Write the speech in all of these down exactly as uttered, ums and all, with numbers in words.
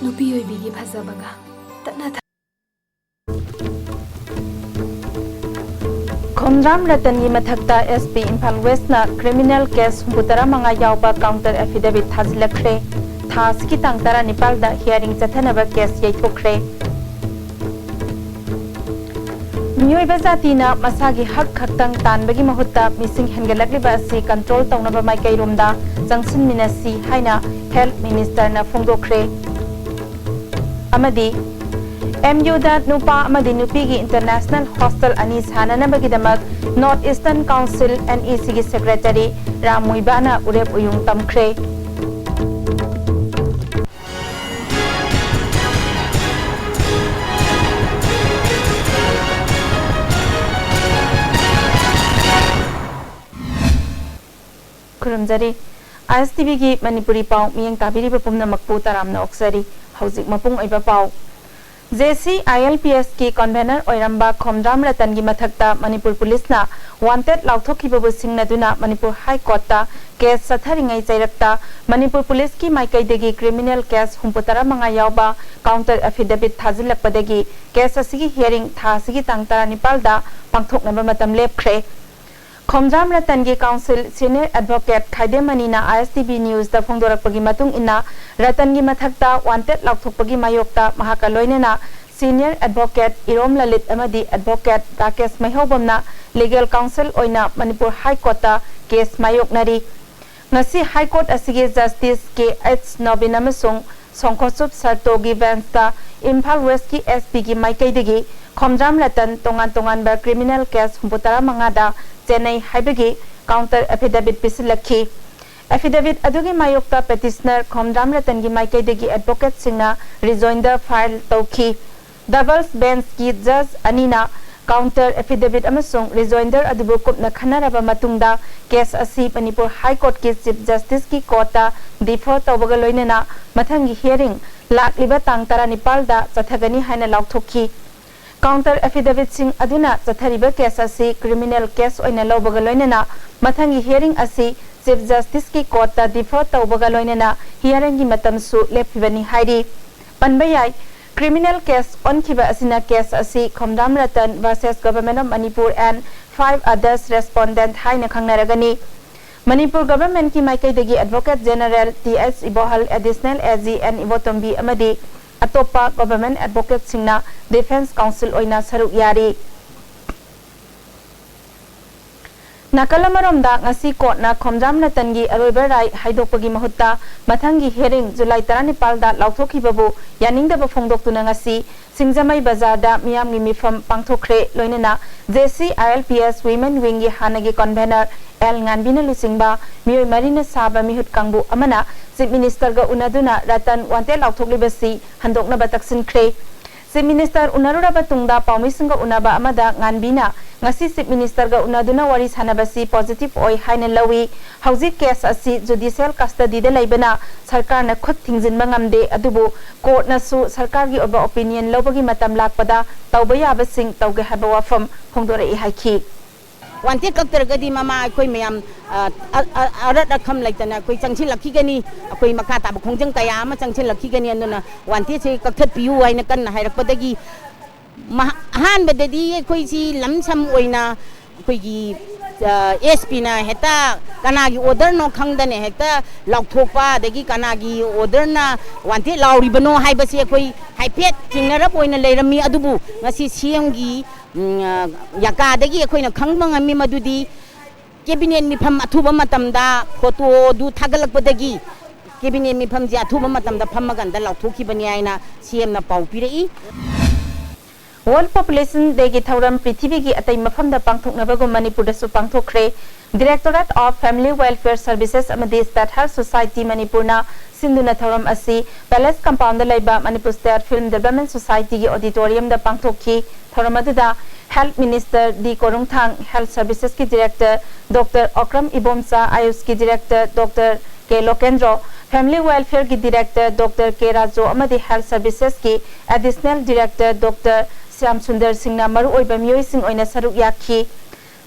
ꯅꯨꯄꯤ ꯑꯣꯏꯕꯤꯒꯤ ꯐꯖꯕꯒ ꯇꯠꯅ ꯊꯥ- ꯈꯣꯝꯗ꯭ꯔꯥꯝ ꯔꯇꯟꯒꯤ ꯃꯊꯛꯇ S P Imphal ꯋꯦꯁꯅ criminal case ꯍꯨꯝꯐꯨ ꯇꯔꯥ ꯃꯉꯥ ꯌꯥꯎꯕ counter affidavit ꯊꯥꯖꯤꯜꯂꯛꯈ꯭ꯔꯦ꯫ ꯊꯥ ꯑꯁꯤꯒꯤ ꯇꯥꯡ ꯇꯔꯥꯅꯤꯄꯥꯜꯗ hearing ꯆꯠꯊꯅꯕ case ꯌꯩꯊꯣꯛꯈ꯭ꯔꯦ꯫ ꯃꯤꯑꯣꯏꯕ ꯖꯥꯇꯤꯅ ꯃꯁꯥꯒꯤ ꯍꯛ ꯈꯛꯇꯪ ꯇꯥꯟꯕꯒꯤ ꯃꯍꯨꯠꯇ ꯃꯤꯁꯤꯡ ꯍꯦꯟꯒꯠꯂꯛꯂꯤꯕ ꯑꯁꯤ control ꯇꯧꯅꯕ ꯃꯥꯏꯀꯩꯔꯣꯝꯗ ꯆꯪꯁꯤꯟꯃꯤꯟꯅꯁꯤ ꯍꯥꯏꯅ health ministerꯅ ꯐꯣꯡꯗꯣꯛꯈ꯭ꯔꯦ꯫ ꯑꯃꯗꯤ M Uꯗ ꯅꯨꯄꯥ ꯑꯃꯗꯤ ꯅꯨꯄꯤꯒꯤ international hostel ꯑꯅꯤ ꯁꯥꯅꯅꯕꯒꯤꯗꯃꯛ North Eastern Council, N E Cꯒꯤ secretary Ram ꯃꯨꯏꯕꯥꯅ ꯎꯔꯦꯞ ꯎꯌꯨꯡ ꯇꯝꯈ꯭ꯔꯦ꯫ ꯈꯨꯔꯨꯝꯖꯔꯤ꯫ ISTVꯒꯤ Manipuri ꯄꯥꯎ ꯃꯤꯠꯌꯦꯡ ꯇꯥꯕꯤꯔꯤꯕ ꯄꯨꯝꯅꯃꯛꯄꯨ ꯇꯔꯥꯝꯅ ꯑꯣꯛꯆꯔꯤ꯫ ꯍꯧꯖꯤꯛ ꯃꯄꯨꯡ ꯑꯣꯏꯕ ꯄꯥꯎ꯫ JCILPSꯀꯤ convener ꯑꯣꯏꯔꯝꯕ ꯈꯣꯝꯗ꯭ꯔꯥꯝ ꯔꯇꯟꯒꯤ ꯃꯊꯛꯇ ꯃꯅꯤꯄꯨꯔ ꯄꯨꯂꯤꯁꯅ wanted ꯂꯥꯎꯊꯣꯛꯈꯤꯕꯕꯨ ꯁꯤꯡꯅꯗꯨꯅ Manipur High Courtꯇ case ꯆꯠꯊꯔꯤꯉꯩ ꯆꯩꯔꯛꯇ Manipur ꯄꯨꯂꯤꯁꯀꯤ ꯃꯥꯏꯀꯩꯗꯒꯤ criminal case ꯍꯨꯝꯐꯨ ꯇꯔꯥ ꯃꯉꯥ ꯌꯥꯎꯕ counter affidavit ꯊꯥꯖꯤꯜꯂꯛꯄꯗꯒꯤ case ꯑꯁꯤꯒꯤ hearing ꯊꯥ ꯑꯁꯤꯒꯤ ꯇꯥꯡ ꯇꯔꯥꯅꯤꯄꯥꯜꯗ ꯄꯥꯡꯊꯣꯛꯅꯕ ꯃꯇꯝ ꯂꯦꯞꯈ꯭ꯔꯦ꯫ ꯈꯣꯝꯗ꯭ꯔꯥꯝ ꯔꯇꯟꯒꯤ counsel senior advocate ꯈꯥꯏꯗꯦꯝ ꯃꯅꯤꯅ ISTV Newsꯇ ꯐꯣꯡꯗꯣꯔꯛꯄꯒꯤ ꯃꯇꯨꯡ ꯏꯟꯅ, ꯔꯇꯟꯒꯤ ꯃꯊꯛꯇ wanted ꯂꯥꯎꯊꯣꯛꯄꯒꯤ ꯃꯥꯌꯣꯛꯇ ꯃꯍꯥꯛꯀ ꯂꯣꯏꯅꯅ senior advocate ꯏꯔꯣꯝ ꯂꯂꯤꯠ ꯑꯃꯗꯤ advocate ꯔꯥꯀꯦꯁ ꯃꯩꯍꯧꯕꯝꯅ legal counsel ꯑꯣꯏꯅ ꯃꯅꯤꯄꯨꯔ High Courtꯇ case ꯃꯥꯌꯣꯛꯅꯔꯤ꯫ ꯉꯁꯤ High Court ꯑꯁꯤꯒꯤ Justice K H ꯅꯣꯕꯤꯟ ꯑꯃꯁꯨꯡ ꯁꯣꯡꯈꯣꯆꯨꯞ ꯁꯔꯇꯣꯒꯤ benchꯇ ꯏꯝꯐꯥꯜ Westꯀꯤ SPꯒꯤ ꯃꯥꯏꯀꯩꯗꯒꯤ ꯈꯣꯝꯗ꯭ꯔꯥꯝ ꯔꯇꯟ ꯇꯣꯉꯥꯟ ꯇꯣꯉꯥꯟꯕ criminal case ꯍꯨꯝꯐꯨ ꯇꯔꯥ ꯃꯉꯥꯗ ꯆꯦꯟꯅꯩ ꯍꯥꯏꯕꯒꯤ counter affidavit ꯄꯤꯁꯤꯜꯂꯛꯈꯤ꯫ Affidavit ꯑꯗꯨꯒꯤ ꯃꯥꯌꯣꯛꯇ petitioner ꯈꯣꯝꯗ꯭ꯔꯥꯝ ꯔꯇꯟꯒꯤ ꯃꯥꯏꯀꯩꯗꯒꯤ advocateꯁꯤꯡꯅ rejoinder file ꯇꯧꯈꯤ꯫ Doubles benchꯀꯤ judge ꯑꯅꯤꯅ counter affidavit ꯑꯃꯁꯨꯡ rejoinder ꯑꯗꯨꯕꯨ ꯀꯨꯞꯅ ꯈꯟꯅꯔꯕ ꯃꯇꯨꯡꯗ case ꯑꯁꯤ ꯃꯅꯤꯄꯨꯔ High Courtꯀꯤ Chief Justiceꯀꯤ courtꯇ defer ꯇꯧꯕꯒ ꯂꯣꯏꯅꯅ ꯃꯊꯪꯒꯤ hearing ꯂꯥꯛꯂꯤꯕ ꯇꯥꯡ ꯇꯔꯥꯅꯤꯄꯥꯜꯗ ꯆꯠꯊꯒꯅꯤ ꯍꯥꯏꯅ ꯂꯥꯎꯊꯣꯛꯈꯤ꯫ Counter affidavitꯁꯤꯡ ꯑꯗꯨꯅ ꯆꯠꯊꯔꯤꯕ case ꯑꯁꯤ criminal case ꯑꯣꯏꯅ ꯂꯧꯕꯒ ꯂꯣꯏꯅꯅ ꯃꯊꯪꯒꯤ hearing ꯑꯁꯤ Chief Justiceꯀꯤ courtꯇ defer ꯇꯧꯕꯒ ꯂꯣꯏꯅꯅ hearingꯒꯤ ꯃꯇꯝꯁꯨ ꯂꯦꯞꯈꯤꯕꯅꯤ ꯍꯥꯏꯔꯤ꯫ ꯄꯟꯕ ꯌꯥꯏ꯫ ꯀ꯭ꯔꯤꯃꯤꯅꯦꯜ ꯀꯦꯁ ꯑꯣꯟꯈꯤꯕ ꯑꯁꯤꯅ ꯀꯦꯁ ꯑꯁꯤ ꯈꯣꯝꯖꯥꯝ Ratan versus Government of Manipur and five others respondent ꯍꯥꯏꯅ ꯈꯪꯅꯔꯒꯅꯤ꯫ ꯃꯅꯤꯄꯨꯔ ꯒꯚꯔꯟꯃꯦꯟꯠꯀꯤ ꯃꯥꯏꯀꯩꯗꯒꯤ advocate general T S Ibohal, additional A G N Ibotombi ꯑꯃꯗꯤ ꯑꯇꯣꯞꯄ ꯒꯚꯔꯟꯃꯦꯟꯠ ꯑꯦꯗꯚꯣꯀꯦꯠꯁꯤꯡꯅ ꯗꯤꯐꯦꯟꯁ ꯀꯥꯎꯟꯁꯤꯜ ꯑꯣꯏꯅ ꯁꯔꯨꯛ ꯌꯥꯔꯤ꯫ ꯅꯥꯀꯜ ꯑꯃꯔꯣꯝꯗ, ꯉꯁꯤ ꯀꯣꯔꯠꯅ ꯈꯣꯝꯖꯥꯝ ꯔꯇꯟꯒꯤ ꯑꯔꯣꯏꯕ ꯔꯥꯏ ꯍꯥꯏꯗꯣꯛꯄꯒꯤ ꯃꯍꯨꯠꯇ ꯃꯊꯪꯒꯤ ꯍꯤꯌꯔꯤꯡ ꯖꯨꯂꯥꯏ ꯇꯔꯥꯅꯤꯄꯥꯜꯗ ꯂꯥꯎꯊꯣꯛꯈꯤꯕꯕꯨ ꯌꯥꯅꯤꯡꯗꯕ ꯐꯣꯡꯗꯣꯛꯇꯨꯅ ꯉꯁꯤ ꯁꯤꯡꯖꯃꯩ ꯕꯖꯥꯔꯗ ꯃꯤꯌꯥꯝꯒꯤ ꯃꯤꯐꯝ ꯄꯥꯡꯊꯣꯛꯈ꯭ꯔꯦ꯫ ꯂꯣꯏꯅꯅ J C I L P S women ꯋꯤꯡꯒꯤ ꯍꯥꯟꯅꯒꯤ ꯀꯟꯚꯦꯅꯔ ꯑꯦꯜ ꯉꯥꯟꯕꯤꯅ ꯂꯨꯆꯤꯡꯕ ꯃꯤꯑꯣꯏ ꯃꯔꯤꯅ ꯁꯥꯕ ꯃꯤꯍꯨꯠ ꯀꯥꯡꯕꯨ ꯑꯃꯅ ꯆꯤꯐ ꯃꯤꯅꯤꯁꯇꯔꯒ ꯎꯅꯗꯨꯅ ꯔꯇꯟ ꯋꯥꯟꯇꯦꯗ ꯂꯥꯎꯊꯣꯛꯂꯤꯕꯁꯤ ꯍꯟꯗꯣꯛꯅꯕ ꯇꯛꯁꯤꯟꯈ꯭ꯔꯦ꯫ ꯆꯤꯐ ꯃꯤꯅꯤꯁꯇꯔ ꯎꯅꯔꯨꯔꯕ ꯇꯨꯡꯗ ꯄꯥꯎꯃꯤꯁꯤꯡꯒ ꯎꯅꯕ ꯑꯃꯗ ꯉꯥꯟꯕꯤꯅ ꯉꯁꯤ ꯆꯤꯐ ꯃꯤꯅꯤꯁꯇꯔꯒ ꯎꯅꯗꯨꯅ ꯋꯥꯔꯤ ꯁꯥꯟꯅꯕꯁꯤ ꯄꯣꯖꯤꯇꯤꯚ ꯑꯣꯏ ꯍꯥꯏꯅ ꯂꯧꯏ꯫ ꯍꯧꯖꯤꯛ ꯀꯦꯁ ꯑꯁꯤ ꯖꯨꯗꯤꯁꯤꯌꯦꯜ ꯀꯁꯇꯗꯤꯗ ꯂꯩꯕꯅ ꯁꯔꯀꯥꯔꯅ ꯈꯨꯠ ꯊꯤꯡꯖꯤꯟꯕ ꯉꯝꯗꯦ, ꯑꯗꯨꯕꯨ ꯀꯣꯔꯠꯅꯁꯨ ꯁꯔꯀꯥꯔꯒꯤ ꯑꯣꯏꯕ ꯑꯣꯄꯤꯅꯤꯌꯟ ꯂꯧꯕꯒꯤ ꯃꯇꯝ ꯂꯥꯛꯄꯗ ꯇꯧꯕ ꯌꯥꯕꯁꯤꯡ ꯇꯧꯒꯦ ꯍꯥꯏꯕ ꯋꯥꯐꯝ ꯐꯣꯡꯗꯣꯔꯛꯏ ꯍꯥꯏꯈꯤ꯫ ꯋꯥꯟꯇꯦꯗ ꯀꯛꯇ꯭ꯔꯒꯗꯤ ꯃꯃꯥ ꯑꯩꯈꯣꯏ ꯃꯌꯥꯝ, ꯑ, ꯑ, ꯑ, ꯑꯔꯠ ꯑꯈꯝ ꯂꯩꯇꯅ ꯑꯩꯈꯣꯏ ꯆꯪꯁꯤꯜꯂꯛꯈꯤꯒꯅꯤ, ꯑꯩꯈꯣꯏ ꯃꯈꯥ ꯇꯥꯕ ꯈꯣꯡꯖꯪ ꯀꯌꯥ ꯑꯃ ꯆꯪꯁꯤꯜꯂꯛꯈꯤꯒꯅꯤ꯫ ꯑꯗꯨꯅ ꯋꯥꯟꯇꯦꯗꯁꯦ ꯀꯛꯊꯠꯄꯤꯌꯨ ꯍꯥꯏꯅ ꯀꯟꯅ ꯍꯥꯏꯔꯛꯄꯗꯒꯤ ꯃꯍ-, ꯑꯍꯥꯟꯕꯗꯗꯤ ꯑꯩꯈꯣꯏꯁꯤ ꯂꯝꯁꯝ ꯑꯣꯏꯅ ꯑꯩꯈꯣꯏꯒꯤ, ꯑ, ꯑꯦꯁ ꯄꯤꯅ ꯍꯦꯛꯇ ꯀꯅꯥꯒꯤ ꯑꯣꯔꯗꯔꯅꯣ ꯈꯪꯗꯅ ꯍꯦꯛꯇ ꯂꯥꯎꯊꯣꯛꯄ, ꯑꯗꯒꯤ ꯀꯅꯥꯒꯤ ꯑꯣꯔꯗꯔꯅ ꯋꯥꯟꯇꯦꯗ ꯂꯥꯎꯔꯤꯕꯅꯣ ꯍꯥꯏꯕꯁꯤ ꯑꯩꯈꯣꯏ ꯍꯥꯏꯐꯦꯠ ꯆꯤꯡꯅꯔꯞ ꯑꯣꯏꯅ ꯂꯩꯔꯝꯃꯤ꯫ ꯑꯗꯨꯕꯨ ꯉꯁꯤ ꯁꯤ ꯑꯦꯝꯒꯤ ꯎꯝ, ꯑ, ꯌꯥꯀꯥꯗꯒꯤ ꯑꯩꯈꯣꯏꯅ ꯈꯪꯕ ꯉꯝꯃꯤ ꯃꯗꯨꯗꯤ ꯀꯦꯕꯤꯅꯦꯠ ꯃꯤꯐꯝ ꯑꯊꯨꯕ ꯃꯇꯝꯗ ꯐꯣꯇꯣꯗꯨ ꯊꯥꯒꯠꯂꯛꯄꯗꯒꯤ ꯀꯦꯕꯤꯅꯦꯠ ꯃꯤꯐꯝꯁꯦ ꯑꯊꯨꯕ ꯃꯇꯝꯗ ꯐꯝꯃꯀꯥꯟꯗ ꯂꯥꯎꯊꯣꯛꯈꯤꯕꯅꯤ ꯍꯥꯏꯅ ꯁꯤ ꯑꯦꯝꯅ ꯄꯥꯎ ꯄꯤꯔꯛꯏ꯫ ꯋꯥꯔꯜꯗ ꯄꯣꯄꯨꯂꯦꯁꯟ ꯗꯦꯒꯤ ꯊꯧꯔꯝ ꯄ꯭ꯔꯤꯊꯤꯕꯤꯒꯤ ꯑꯇꯩ ꯃꯐꯝꯗ ꯄꯥꯡꯊꯣꯛꯅꯕꯒꯨꯝ ꯃꯅꯤꯄꯨꯔꯗꯁꯨ ꯄꯥꯡꯊꯣꯛꯈ꯭ꯔꯦ꯫ Directorate of Family Welfare Services ꯑꯃꯗꯤ State Health Society ꯃꯅꯤꯄꯨꯔꯅ ꯁꯤꯟꯗꯨꯅ ꯊꯧꯔꯝ ꯑꯁꯤ ꯄꯦꯂꯦꯁ ꯀꯝꯄꯥꯎꯟꯗ ꯂꯩꯕ ꯃꯅꯤꯄꯨꯔ ꯁ꯭ꯇꯦꯠ ꯐꯤꯜꯝ ꯗꯤꯕ꯭ꯂꯞꯃꯦꯟ ꯁꯣꯁꯥꯏꯇꯤꯒꯤ ꯑꯣꯗꯤꯇꯣꯔꯤꯌꯝꯗ ꯄꯥꯡꯊꯣꯛꯈꯤ꯫ ꯊꯧꯔꯝ ꯑꯗꯨꯗ health minister D Korungthang, health ꯁꯔꯚꯤꯁꯦꯁꯀꯤ ꯗꯤꯔꯦꯛꯇꯔ ꯗꯣꯛꯇꯔ ꯑꯣꯀ꯭ꯔꯝ ꯏꯕꯣꯝꯆꯥ, ꯑꯌꯨꯁꯀꯤ director doctor K Lokendro, family ꯋꯦꯜꯐꯤꯌꯔꯒꯤ ꯗꯤꯔꯦꯛꯇꯔ ꯗꯣꯛꯇꯔ ꯀꯦ ꯔꯥꯖꯨ ꯑꯃꯗꯤ ꯍꯦꯜꯊ ꯁꯔꯚꯤꯁꯦꯁꯀꯤ additional director doctor Shyam Sunder ꯁꯤꯡꯅ ꯃꯔꯨꯑꯣꯏꯕ ꯃꯤꯑꯣꯏꯁꯤꯡ ꯑꯣꯏꯅ ꯁꯔꯨꯛ ꯌꯥꯈꯤ꯫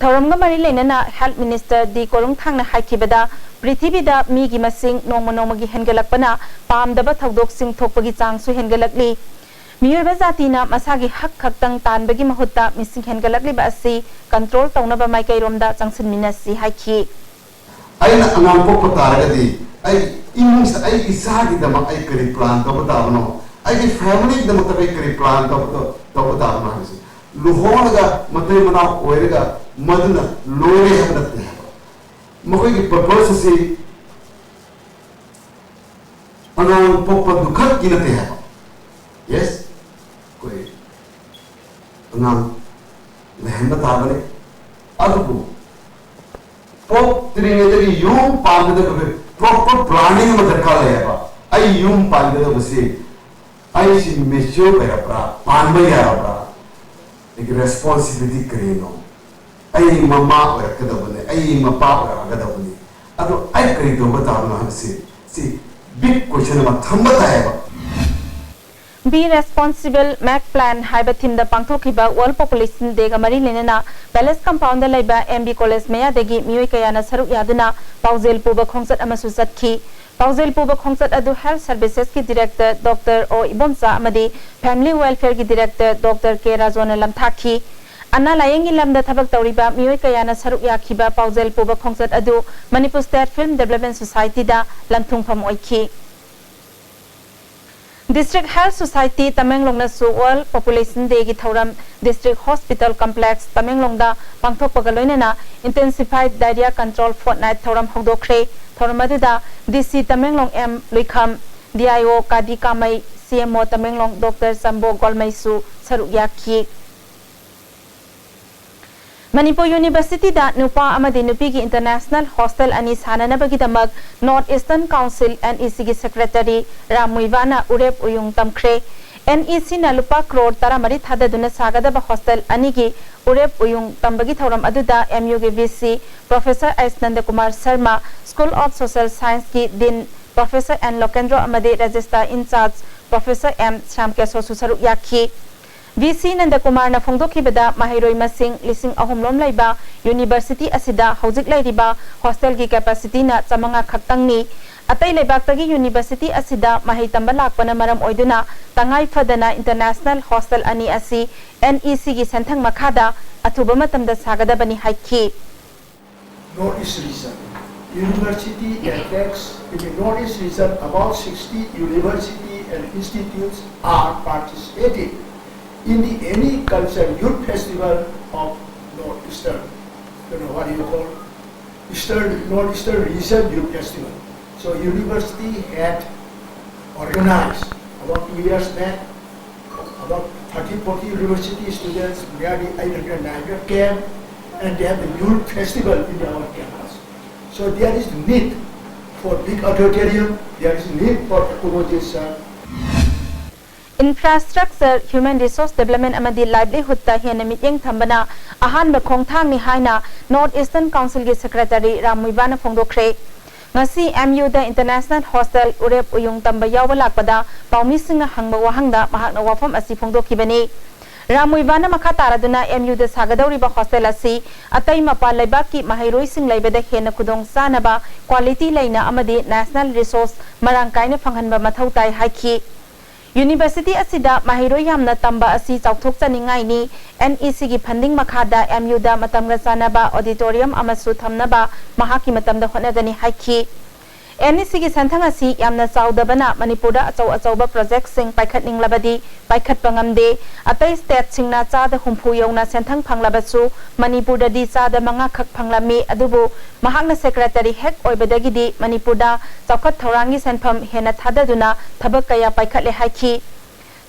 ꯊꯧꯔꯝꯒ ꯃꯔꯤ ꯂꯩꯅꯅ Health Minister ꯗꯤ ꯀꯣꯔꯨꯡꯊꯥꯡꯅ ꯍꯥꯏꯈꯤꯕꯗ, ꯄ꯭ꯔꯤꯊꯤꯕꯤꯗ ꯃꯤꯒꯤ ꯃꯁꯤꯡ ꯅꯣꯡꯃ ꯅꯣꯡꯃꯒꯤ ꯍꯦꯟꯒꯠꯂꯛꯄꯅ ꯄꯥꯝꯗꯕ ꯊꯧꯗꯣꯛꯁꯤꯡ ꯊꯣꯛꯄꯒꯤ ꯆꯥꯡꯁꯨ ꯍꯦꯟꯒꯠꯂꯛꯂꯤ꯫ ꯃꯤꯑꯣꯏꯕ ꯖꯥꯇꯤꯅ ꯃꯁꯥꯒꯤ ꯍꯛ ꯈꯛꯇꯪ ꯇꯥꯟꯕꯒꯤ ꯃꯍꯨꯠꯇ ꯃꯤꯁꯤꯡ ꯍꯦꯟꯒꯠꯂꯛꯂꯤꯕ ꯑꯁꯤ control ꯇꯧꯅꯕ ꯃꯥꯏꯀꯩꯔꯣꯝꯗ ꯆꯪꯁꯤꯟꯃꯤꯟꯅꯁꯤ ꯍꯥꯏꯈꯤ꯫ ꯑꯩꯅ ꯑꯉꯥꯡ ꯄꯣꯛꯄ ꯇꯥꯔꯒꯗꯤ ꯑꯩ ꯏꯃꯨꯡꯁꯤꯗ ꯑꯩ ꯏꯆꯥꯒꯤꯗꯃꯛ ꯑꯩ ꯀꯔꯤ plan ꯇꯧꯕ ꯇꯥꯕꯅꯣ, ꯑꯩꯒꯤ family ꯒꯤꯗꯃꯛꯇ ꯑꯩ ꯀꯔꯤ plan ꯇꯧꯕ ꯇꯧꯕ ꯇꯥꯕꯅꯣ ꯍꯥꯏꯕꯁꯤ, ꯂꯨꯍꯣꯡꯂꯒ ꯃꯇꯩ ꯃꯅꯥꯎ ꯑꯣꯏꯔꯒ ꯃꯗꯨꯅ ꯂꯣꯏꯔꯦ ꯍꯥꯏꯕ ꯅꯠꯇꯦ ꯍꯥꯏꯕ꯫ ꯃꯈꯣꯏꯒꯤ purpose ꯑꯁꯤ ꯑꯉꯥꯡ ꯄꯣꯛꯄ ꯗꯨꯈꯛꯀꯤ ꯅꯠꯇꯦ ꯍꯥꯏꯕ꯫ Yes, ꯑꯩꯈꯣꯏ ꯑꯉꯥꯡ ꯂꯩꯍꯟꯕ ꯇꯥꯕꯅꯤ꯫ ꯑꯗꯨꯕꯨ ꯄꯣꯛꯇ꯭ꯔꯤꯉꯩꯗꯒꯤ ꯌꯨꯝ ꯄꯥꯟꯕꯗ ꯑꯩꯈꯣꯏ proper planning ꯑꯃ ꯗꯔꯀꯥꯔ ꯂꯩꯌꯦꯕ꯫ ꯑꯩ ꯌꯨꯝ ꯄꯥꯟꯒꯗꯕꯁꯤ ꯑꯩꯁꯤ mature ꯑꯣꯏꯔꯕ꯭ꯔꯥ, ꯄꯥꯟꯕ ꯌꯥꯔꯕ꯭ꯔꯥ, ꯑꯩꯒꯤ responsibility ꯀꯔꯤꯅꯣ, ꯑꯩ ꯃꯃꯥ ꯑꯣꯏꯔꯛꯀꯗꯕꯅꯤ, ꯑꯩ ꯃꯄꯥ ꯑꯣꯏꯔꯛꯀꯗꯕꯅꯤ, ꯑꯗꯣ ꯑꯩ ꯀꯔꯤ ꯇꯧꯕ ꯇꯥꯕꯅꯣ ꯍꯥꯏꯕꯁꯤ, ꯁꯤ big question ꯑꯃ ꯊꯝꯕ ꯇꯥꯏꯌꯦꯕ꯫ Be Responsible, Make Plan ꯍꯥꯏꯕ theme ꯗ ꯄꯥꯡꯊꯣꯛꯈꯤꯕ World Population Day ꯒ ꯃꯔꯤ ꯂꯩꯅꯅ Palace Compound ꯗ ꯂꯩꯕ M B College ꯃꯌꯥꯗꯒꯤ ꯃꯤꯑꯣꯏ ꯀꯌꯥꯅ ꯁꯔꯨꯛ ꯌꯥꯗꯨꯅ ꯄꯥꯎꯖꯦꯜ ꯄꯨꯕ ꯈꯣꯡꯆꯠ ꯑꯃꯁꯨ ꯆꯠꯈꯤ꯫ ꯄꯥꯎꯖꯦꯜ ꯄꯨꯕ ꯈꯣꯡꯆꯠ ꯑꯗꯨ Health Services ꯀꯤ Director Doctor ꯑꯣ ꯏꯕꯣꯝꯆꯥ ꯑꯃꯗꯤ Family Welfare ꯒꯤ Director Doctor ꯀꯦ ꯔꯥꯖꯣꯅ ꯂꯝꯊꯥꯈꯤ꯫ ꯑꯅꯥ ꯂꯥꯌꯦꯡꯒꯤ ꯂꯝꯗ ꯊꯕꯛ ꯇꯧꯔꯤꯕ ꯃꯤꯑꯣꯏ ꯀꯌꯥꯅ ꯁꯔꯨꯛ ꯌꯥꯈꯤꯕ ꯄꯥꯎꯖꯦꯜ ꯄꯨꯕ ꯈꯣꯡꯆꯠ ꯑꯗꯨ Manipur State Film Development Society ꯗ ꯂꯟꯊꯨꯡꯐꯝ ꯑꯣꯏꯈꯤ꯫ District Health Society ꯇꯃꯦꯡꯂꯣꯡꯅꯁꯨ World Population Day ꯒꯤ ꯊꯧꯔꯝ District Hospital Complex ꯇꯃꯦꯡꯂꯣꯡꯗ ꯄꯥꯡꯊꯣꯛꯄꯒ ꯂꯣꯏꯅꯅ Intensified Diarrhea Control Fortnight ꯊꯧꯔꯝ ꯍꯧꯗꯣꯛꯈ꯭ꯔꯦ꯫ ꯊꯧꯔꯝ ꯑꯗꯨꯗ D C Tamenglong M ꯂꯨꯏꯈꯝ, D I O ꯀꯥꯗꯤ ꯀꯥꯃꯩ, C M O Tamenglong Doctor ꯆꯝꯕꯣ ꯒꯣꯜꯃꯩꯁꯨ ꯁꯔꯨꯛ ꯌꯥꯈꯤ꯫ ꯃꯅꯤꯄꯨꯔ University ꯗ ꯅꯨꯄꯥ ꯑꯃꯗꯤ ꯅꯨꯄꯤꯒꯤ international hostel ꯑꯅꯤ ꯁꯥꯅꯅꯕꯒꯤꯗꯃꯛ North Eastern Council, N E C ꯒꯤ Secretary Ram ꯃꯨꯏꯕꯥꯅ ꯎꯔꯦꯞ ꯎꯌꯨꯡ ꯇꯝꯈ꯭ꯔꯦ꯫ N E C ꯅ ꯂꯨꯄꯥ ꯀ꯭ꯔꯣꯔ ꯇꯔꯥꯃꯔꯤ ꯊꯥꯗꯗꯨꯅ ꯁꯥꯒꯗꯕ hostel ꯑꯅꯤꯒꯤ ꯎꯔꯦꯞ ꯎꯌꯨꯡ ꯇꯝꯕꯒꯤ ꯊꯧꯔꯝ ꯑꯗꯨꯗ M U ꯒꯤ V C Professor S ꯅꯟꯗꯀꯨꯃꯥꯔ Sharma, School of Social Science ꯀꯤ Dean Professor N ꯂꯣꯀꯦꯟꯗ꯭ꯔꯣ ꯑꯃꯗꯤ Registrar in Charge Professor M Shyam ꯀꯦꯁꯣꯁꯨ ꯁꯔꯨꯛ ꯌꯥꯈꯤ꯫ ꯚꯤ ꯁꯤ ꯅꯟꯗꯀꯨꯃꯥꯔꯅ ꯐꯣꯡꯗꯣꯛꯈꯤꯕꯗ, ꯃꯍꯩꯔꯣꯏ ꯃꯁꯤꯡ ꯂꯤꯁꯤꯡ ꯑꯍꯨꯝ ꯂꯣꯝ ꯂꯩꯕ ꯌꯨꯅꯤꯚꯔꯁꯤꯇꯤ ꯑꯁꯤꯗ ꯍꯧꯖꯤꯛ ꯂꯩꯔꯤꯕ ꯍꯣꯁꯇꯦꯜꯒꯤ ꯀꯦꯄꯥꯁꯤꯇꯤꯅ ꯆꯥꯃꯉꯥ ꯈꯛꯇꯪꯅꯤ꯫ ꯑꯇꯩ ꯂꯩꯕꯥꯛꯇꯒꯤ ꯌꯨꯅꯤꯚꯔꯁꯤꯇꯤ ꯑꯁꯤꯗ ꯃꯍꯩ ꯇꯝꯕ ꯂꯥꯛꯄꯅ ꯃꯔꯝ ꯑꯣꯏꯗꯨꯅ ꯇꯉꯥꯏ ꯐꯗꯅ ꯏꯟꯇꯔꯅꯦꯁꯅꯦꯜ ꯍꯣꯁꯇꯦꯜ ꯑꯅꯤ ꯑꯁꯤ ꯑꯦꯟ ꯏ ꯁꯤꯒꯤ ꯁꯦꯟꯊꯪ ꯃꯈꯥꯗ ꯑꯊꯨꯕ ꯃꯇꯝꯗ ꯁꯥꯒꯗꯕꯅꯤ ꯍꯥꯏꯈꯤ꯫ Northeast region. University attracts in the Northeast region about sixty university and institutes are participating in the any culture youth festival of Northeastern, you know, what do you call, Eastern, Northeastern region youth festival. So university had organized about two years back, about thirty, forty university students, nearly eight hundred, nine hundred came, and they have the youth festival in our campus. So there is need for big auditorium, there is need for accommodation. Infrastructure, Human Resource Development ꯑꯃꯗꯤ Livelihoodꯇ ꯍꯦꯟꯅ ꯃꯤꯠꯌꯦꯡ ꯊꯝꯕꯅ ꯑꯍꯥꯟꯕ ꯈꯣꯡꯊꯥꯡꯅꯤ ꯍꯥꯏꯅ North Eastern Councilꯒꯤ Secretary Ram ꯃꯨꯏꯕꯥꯅ ꯐꯣꯡꯗꯣꯛꯈ꯭ꯔꯦ꯫ ꯉꯁꯤ M ꯌꯨꯗ International Hostel ꯎꯔꯦꯞ ꯎꯌꯨꯡ ꯇꯝꯕ ꯌꯥꯎꯕ ꯂꯥꯛꯄꯗ ꯄꯥꯎꯃꯤꯁꯤꯡꯅ ꯍꯪꯕ ꯋꯥꯍꯪꯗ ꯃꯍꯥꯛꯅ ꯋꯥꯐꯝ ꯑꯁꯤ ꯐꯣꯡꯗꯣꯛꯈꯤꯕꯅꯤ꯫ ꯔꯥꯝ ꯃꯨꯏꯕꯥꯅ ꯃꯈꯥ ꯇꯥꯔꯗꯨꯅ ꯑꯦꯝ ꯌꯨꯗ ꯁꯥꯒꯗꯧꯔꯤꯕ ꯍꯣꯁꯇꯦꯜ ꯑꯁꯤ ꯑꯇꯩ ꯃꯄꯥꯟ ꯂꯩꯕꯥꯛꯀꯤ ꯃꯍꯩꯔꯣꯏꯁꯤꯡ ꯂꯩꯕꯗ ꯍꯦꯟꯅ ꯈꯨꯗꯣꯡ ꯆꯥꯅꯕ, quality ꯂꯩꯅ ꯑꯃꯗꯤ national resource ꯃꯔꯥꯡ ꯀꯥꯏꯅ ꯐꯪꯍꯟꯕ ꯃꯊꯧ ꯇꯥꯏ ꯍꯥꯏꯈꯤ꯫ ꯌꯨꯅꯤꯚꯔꯁꯤꯇꯤ ꯑꯁꯤꯗ ꯃꯍꯩꯔꯣꯏ ꯌꯥꯝꯅ ꯇꯝꯕ ꯑꯁꯤ ꯆꯥꯎꯊꯣꯛꯆꯅꯤꯡꯉꯥꯏꯅꯤ꯫ ꯑꯦꯟ ꯏ ꯁꯤꯒꯤ funding ꯃꯈꯥꯗ ꯑꯦꯝ ꯌꯨꯗ ꯃꯇꯝꯒ ꯆꯥꯟꯅꯕ auditorium ꯑꯃꯁꯨ ꯊꯝꯅꯕ ꯃꯍꯥꯛꯀꯤ ꯃꯇꯝꯗ ꯍꯣꯠꯅꯒꯅꯤ ꯍꯥꯏꯈꯤ꯫ ꯑꯦꯟ ꯏ ꯁꯤꯒꯤ ꯁꯦꯟꯊꯪ ꯑꯁꯤ ꯌꯥꯝꯅ ꯆꯥꯎꯗꯕꯅ ꯃꯅꯤꯄꯨꯔꯗ ꯑꯆꯧ ꯑꯆꯧꯕ projectꯁꯤꯡ ꯄꯥꯏꯈꯠꯅꯤꯡꯂꯕꯗꯤ ꯄꯥꯏꯈꯠꯄ ꯉꯝꯗꯦ꯫ ꯑꯇꯩ stateꯁꯤꯡꯅ ꯆꯥꯗ ꯍꯨꯝꯐꯨ ꯌꯧꯅ ꯁꯦꯟꯊꯪ ꯐꯪꯂꯕꯁꯨ ꯃꯅꯤꯄꯨꯔꯗꯗꯤ ꯆꯥꯗ ꯃꯉꯥ ꯈꯛ ꯐꯪꯂꯝꯃꯤ꯫ ꯑꯗꯨꯕꯨ ꯃꯍꯥꯛꯅ secretary ꯍꯦꯛ ꯑꯣꯏꯕꯗꯒꯤꯗꯤ ꯃꯅꯤꯄꯨꯔꯗ ꯆꯥꯎꯈꯠ ꯊꯧꯔꯥꯡꯒꯤ ꯁꯦꯟꯐꯝ ꯍꯦꯟꯅ ꯊꯥꯗꯗꯨꯅ ꯊꯕꯛ ꯀꯌꯥ ꯄꯥꯏꯈꯠꯂꯦ ꯍꯥꯏꯈꯤ꯫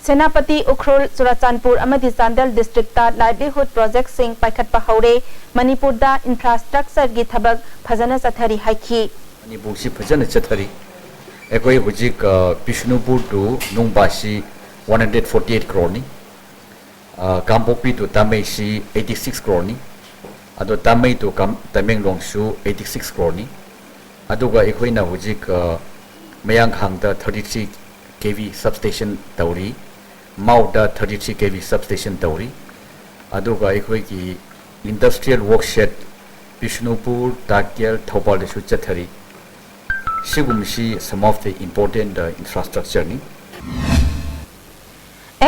ꯁꯦꯅꯥꯄꯇꯤ, ꯎꯈ꯭ꯔꯨꯜ, ꯆꯨꯔꯥꯆꯥꯟꯄꯨꯔ ꯑꯃꯗꯤ ꯆꯥꯟꯗꯦꯜ districtꯇ livelihood projectꯁꯤꯡ ꯄꯥꯏꯈꯠꯄ ꯍꯧꯔꯦ꯫ ꯃꯅꯤꯄꯨꯔꯗ infrastructureꯒꯤ ꯊꯕꯛ ꯐꯖꯅ ꯆꯠꯊꯔꯤ ꯍꯥꯏꯈꯤ꯫ ꯃꯅꯤꯄꯨꯔꯁꯤ ꯐꯖꯅ ꯆꯠꯊꯔꯤ꯫ ꯑꯩꯈꯣꯏ ꯍꯧꯖꯤꯛ, ꯑ, Bishnupur to ꯅꯨꯡꯕꯥꯁꯤ one hundred forty eight crore ꯅꯤ꯫ ꯑ, ꯀꯥꯡꯄꯣꯛꯄꯤ to ꯇꯥꯃꯩꯁꯤ eighty six crore ꯅꯤ꯫ ꯑꯗꯣ ꯇꯥꯃꯩ to Kaam-, ꯇꯃꯦꯡꯂꯣꯡꯁꯨ eighty six crore ꯅꯤ꯫ ꯑꯗꯨꯒ ꯑꯩꯈꯣꯏꯅ ꯍꯧꯖꯤꯛ, ꯑ, ꯃꯌꯥꯡꯈꯥꯡꯗ thirty three K V substation ꯇꯧꯔꯤ꯫ ꯃꯥꯎꯗ ꯊꯥꯔꯇꯤ ꯊ꯭ꯔꯤ ꯀꯦ ꯚꯤ ꯁꯕꯁ꯭ꯇꯦꯁꯟ ꯇꯧꯔꯤ꯫ ꯑꯗꯨꯒ ꯑꯩꯈꯣꯏꯒꯤ ꯏꯟꯗꯁꯇ꯭ꯔꯤꯌꯦꯜ ꯋꯥꯔꯛꯁꯦꯠ ꯕꯤꯁꯅꯨꯄꯨꯔ, ꯇꯥꯛꯌꯦꯜ, ꯊꯧꯕꯥꯜꯗꯁꯨ ꯆꯠꯊꯔꯤ꯫ ꯁꯤꯒꯨꯝꯕꯁꯤ some of the important, uh, infrastructure ꯅꯤ꯫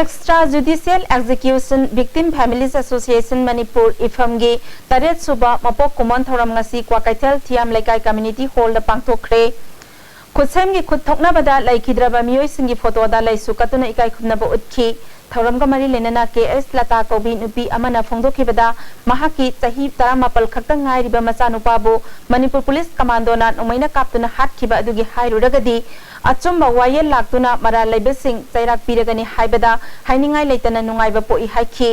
Extra Judicial Execution Victim Families Association Manipur, ꯏꯐꯝꯒꯤ ꯇꯔꯦꯠ ꯁꯨꯕ ꯃꯄꯣꯛ ꯀꯨꯝꯑꯣꯟ ꯊꯧꯔꯝ ꯉꯁꯤ ꯀ꯭ꯋꯥꯀꯩꯊꯦꯜ ꯊꯤꯌꯥꯝ ꯂꯩꯀꯥꯏ ꯀꯝꯃ꯭ꯌꯨꯅꯤꯇꯤ ꯍꯣꯜꯗ ꯄꯥꯡꯊꯣꯛꯈ꯭ꯔꯦ꯫ ꯈꯨꯠꯁꯦꯝꯒꯤ ꯈꯨꯠ ꯊꯣꯛꯅꯕꯗ ꯂꯩꯈꯤꯗ꯭ꯔꯕ ꯃꯤꯑꯣꯏꯁꯤꯡꯒꯤ ꯐꯣꯇꯣꯗ ꯂꯩꯁꯨ ꯀꯠꯇꯨꯅ ꯏꯀꯥꯏ ꯈꯨꯝꯅꯕ ꯎꯠꯈꯤ꯫ ꯊꯧꯔꯝꯒ ꯃꯔꯤ ꯂꯩꯅꯅ ꯀꯦ ꯑꯦꯁ ꯂꯇꯥ ꯀꯧꯕꯤ ꯅꯨꯄꯤ ꯑꯃꯅ ꯐꯣꯡꯗꯣꯛꯈꯤꯕꯗ, ꯃꯍꯥꯛꯀꯤ ꯆꯍꯤ ꯇꯔꯥꯃꯥꯄꯜ ꯈꯛꯇ ꯉꯥꯏꯔꯤꯕ ꯃꯆꯥꯅꯨꯄꯥꯕꯨ ꯃꯅꯤꯄꯨꯔ ꯄꯨꯂꯤꯁ ꯀꯃꯥꯟꯗꯣꯅ ꯅꯣꯡꯃꯩꯅ ꯀꯥꯞꯇꯨꯅ ꯍꯥꯠꯈꯤꯕ ꯑꯗꯨꯒꯤ ꯍꯥꯏꯔꯨꯔꯒꯗꯤ, ꯑꯆꯨꯝꯕ ꯋꯥꯌꯦꯜ ꯂꯥꯛꯇꯨꯅ ꯃꯔꯥꯜ ꯂꯩꯕꯁꯤꯡ ꯆꯩꯔꯥꯛ ꯄꯤꯔꯒꯅꯤ ꯍꯥꯏꯕꯗ ꯍꯥꯏꯅꯤꯡꯉꯥꯏ ꯂꯩꯇꯅ ꯅꯨꯡꯉꯥꯏꯕ ꯄꯣꯛꯏ ꯍꯥꯏꯈꯤ꯫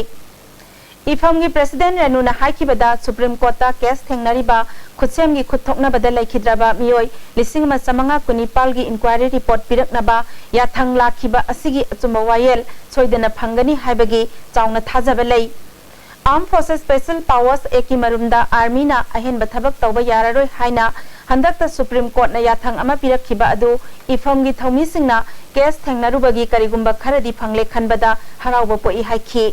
ꯏꯐꯝꯒꯤ ꯄ꯭ꯔꯦꯁꯤꯗꯦꯟꯠ ꯔꯦꯅꯨꯅ ꯍꯥꯏꯈꯤꯕꯗ, ꯁꯨꯄ꯭ꯔꯤꯝ ꯀꯣꯔꯠꯇ ꯀꯦꯁ ꯊꯦꯡꯅꯔꯤꯕ ꯈꯨꯠꯁꯦꯝꯒꯤ ꯈꯨꯠ ꯊꯣꯛꯅꯕꯗ ꯂꯩꯈꯤꯗ꯭ꯔꯕ ꯃꯤꯑꯣꯏ ꯂꯤꯁꯤꯡ ꯑꯃ ꯆꯥꯃꯉꯥ ꯀꯨꯟꯅꯤꯄꯥꯜꯒꯤ ꯏꯟꯀ꯭ꯋꯥꯏꯔꯤ ꯔꯤꯄꯣꯔꯠ ꯄꯤꯔꯛꯅꯕ ꯌꯥꯊꯪ ꯂꯥꯛꯈꯤꯕ ꯑꯁꯤꯒꯤ ꯑꯆꯨꯝꯕ ꯋꯥꯌꯦꯜ ꯁꯣꯏꯗꯅ ꯐꯪꯒꯅꯤ ꯍꯥꯏꯕꯒꯤ ꯆꯥꯎꯅ ꯊꯥꯖꯕ ꯂꯩ꯫ Armed Forces Special Powers Actꯀꯤ ꯃꯔꯨꯝꯗ ꯑꯥꯔꯃꯤꯅ ꯑꯍꯦꯟꯕ ꯊꯕꯛ ꯇꯧꯕ ꯌꯥꯔꯔꯣꯏ ꯍꯥꯏꯅ ꯍꯟꯗꯛꯇ ꯁꯨꯄ꯭ꯔꯤꯝ ꯀꯣꯔꯠꯅ ꯌꯥꯊꯪ ꯑꯃ ꯄꯤꯔꯛꯈꯤꯕ ꯑꯗꯨ ꯏꯐꯝꯒꯤ ꯊꯧꯃꯤꯁꯤꯡꯅ ꯀꯦꯁ ꯊꯦꯡꯅꯔꯨꯕꯒꯤ ꯀꯔꯤꯒꯨꯝꯕ ꯈꯔꯗꯤ ꯐꯪꯂꯦ ꯈꯟꯕꯗ ꯍꯔꯥꯎꯕ ꯄꯣꯛꯏ ꯍꯥꯏꯈꯤ꯫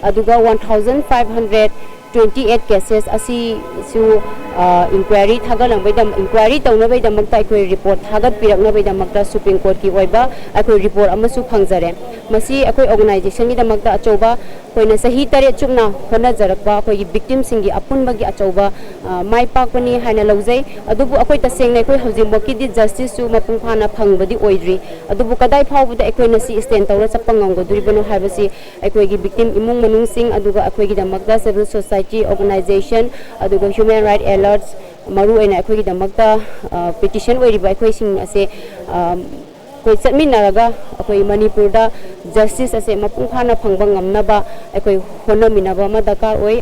ꯑꯗꯨꯒ one thousand five hundred twenty eight cases ꯑꯁꯤꯁꯨ, ꯑ, ꯏꯟꯀ꯭ꯋꯥꯏꯔꯤ ꯊꯥꯒꯠꯅꯕꯩꯗꯃꯛ, ꯏꯟꯀ꯭ꯋꯥꯏꯔꯤ ꯇꯧꯅꯕꯩꯗꯃꯛꯇ ꯑꯩꯈꯣꯏ ꯔꯤꯄꯣꯔꯠ ꯊꯥꯒꯠꯄꯤꯔꯛꯅꯕꯩꯗꯃꯛꯇ ꯁꯨꯄ꯭ꯔꯤꯝ ꯀꯣꯔꯠꯀꯤ ꯑꯣꯏꯕ ꯑꯩꯈꯣꯏ ꯔꯤꯄꯣꯔꯠ ꯑꯃꯁꯨ ꯐꯪꯖꯔꯦ꯫ ꯃꯁꯤ ꯑꯩꯈꯣꯏ ꯑꯣꯔꯒꯅꯥꯏꯖꯦꯁꯟꯒꯤꯗꯃꯛꯇ ꯑꯆꯧꯕ, ꯑꯩꯈꯣꯏꯅ ꯆꯍꯤ ꯇꯔꯦꯠ ꯆꯨꯞꯅ ꯍꯣꯠꯅꯖꯔꯛꯄ ꯑꯩꯈꯣꯏꯒꯤ ꯚꯤꯛꯇꯤꯝꯁꯤꯡꯒꯤ ꯑꯄꯨꯟꯕꯒꯤ ꯑꯆꯧꯕ, ꯑ, ꯃꯥꯏ ꯄꯥꯛꯄꯅꯤ ꯍꯥꯏꯅ ꯂꯧꯖꯩ꯫ ꯑꯗꯨꯕꯨ ꯑꯩꯈꯣꯏ ꯇꯁꯦꯡꯅ ꯑꯩꯈꯣꯏ ꯍꯧꯖꯤꯛꯃꯛꯀꯤꯗꯤ ꯖꯁꯇꯤꯁꯁꯨ ꯃꯄꯨꯡ ꯐꯥꯅ ꯐꯪꯕꯗꯤ ꯑꯣꯏꯗ꯭ꯔꯤ꯫ ꯑꯗꯨꯕꯨ ꯀꯗꯥꯏ ꯐꯥꯎꯕꯗ ꯑꯩꯈꯣꯏꯅ ꯁꯤ ꯁ꯭ꯇꯦꯟ ꯇꯧꯔ ꯆꯠꯄ ꯉꯝꯒꯗꯣꯔꯤꯕꯅꯣ ꯍꯥꯏꯕꯁꯤ ꯑꯩꯈꯣꯏꯒꯤ ꯚꯤꯛꯇꯤꯝ ꯏꯃꯨꯡ ꯃꯅꯨꯡꯁꯤꯡ, ꯑꯗꯨꯒ ꯑꯩꯈꯣꯏꯒꯤꯗꯃꯛꯇ civil society organization, ꯑꯗꯨꯒ human right alerts, ꯃꯔꯨꯑꯣꯏꯅ ꯑꯩꯈꯣꯏꯒꯤꯗꯃꯛꯇ, ꯑ, ꯄꯤꯇꯤꯁꯟ ꯑꯣꯏꯔꯤꯕ ꯑꯩꯈꯣꯏꯁꯤꯡ ꯑꯁꯦ, ꯑ, ꯑꯩꯈꯣꯏ ꯆꯠꯃꯤꯟꯅꯔꯒ ꯑꯩꯈꯣꯏ ꯃꯅꯤꯄꯨꯔꯗ ꯖꯁꯇꯤꯁ ꯑꯁꯦ ꯃꯄꯨꯡ ꯐꯥꯅ ꯐꯪꯕ ꯉꯝꯅꯕ ꯑꯩꯈꯣꯏ ꯍꯣꯠꯅꯃꯤꯟꯅꯕ ꯑꯃ ꯗꯔꯀꯥꯔ ꯑꯣꯏ꯫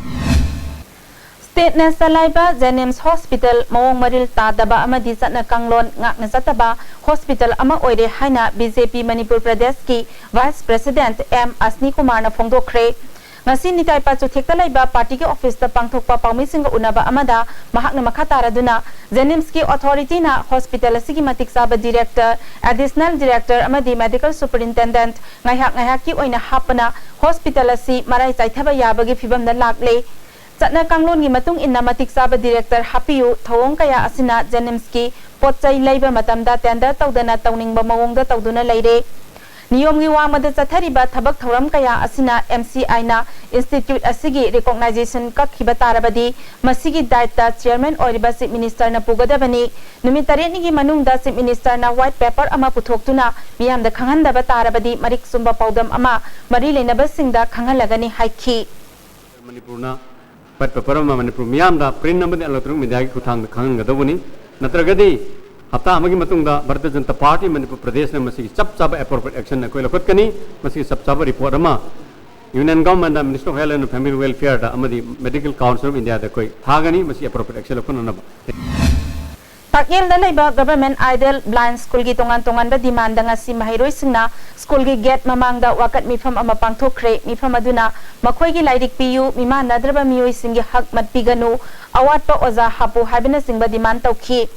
ꯁ꯭ꯇꯦꯠꯅ ꯆꯂꯥꯏꯕ ꯖꯦꯅꯤꯝꯁ ꯍꯣꯁꯄꯤꯇꯥꯜ ꯃꯑꯣꯡ ꯃꯔꯤꯜ ꯇꯥꯗꯕ ꯑꯃꯗꯤ ꯆꯠꯅ ꯀꯥꯡꯂꯣꯟ ꯉꯥꯛꯅ ꯆꯠꯇꯕ ꯍꯣꯁꯄꯤꯇꯥꯜ ꯑꯃ ꯑꯣꯏꯔꯦ ꯍꯥꯏꯅ ꯕꯤ ꯖꯦ ꯄꯤ ꯃꯅꯤꯄꯨꯔ ꯄ꯭ꯔꯗꯦꯁꯀꯤ ꯚꯥꯏꯁ ꯄ꯭ꯔꯦꯁꯤꯗꯦꯟꯠ ꯑꯦꯝ ꯑꯁꯅꯤ ꯀꯨꯃꯥꯔꯅ ꯐꯣꯡꯗꯣꯛꯈ꯭ꯔꯦ꯫ ꯉꯁꯤ ꯅꯤꯇꯥꯏ ꯄꯥꯆꯨꯊꯦꯛꯇ ꯂꯩꯕ ꯄꯥꯔꯇꯤꯒꯤ ꯑꯣꯐꯤꯁꯇ ꯄꯥꯡꯊꯣꯛꯄ ꯄꯥꯎꯃꯤꯁꯤꯡꯒ ꯎꯅꯕ ꯑꯃꯗ ꯃꯍꯥꯛꯅ ꯃꯈꯥ ꯇꯥꯔꯗꯨꯅ, JNIMSꯀꯤ ꯑꯣꯊꯣꯔꯤꯇꯤꯅ ꯍꯣꯁꯄꯤꯇꯥꯜ ꯑꯁꯤꯒꯤ ꯃꯇꯤꯛ ꯆꯥꯕ ꯗꯤꯔꯦꯛꯇꯔ, ꯑꯦꯗꯤꯁꯅꯦꯜ ꯗꯤꯔꯦꯛꯇꯔ ꯑꯃꯗꯤ ꯃꯦꯗꯤꯀꯦꯜ ꯁꯨꯄꯔꯤꯟꯇꯦꯟꯗꯦꯟꯠ ꯉꯥꯏꯍꯥꯛ ꯉꯥꯏꯍꯥꯛꯀꯤ ꯑꯣꯏꯅ ꯍꯥꯞꯄꯅ ꯍꯣꯁꯄꯤꯇꯥꯜ ꯑꯁꯤ ꯃꯔꯥꯏ ꯆꯥꯏꯊꯕ ꯌꯥꯕꯒꯤ ꯐꯤꯚꯝꯗ ꯂꯥꯛꯂꯦ꯫ ꯆꯠꯅ ꯀꯥꯡꯂꯣꯟꯒꯤ ꯃꯇꯨꯡ ꯏꯟꯅ ꯃꯇꯤꯛ ꯆꯥꯕ ꯗꯤꯔꯦꯛꯇꯔ ꯍꯥꯞꯄꯤꯌꯨ ꯊꯧꯑꯣꯡ ꯀꯌꯥ ꯑꯁꯤꯅ JNIMSꯀꯤ ꯄꯣꯠ ꯆꯩ ꯂꯩꯕ ꯃꯇꯝꯗ ꯇꯦꯟꯗꯔ ꯇꯧꯗꯅ ꯇꯧꯅꯤꯡꯕ ꯃꯑꯣꯡꯗ ꯇꯧꯗꯨꯅ ꯂꯩꯔꯦ꯫ ꯅꯤꯌꯣꯝꯒꯤ ꯋꯥꯡꯃꯗ ꯆꯠꯊꯔꯤꯕ ꯊꯕꯛ ꯊꯧꯔꯝ ꯀꯌꯥ ꯑꯁꯤꯅ MCIꯅ ꯏꯟꯁꯇꯤꯇ꯭ꯌꯨꯠ ꯑꯁꯤꯒꯤ ꯔꯤꯀꯣꯛꯅꯥꯏꯖꯦꯁꯟ ꯀꯛꯈꯤꯕ ꯇꯥꯔꯕꯗꯤ ꯃꯁꯤꯒꯤ ꯗꯥꯏꯠꯇ ꯆꯤꯌꯔꯃꯦꯟ ꯑꯣꯏꯔꯤꯕ ꯆꯤꯐ ꯃꯤꯅꯤꯁꯇꯔꯅ ꯄꯨꯒꯗꯕꯅꯤ꯫ ꯅꯨꯃꯤꯠ ꯇꯔꯦꯠꯅꯤꯒꯤ ꯃꯅꯨꯡꯗ ꯆꯤꯐ ꯃꯤꯅꯤꯁꯇꯔꯅ ꯋꯥꯏꯠ ꯄꯦꯄꯔ ꯑꯃ ꯄꯨꯊꯣꯛꯇꯨꯅ ꯃꯤꯌꯥꯝꯗ ꯈꯪꯍꯟꯗꯕ ꯇꯥꯔꯕꯗꯤ ꯃꯔꯤꯛ ꯆꯨꯝꯕ ꯄꯥꯎꯗꯝ ꯑꯃ ꯃꯔꯤ ꯂꯩꯅꯕꯁꯤꯡꯗ ꯈꯪꯍꯜꯂꯒꯅꯤ ꯍꯥꯏꯈꯤ꯫ ꯃꯅꯤꯄꯨꯔꯅ ꯋꯥꯏꯠ ꯄꯦꯄꯔ ꯑꯃ ꯃꯅꯤꯄꯨꯔ ꯃꯤꯌꯥꯝꯗ ꯄ꯭ꯔꯤꯟ ꯑꯃꯗꯤ ꯏꯂꯦꯛꯇ꯭ꯔꯣꯅꯤꯛ ꯃꯦꯗꯤꯌꯥꯒꯤ ꯈꯨꯠꯊꯥꯡꯗ ꯈꯪꯍꯟꯒꯗꯧꯕꯅꯤ꯫ ꯅꯠꯇ꯭ꯔꯒꯗꯤ ꯍꯞꯇꯥ ꯑꯃꯒꯤ ꯃꯇꯨꯡꯗ ꯚꯥꯔꯇꯤꯌ ꯖꯅꯇꯥ ꯄꯥꯔꯇꯤ ꯃꯅꯤꯄꯨꯔ ꯄ꯭ꯔꯗꯦꯁꯅ ꯃꯁꯤꯒꯤ ꯆꯞ ꯆꯥꯕ ꯑꯦꯄ꯭ꯔꯣꯄ꯭ꯔꯤꯌꯦꯠ ꯑꯦꯛꯁꯟ ꯑꯩꯈꯣꯏ ꯂꯧꯈꯠꯀꯅꯤ꯫ ꯃꯁꯤꯒꯤ ꯆꯞ ꯆꯥꯕ ꯔꯤꯄꯣꯔꯠ ꯑꯃ ꯌꯨꯅꯤꯌꯟ ꯒꯚꯔꯟꯃꯦꯟꯗ, ministry of health and family ꯋꯦꯜꯐꯤꯌꯔꯗ ꯑꯃꯗꯤ ꯃꯦꯗꯤꯀꯦꯜ ꯀꯥꯎꯟꯁꯤꯜ ꯑꯣꯐ ꯏꯟꯗꯤꯌꯥꯗ ꯑꯩꯈꯣꯏ ꯊꯥꯒꯅꯤ꯫ ꯃꯁꯤ ꯑꯦꯄ꯭ꯔꯣꯄ꯭ꯔꯤꯌꯦꯠ ꯑꯦꯛꯁꯟ ꯂꯧꯈꯠꯅꯅꯕ꯫ ꯇꯥꯛꯌꯦꯜꯗ ꯂꯩꯕ ꯒꯚꯔꯟꯃꯦꯟꯠ ꯑꯥꯏꯗꯦꯜ ꯕ꯭ꯂꯥꯏꯟꯗ ꯁ꯭ꯀꯨꯜꯒꯤ ꯇꯣꯉꯥꯟ ꯇꯣꯉꯥꯟꯕ ꯗꯤꯃꯥꯟꯗ ꯉꯁꯤ ꯃꯍꯩꯔꯣꯏꯁꯤꯡꯅ ꯁ꯭ꯀꯨꯜꯒꯤ ꯒꯦꯠ ꯃꯃꯥꯡꯗ ꯋꯥꯀꯠ ꯃꯤꯐꯝ ꯑꯃ ꯄꯥꯡꯊꯣꯛꯈ꯭ꯔꯦ꯫ ꯃꯤꯐꯝ ꯑꯗꯨꯅ ꯃꯈꯣꯏꯒꯤ ꯂꯥꯏꯔꯤꯛ ꯄꯤꯌꯨ, ꯃꯤꯃꯥꯟꯅꯗ꯭ꯔꯕ ꯃꯤꯑꯣꯏꯁꯤꯡꯒꯤ ꯍꯛ ꯃꯠꯄꯤꯒꯅꯨ, ꯑꯋꯥꯠꯄ ꯑꯣꯖꯥ ꯍꯥꯞꯄꯨ ꯍꯥꯏꯕꯅꯆꯤꯡꯕ ꯗꯤꯃꯥꯟ ꯇꯧꯈꯤ꯫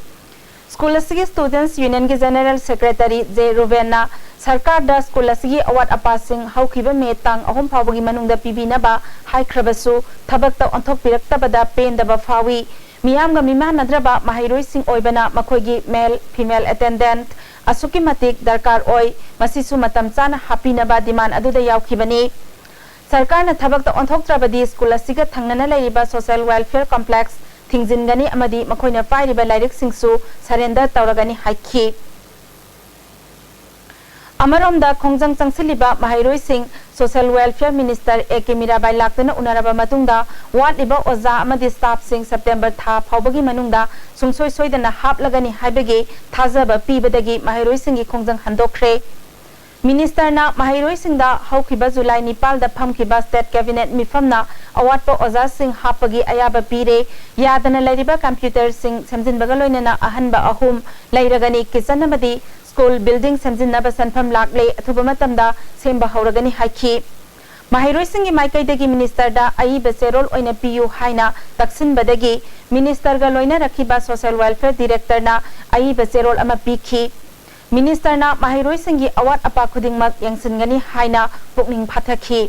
ꯁ꯭ꯀꯨꯜ ꯑꯁꯤꯒꯤ ꯁ꯭ꯇꯨꯗꯦꯟꯠꯁ ꯌꯨꯅꯤꯌꯟꯒꯤ ꯖꯦꯅꯦꯔꯦꯜ ꯁꯦꯀ꯭ꯔꯦꯇꯔꯤ ꯖꯦ ꯔꯨꯕꯦꯟꯅ ꯁꯔꯀꯥꯔꯗ ꯁ꯭ꯀꯨꯜ ꯑꯁꯤꯒꯤ ꯑꯋꯥꯠ ꯑꯄꯥꯁꯤꯡ ꯍꯧꯈꯤꯕ ꯃꯦ ꯇꯥꯡ ꯑꯍꯨꯝ ꯐꯥꯎꯕꯒꯤ ꯃꯅꯨꯡꯗ ꯄꯤꯕꯤꯅꯕ ꯍꯥꯏꯈ꯭ꯔꯕꯁꯨ ꯊꯕꯛꯇ ꯑꯣꯟꯊꯣꯛꯄꯤꯔꯛꯇꯕꯗ ꯄꯦꯟꯗꯕ ꯐꯥꯎꯏ꯫ ꯃꯤꯌꯥꯝꯒ ꯃꯤꯃꯥꯟꯅꯗ꯭ꯔꯕ ꯃꯍꯩꯔꯣꯏꯁꯤꯡ ꯑꯣꯏꯕꯅ ꯃꯈꯣꯏꯒꯤ ꯃꯦꯜ, ꯐꯤꯃꯦꯜ ꯑꯦꯇꯦꯟꯗꯦꯟꯠ ꯑꯁꯨꯛꯀꯤ ꯃꯇꯤꯛ ꯗꯔꯀꯥꯔ ꯑꯣꯏ꯫ ꯃꯁꯤꯁꯨ ꯃꯇꯝ ꯆꯥꯅ ꯍꯥꯞꯄꯤꯅꯕ ꯗꯤꯃꯥꯟ ꯑꯗꯨꯗ ꯌꯥꯎꯈꯤꯕꯅꯤ꯫ ꯁꯔꯀꯥꯔꯅ ꯊꯕꯛꯇ ꯑꯣꯟꯊꯣꯛꯇ꯭ꯔꯕꯗꯤ ꯁ꯭ꯀꯨꯜ ꯑꯁꯤꯒ ꯊꯪꯅꯅ ꯂꯩꯔꯤꯕ ꯁꯣꯁꯤꯌꯦꯜ ꯋꯦꯜꯐꯤꯌꯔ ꯀꯝꯄ꯭ꯂꯦꯛꯁ ꯊꯤꯡꯖꯤꯟꯒꯅꯤ ꯑꯃꯗꯤ ꯃꯈꯣꯏꯅ ꯄꯥꯏꯔꯤꯕ ꯂꯥꯏꯔꯤꯛꯁꯤꯡꯁꯨ ꯁꯔꯦꯟꯗꯔ ꯇꯧꯔꯒꯅꯤ ꯍꯥꯏꯈꯤ꯫ ꯑꯃꯔꯣꯝꯗ ꯈꯣꯡꯖꯪ ꯆꯪꯁꯤꯜꯂꯤꯕ ꯃꯍꯩꯔꯣꯏꯁꯤꯡ social welfare minister A K Mirabai ꯂꯥꯛꯇꯨꯅ ꯎꯅꯔꯕ ꯃꯇꯨꯡꯗ ꯋꯥꯠꯂꯤꯕ ꯑꯣꯖꯥ ꯑꯃꯗꯤ ꯁ꯭ꯇꯥꯐꯁꯤꯡ ꯁꯦꯞꯇꯦꯝꯕꯔ ꯊꯥ ꯐꯥꯎꯕꯒꯤ ꯃꯅꯨꯡꯗ ꯁꯨꯡꯁꯣꯏ ꯁꯣꯏꯗꯅ ꯍꯥꯞꯂꯒꯅꯤ ꯍꯥꯏꯕꯒꯤ ꯊꯥꯖꯕ ꯄꯤꯕꯗꯒꯤ ꯃꯍꯩꯔꯣꯏꯁꯤꯡꯒꯤ ꯈꯣꯡꯖꯪ ꯍꯟꯗꯣꯛꯈ꯭ꯔꯦ꯫ ꯃꯤꯅꯤꯁꯇꯔꯅ ꯃꯍꯩꯔꯣꯏꯁꯤꯡꯗ ꯍꯧꯈꯤꯕ ꯖꯨꯂꯥꯏ ꯅꯤꯄꯥꯜꯗ ꯐꯝꯈꯤꯕ ꯁ꯭ꯇꯦꯠ ꯀꯦꯕꯤꯅꯦꯠ ꯃꯤꯐꯝꯅ ꯑꯋꯥꯠꯄ ꯑꯣꯖꯥꯁꯤꯡ ꯍꯥꯞꯄꯒꯤ ꯑꯌꯥꯕ ꯄꯤꯔꯦ꯫ ꯌꯥꯗꯅ ꯂꯩꯔꯤꯕ ꯀꯝꯄ꯭ꯌꯨꯇꯔꯁꯤꯡ ꯁꯦꯝꯖꯤꯟꯕꯒ ꯂꯣꯏꯅꯅ ꯑꯍꯟꯕ ꯑꯍꯨꯝ ꯂꯩꯔꯒꯅꯤ꯫ ꯀꯤꯆꯟ ꯑꯃꯗꯤ ꯁ꯭ꯀꯨꯜ ꯕꯤꯜꯗꯤꯡ ꯁꯦꯝꯖꯤꯟꯅꯕ ꯁꯦꯟꯐꯝ ꯂꯥꯛꯂꯦ꯫ ꯑꯊꯨꯕ ꯃꯇꯝꯗ ꯁꯦꯝꯕ ꯍꯧꯔꯒꯅꯤ ꯍꯥꯏꯈꯤ꯫ ꯃꯍꯩꯔꯣꯏꯁꯤꯡꯒꯤ ꯃꯥꯏꯀꯩꯗꯒꯤ ministerꯗ ꯑꯏꯕ ꯆꯦꯔꯣꯜ ꯑꯣꯏꯅ ꯄꯤꯌꯨ ꯍꯥꯏꯅ ꯇꯛꯁꯤꯟꯕꯗꯒꯤ ministerꯒ ꯂꯣꯏꯅꯔꯛꯈꯤꯕ social welfare directorꯅ ꯑꯏꯕ ꯆꯦꯔꯣꯜ ꯑꯃ ꯄꯤꯈꯤ꯫ ministerꯅ ꯃꯍꯩꯔꯣꯏꯁꯤꯡꯒꯤ ꯑꯋꯥꯠ ꯑꯄꯥ ꯈꯨꯗꯤꯡꯃꯛ ꯌꯦꯡꯁꯤꯟꯒꯅꯤ ꯍꯥꯏꯅ ꯄꯨꯛꯅꯤꯡ ꯐꯥꯊꯈꯤ꯫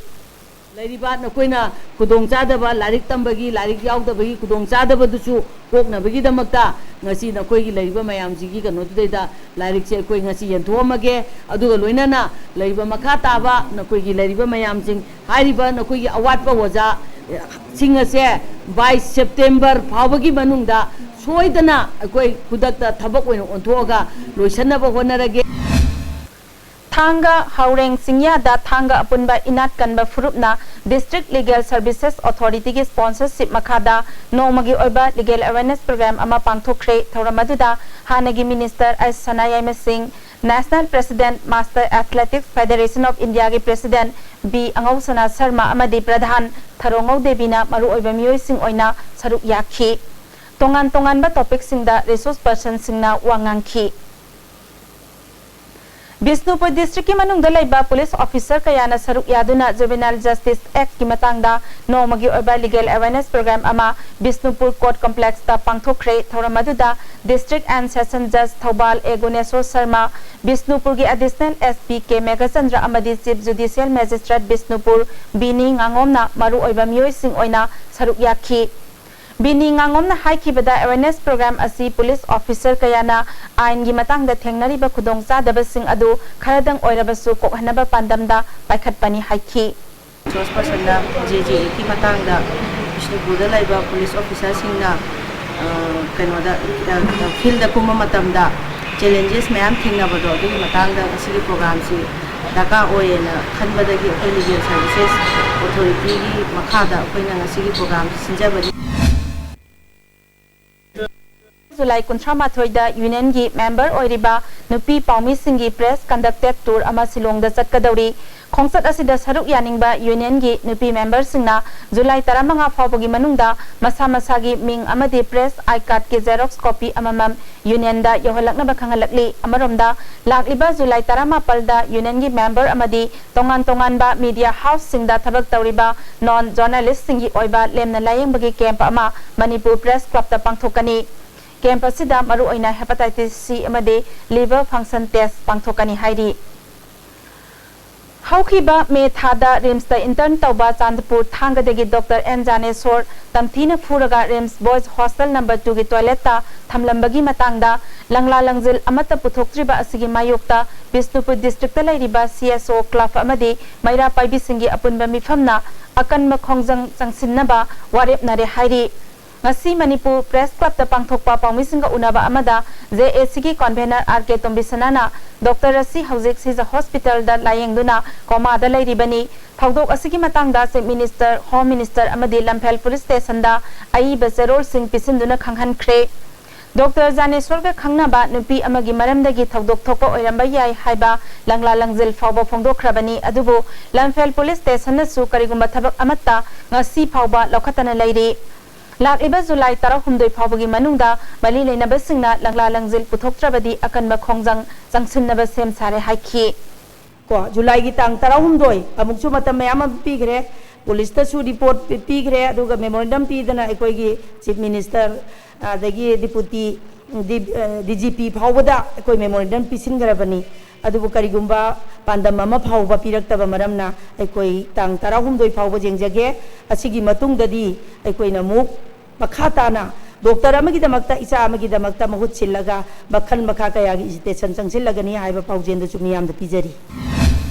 ꯂꯩꯔꯤꯕ ꯅꯈꯣꯏꯅ ꯈꯨꯗꯣꯡꯆꯥꯗꯕ, ꯂꯥꯏꯔꯤꯛ ꯇꯝꯕꯒꯤ, ꯂꯥꯏꯔꯤꯛ ꯌꯥꯎꯗꯕꯒꯤ ꯈꯨꯗꯣꯡꯆꯥꯗꯕꯗꯨꯁꯨ ꯀꯣꯛꯅꯕꯒꯤꯗꯃꯛꯇ ꯉꯁꯤ ꯅꯈꯣꯏꯒꯤ ꯂꯩꯔꯤꯕ ꯃꯌꯥꯝꯁꯤꯒꯤ ꯀꯩꯅꯣꯗꯨꯗꯩꯗ ꯂꯥꯏꯔꯤꯛꯁꯦ ꯑꯩꯈꯣꯏ ꯉꯁꯤ ꯌꯦꯟꯊꯣꯛꯑꯝꯃꯒꯦ꯫ ꯑꯗꯨꯒ ꯂꯣꯏꯅꯅ ꯂꯩꯔꯤꯕ ꯃꯈꯥ ꯇꯥꯕ ꯅꯈꯣꯏꯒꯤ ꯂꯩꯔꯤꯕ ꯃꯌꯥꯝꯁꯤꯡ, ꯍꯥꯏꯔꯤꯕ ꯅꯈꯣꯏꯒꯤ ꯑꯋꯥꯠꯄ ꯑꯣꯖꯥꯁꯤꯡ ꯑꯁꯦ by September ꯐꯥꯎꯕꯒꯤ ꯃꯅꯨꯡꯗ ꯁꯣꯏꯗꯅ ꯑꯩꯈꯣꯏ ꯈꯨꯗꯛꯇ ꯊꯕꯛ ꯑꯣꯏꯅ ꯑꯣꯟꯊꯣꯛꯑꯒ ꯂꯣꯏꯁꯤꯟꯅꯕ ꯍꯣꯠꯅꯔꯒꯦ꯫ ꯊꯥꯡꯒ ꯍꯥꯎꯔꯦꯡ ꯆꯤꯡꯌꯥꯗ ꯊꯥꯡꯒ ꯑꯄꯨꯟꯕ ꯏꯅꯥꯠ ꯀꯟꯕ ꯐꯨꯔꯨꯞꯅ District Legal Services Authorityꯒꯤ sponsorship ꯃꯈꯥꯗ ꯅꯣꯡꯃꯒꯤ ꯑꯣꯏꯕ legal awareness program ꯑꯃ ꯄꯥꯡꯊꯣꯛꯈ꯭ꯔꯦ꯫ ꯊꯧꯔꯝ ꯑꯗꯨꯗ ꯍꯥꯟꯅꯒꯤ minister ꯑꯦꯁ ꯁꯅꯥꯌꯥꯏꯃ ꯁꯤꯡ, national president, Master Athletics Federation of Indiaꯒꯤ president ꯕꯤ ꯑꯉꯧꯁꯅꯥ ꯁꯔꯃ ꯑꯃꯗꯤ ꯄ꯭ꯔꯙꯥꯟ ꯊꯔꯣꯉꯧ ꯗꯦꯕꯤꯅ ꯃꯔꯨꯑꯣꯏꯕ ꯃꯤꯑꯣꯏꯁꯤꯡ ꯑꯣꯏꯅ ꯁꯔꯨꯛ ꯌꯥꯈꯤ꯫ ꯇꯣꯉꯥꯟ ꯇꯣꯉꯥꯟꯕ topicꯁꯤꯡꯗ resource personꯁꯤꯡꯅ ꯋꯥ ꯉꯥꯡꯈꯤ꯫ ꯕꯤꯁꯅꯨꯄꯨꯔ districtꯀꯤ ꯃꯅꯨꯡꯗ ꯂꯩꯕ police officer ꯀꯌꯥꯅ ꯁꯔꯨꯛ ꯌꯥꯗꯨꯅ Juvenile Justice Actꯀꯤ ꯃꯇꯥꯡꯗ ꯅꯣꯡꯃꯒꯤ ꯑꯣꯏꯕ legal awareness program ꯑꯃ ꯕꯤꯁꯅꯨꯄꯨꯔ Court Complexꯇ ꯄꯥꯡꯊꯣꯛꯈ꯭ꯔꯦ꯫ ꯊꯧꯔꯝ ꯑꯗꯨꯗ District and Session Judge Thoubal A Guneshor Sharma, ꯕꯤꯁꯅꯨꯄꯨꯔꯒꯤ Additional SP ꯀꯦ ꯃꯦꯘꯆꯟꯗ꯭ꯔ ꯑꯃꯗꯤ Chief Judicial Magistrate ꯕꯤꯁꯅꯨꯄꯨꯔ ꯕꯤꯅꯤ ꯉꯥꯉꯣꯝꯅ ꯃꯔꯨꯑꯣꯏꯕ ꯃꯤꯑꯣꯏꯁꯤꯡ ꯑꯣꯏꯅ ꯁꯔꯨꯛ ꯌꯥꯈꯤ꯫ ꯕꯤꯅꯤ ꯉꯥꯉꯣꯝꯅ ꯍꯥꯏꯈꯤꯕꯗ, awareness program ꯑꯁꯤ police officer ꯀꯌꯥꯅ ꯑꯥꯏꯟꯒꯤ ꯃꯇꯥꯡꯗ ꯊꯦꯡꯅꯔꯤꯕ ꯈꯨꯗꯣꯡꯆꯥꯗꯕꯁꯤꯡ ꯑꯗꯨ ꯈꯔꯗꯪ ꯑꯣꯏꯔꯕꯁꯨ ꯀꯣꯛꯍꯟꯅꯕ ꯄꯥꯟꯗꯝꯗ ꯄꯥꯏꯈꯠꯄꯅꯤ ꯍꯥꯏꯈꯤ꯫ Resource personꯅ JJAꯒꯤ ꯃꯇꯥꯡꯗ ꯕꯤꯁꯅꯨꯄꯨꯔꯗ ꯂꯩꯕ police officerꯁꯤꯡꯅ, ꯑ, ꯀꯩꯅꯣꯗ, ꯑ, fieldꯗ ꯀꯨꯝꯕ ꯃꯇꯝꯗ challenges ꯃꯌꯥꯝ ꯊꯦꯡꯅꯕꯗꯣ, ꯑꯗꯨꯒꯤ ꯃꯇꯥꯡꯗ ꯉꯁꯤꯒꯤ programꯁꯤ ꯗꯔꯀꯥꯔ ꯑꯣꯏꯌꯦꯅ ꯈꯟꯕꯗꯒꯤ ꯑꯩꯈꯣꯏ Legal Services Authorityꯒꯤ ꯃꯈꯥꯗ ꯑꯩꯈꯣꯏꯅ ꯉꯁꯤꯒꯤ programꯁꯤ ꯁꯤꯟꯖꯕꯅꯤ꯫ ꯖꯨꯂꯥꯏ ꯀꯨꯟꯊ꯭ꯔꯥ ꯃꯥꯊꯣꯏꯗ ꯌꯨꯅꯤꯌꯟꯒꯤ ꯃꯦꯝꯕꯔ ꯑꯣꯏꯔꯤꯕ ꯅꯨꯄꯤ ꯄꯥꯎꯃꯤꯁꯤꯡꯒꯤ ꯄ꯭ꯔꯦꯁ ꯀꯟꯗꯛꯇꯦꯠ ꯇꯨꯔ ꯑꯃ ꯁꯤꯂꯣꯡꯗ ꯆꯠꯀꯗꯧꯔꯤ꯫ ꯈꯣꯡꯆꯠ ꯑꯁꯤꯗ ꯁꯔꯨꯛ ꯌꯥꯅꯤꯡꯕ ꯌꯨꯅꯤꯌꯟꯒꯤ ꯅꯨꯄꯤ ꯃꯦꯝꯕꯔꯁꯤꯡꯅ ꯖꯨꯂꯥꯏ ꯇꯔꯥꯃꯉꯥ ꯐꯥꯎꯕꯒꯤ ꯃꯅꯨꯡꯗ ꯃꯁꯥ ꯃꯁꯥꯒꯤ ꯃꯤꯡ ꯑꯃꯗꯤ ꯄ꯭ꯔꯦꯁ ꯑꯥꯏ ꯀꯥꯔꯗꯀꯤ ꯖꯦꯔꯣꯛꯁ ꯀꯣꯄꯤ ꯑꯃꯃꯝ ꯌꯨꯅꯤꯌꯟꯗ ꯌꯧꯍꯜꯂꯛꯅꯕ ꯈꯪꯍꯜꯂꯛꯂꯤ꯫ ꯑꯃꯔꯣꯝꯗ, ꯂꯥꯛꯂꯤꯕ ꯖꯨꯂꯥꯏ ꯇꯔꯥꯃꯥꯄꯜꯗ ꯌꯨꯅꯤꯌꯟꯒꯤ ꯃꯦꯝꯕꯔ ꯑꯃꯗꯤ ꯇꯣꯉꯥꯟ ꯇꯣꯉꯥꯟꯕ ꯃꯤꯗꯤꯌꯥ ꯍꯥꯎꯁꯁꯤꯡꯗ ꯊꯕꯛ ꯇꯧꯔꯤꯕ ꯅꯣꯟ ꯖꯔꯅꯦꯂꯤꯁꯁꯤꯡꯒꯤ ꯑꯣꯏꯕ ꯂꯦꯝꯅ ꯂꯥꯌꯦꯡꯕꯒꯤ ꯀꯦꯝꯞ ꯑꯃ ꯃꯅꯤꯄꯨꯔ ꯄ꯭ꯔꯦꯁ ꯀ꯭ꯂꯕꯇ ꯄꯥꯡꯊꯣꯛꯀꯅꯤ꯫ ꯀꯦꯝꯞ ꯑꯁꯤꯗ ꯃꯔꯨꯑꯣꯏꯅ ꯍꯦꯄꯥꯇꯥꯏꯇꯤꯁ ꯁꯤ ꯑꯃꯗꯤ ꯂꯤꯚꯔ ꯐꯪꯁꯟ ꯇꯦꯁ ꯄꯥꯡꯊꯣꯛꯀꯅꯤ ꯍꯥꯏꯔꯤ꯫ ꯍꯧꯈꯤꯕ ꯃꯦ ꯊꯥꯗ ꯔꯤꯝꯁꯇ ꯏꯟꯇꯔꯟ ꯇꯧꯕ ꯆꯥꯟꯗꯄꯨꯔ ꯊꯥꯡꯒꯗꯒꯤ ꯗꯣꯛꯇꯔ ꯑꯦꯟ ꯖꯥꯅꯦꯁꯣꯔ ꯇꯝꯊꯤꯅ ꯐꯨꯔꯒ ꯔꯤꯝꯁ ꯕꯣꯏꯁ ꯍꯣꯁꯇꯦꯜ ꯅꯝꯕꯔ ꯇꯨꯒꯤ ꯇꯣꯏꯂꯦꯠꯇ ꯊꯝꯂꯝꯕꯒꯤ ꯃꯇꯥꯡꯗ ꯂꯪꯂꯥ ꯂꯪꯖꯤꯜ ꯑꯃꯠꯇ ꯄꯨꯊꯣꯛꯇ꯭ꯔꯤꯕ ꯑꯁꯤꯒꯤ ꯃꯥꯌꯣꯛꯇ ꯕꯤꯁꯅꯨꯄꯨꯔ ꯗꯤꯁꯇ꯭ꯔꯤꯛꯇ ꯂꯩꯔꯤꯕ ꯁꯤ ꯑꯦꯁ ꯑꯣ ꯀ꯭ꯂꯕ ꯑꯃꯗꯤ ꯃꯩꯔꯥ ꯄꯥꯏꯕꯤꯁꯤꯡꯒꯤ ꯑꯄꯨꯟꯕ ꯃꯤꯐꯝꯅ ꯑꯀꯟꯕ ꯈꯣꯡꯖꯪ ꯆꯪꯁꯤꯟꯅꯕ ꯋꯥꯔꯦꯞꯅꯔꯦ ꯍꯥꯏꯔꯤ꯫ ꯉꯁꯤ ꯃꯅꯤꯄꯨꯔ ꯄ꯭ꯔꯦꯁ ꯀ꯭ꯂꯕꯇ ꯄꯥꯡꯊꯣꯛꯄ ꯄꯥꯎꯃꯤꯁꯤꯡꯒ ꯎꯅꯕ ꯑꯃꯗ ꯖꯦ ꯑꯦ ꯁꯤꯒꯤ ꯀꯣꯟꯚꯦꯅꯔ ꯑꯥꯔ ꯀꯦ ꯇꯣꯝꯕꯤꯁꯅꯥꯅ ꯗꯣꯛꯇꯔ ꯑꯁꯤ ꯍꯧꯖꯤꯛ ꯁꯤꯖ ꯍꯣꯁꯄꯤꯇꯥꯜꯗ ꯂꯥꯌꯦꯡꯗꯨꯅ ꯀꯣꯃꯥꯗ ꯂꯩꯔꯤꯕꯅꯤ꯫ ꯊꯧꯗꯣꯛ ꯑꯁꯤꯒꯤ ꯃꯇꯥꯡꯗ ꯆꯤꯐ ꯃꯤꯅꯤꯁꯇꯔ, ꯍꯣꯝ ꯃꯤꯅꯤꯁꯇꯔ ꯑꯃꯗꯤ ꯂꯝꯐꯦꯜ ꯄꯨꯂꯤꯁ ꯁ꯭ꯇꯦꯁꯟꯗ ꯑꯏꯕ ꯆꯦꯔꯣꯜꯁꯤꯡ ꯄꯤꯁꯤꯟꯗꯨꯅ ꯈꯪꯍꯟꯈ꯭ꯔꯦ꯫ ꯗꯣꯛꯇꯔ ꯖꯥꯅꯦꯁꯣꯔꯒ ꯈꯪꯅꯕ ꯅꯨꯄꯤ ꯑꯃꯒꯤ ꯃꯔꯝꯗꯒꯤ ꯊꯧꯗꯣꯛ ꯊꯣꯛꯄ ꯑꯣꯏꯔꯝꯕ ꯌꯥꯏ ꯍꯥꯏꯕ ꯂꯪꯂꯥ ꯂꯪꯖꯤꯜ ꯐꯥꯎꯕ ꯐꯣꯡꯗꯣꯛꯈ꯭ꯔꯕꯅꯤ꯫ ꯑꯗꯨꯕꯨ ꯂꯝꯐꯦꯜ ꯄꯨꯂꯤꯁ ꯁ꯭ꯇꯦꯁꯟꯅꯁꯨ ꯀꯔꯤꯒꯨꯝꯕ ꯊꯕꯛ ꯑꯃꯠꯇ ꯉꯁꯤ ꯐꯥꯎꯕ ꯂꯧꯈꯠꯇꯅ ꯂꯩꯔꯤ꯫ ꯂꯥꯛꯂꯤꯕ ꯖꯨꯂꯥꯏ ꯇꯔꯥꯍꯨꯝꯗꯣꯏ ꯐꯥꯎꯕꯒꯤ ꯃꯅꯨꯡꯗ ꯃꯔꯤ ꯂꯩꯅꯕꯁꯤꯡꯅ ꯂꯪꯂꯥ ꯂꯪꯖꯤꯜ ꯄꯨꯊꯣꯛꯇ꯭ꯔꯕꯗꯤ ꯑꯀꯟꯕ ꯈꯣꯡꯖꯪ ꯆꯪꯁꯤꯟꯅꯕ ꯁꯦꯝ ꯁꯥꯔꯦ ꯍꯥꯏꯈꯤ꯫ ꯀꯣ, ꯖꯨꯂꯥꯏꯒꯤ ꯇꯥꯡ ꯇꯔꯥꯍꯨꯝꯗꯣꯏ ꯑꯃꯨꯛꯁꯨ ꯃꯇꯝ ꯃꯌꯥꯝ ꯑꯃ ꯄꯤꯈ꯭ꯔꯦ꯫ ꯄꯨꯂꯤꯁꯇꯁꯨ ꯔꯤꯄꯣꯔꯠ ꯄꯤ-, ꯄꯤꯈ꯭ꯔꯦ, ꯑꯗꯨꯒ ꯃꯦꯃꯣꯔꯦꯟꯗꯝ ꯄꯤꯗꯅ ꯑꯩꯈꯣꯏꯒꯤ ꯆꯤꯐ ꯃꯤꯅꯤꯁꯇꯔ, ꯑꯗꯒꯤ ꯗꯤꯄꯨꯇꯤ ꯗꯤ-, ꯑ, ꯗꯤ ꯖꯤ ꯄꯤ ꯐꯥꯎꯕꯗ ꯑꯩꯈꯣꯏ ꯃꯦꯃꯣꯔꯦꯟꯗꯝ ꯄꯤꯁꯤꯟꯈ꯭ꯔꯕꯅꯤ꯫ ꯑꯗꯨꯕꯨ ꯀꯔꯤꯒꯨꯝꯕ ꯄꯥꯟꯗꯝ ꯑꯃ ꯐꯥꯎꯕ ꯄꯤꯔꯛꯇꯕ ꯃꯔꯝꯅ ꯑꯩꯈꯣꯏ ꯇꯥꯡ ꯇꯔꯥꯍꯨꯝꯗꯣꯏ ꯐꯥꯎꯕ ꯌꯦꯡꯖꯒꯦ꯫ ꯑꯁꯤꯒꯤ ꯃꯇꯨꯡꯗꯗꯤ ꯑꯩꯈꯣꯏꯅ ꯑꯃꯨꯛ ꯃꯈꯥ ꯇꯥꯅ ꯗꯣꯛꯇꯔ ꯑꯃꯒꯤꯗꯃꯛꯇ, ꯏꯆꯥ ꯑꯃꯒꯤꯗꯃꯛꯇ ꯃꯍꯨꯠ ꯁꯤꯜꯂꯒ ꯃꯈꯜ ꯃꯈꯥ ꯀꯌꯥꯒꯤ ꯑꯦꯖꯤꯇꯦꯁꯟ ꯆꯪꯁꯤꯜꯂꯒꯅꯤ ꯍꯥꯏꯕ ꯄꯥꯎꯖꯦꯜꯗꯨꯁꯨ ꯃꯤꯌꯥꯝꯗ ꯄꯤꯖꯔꯤ꯫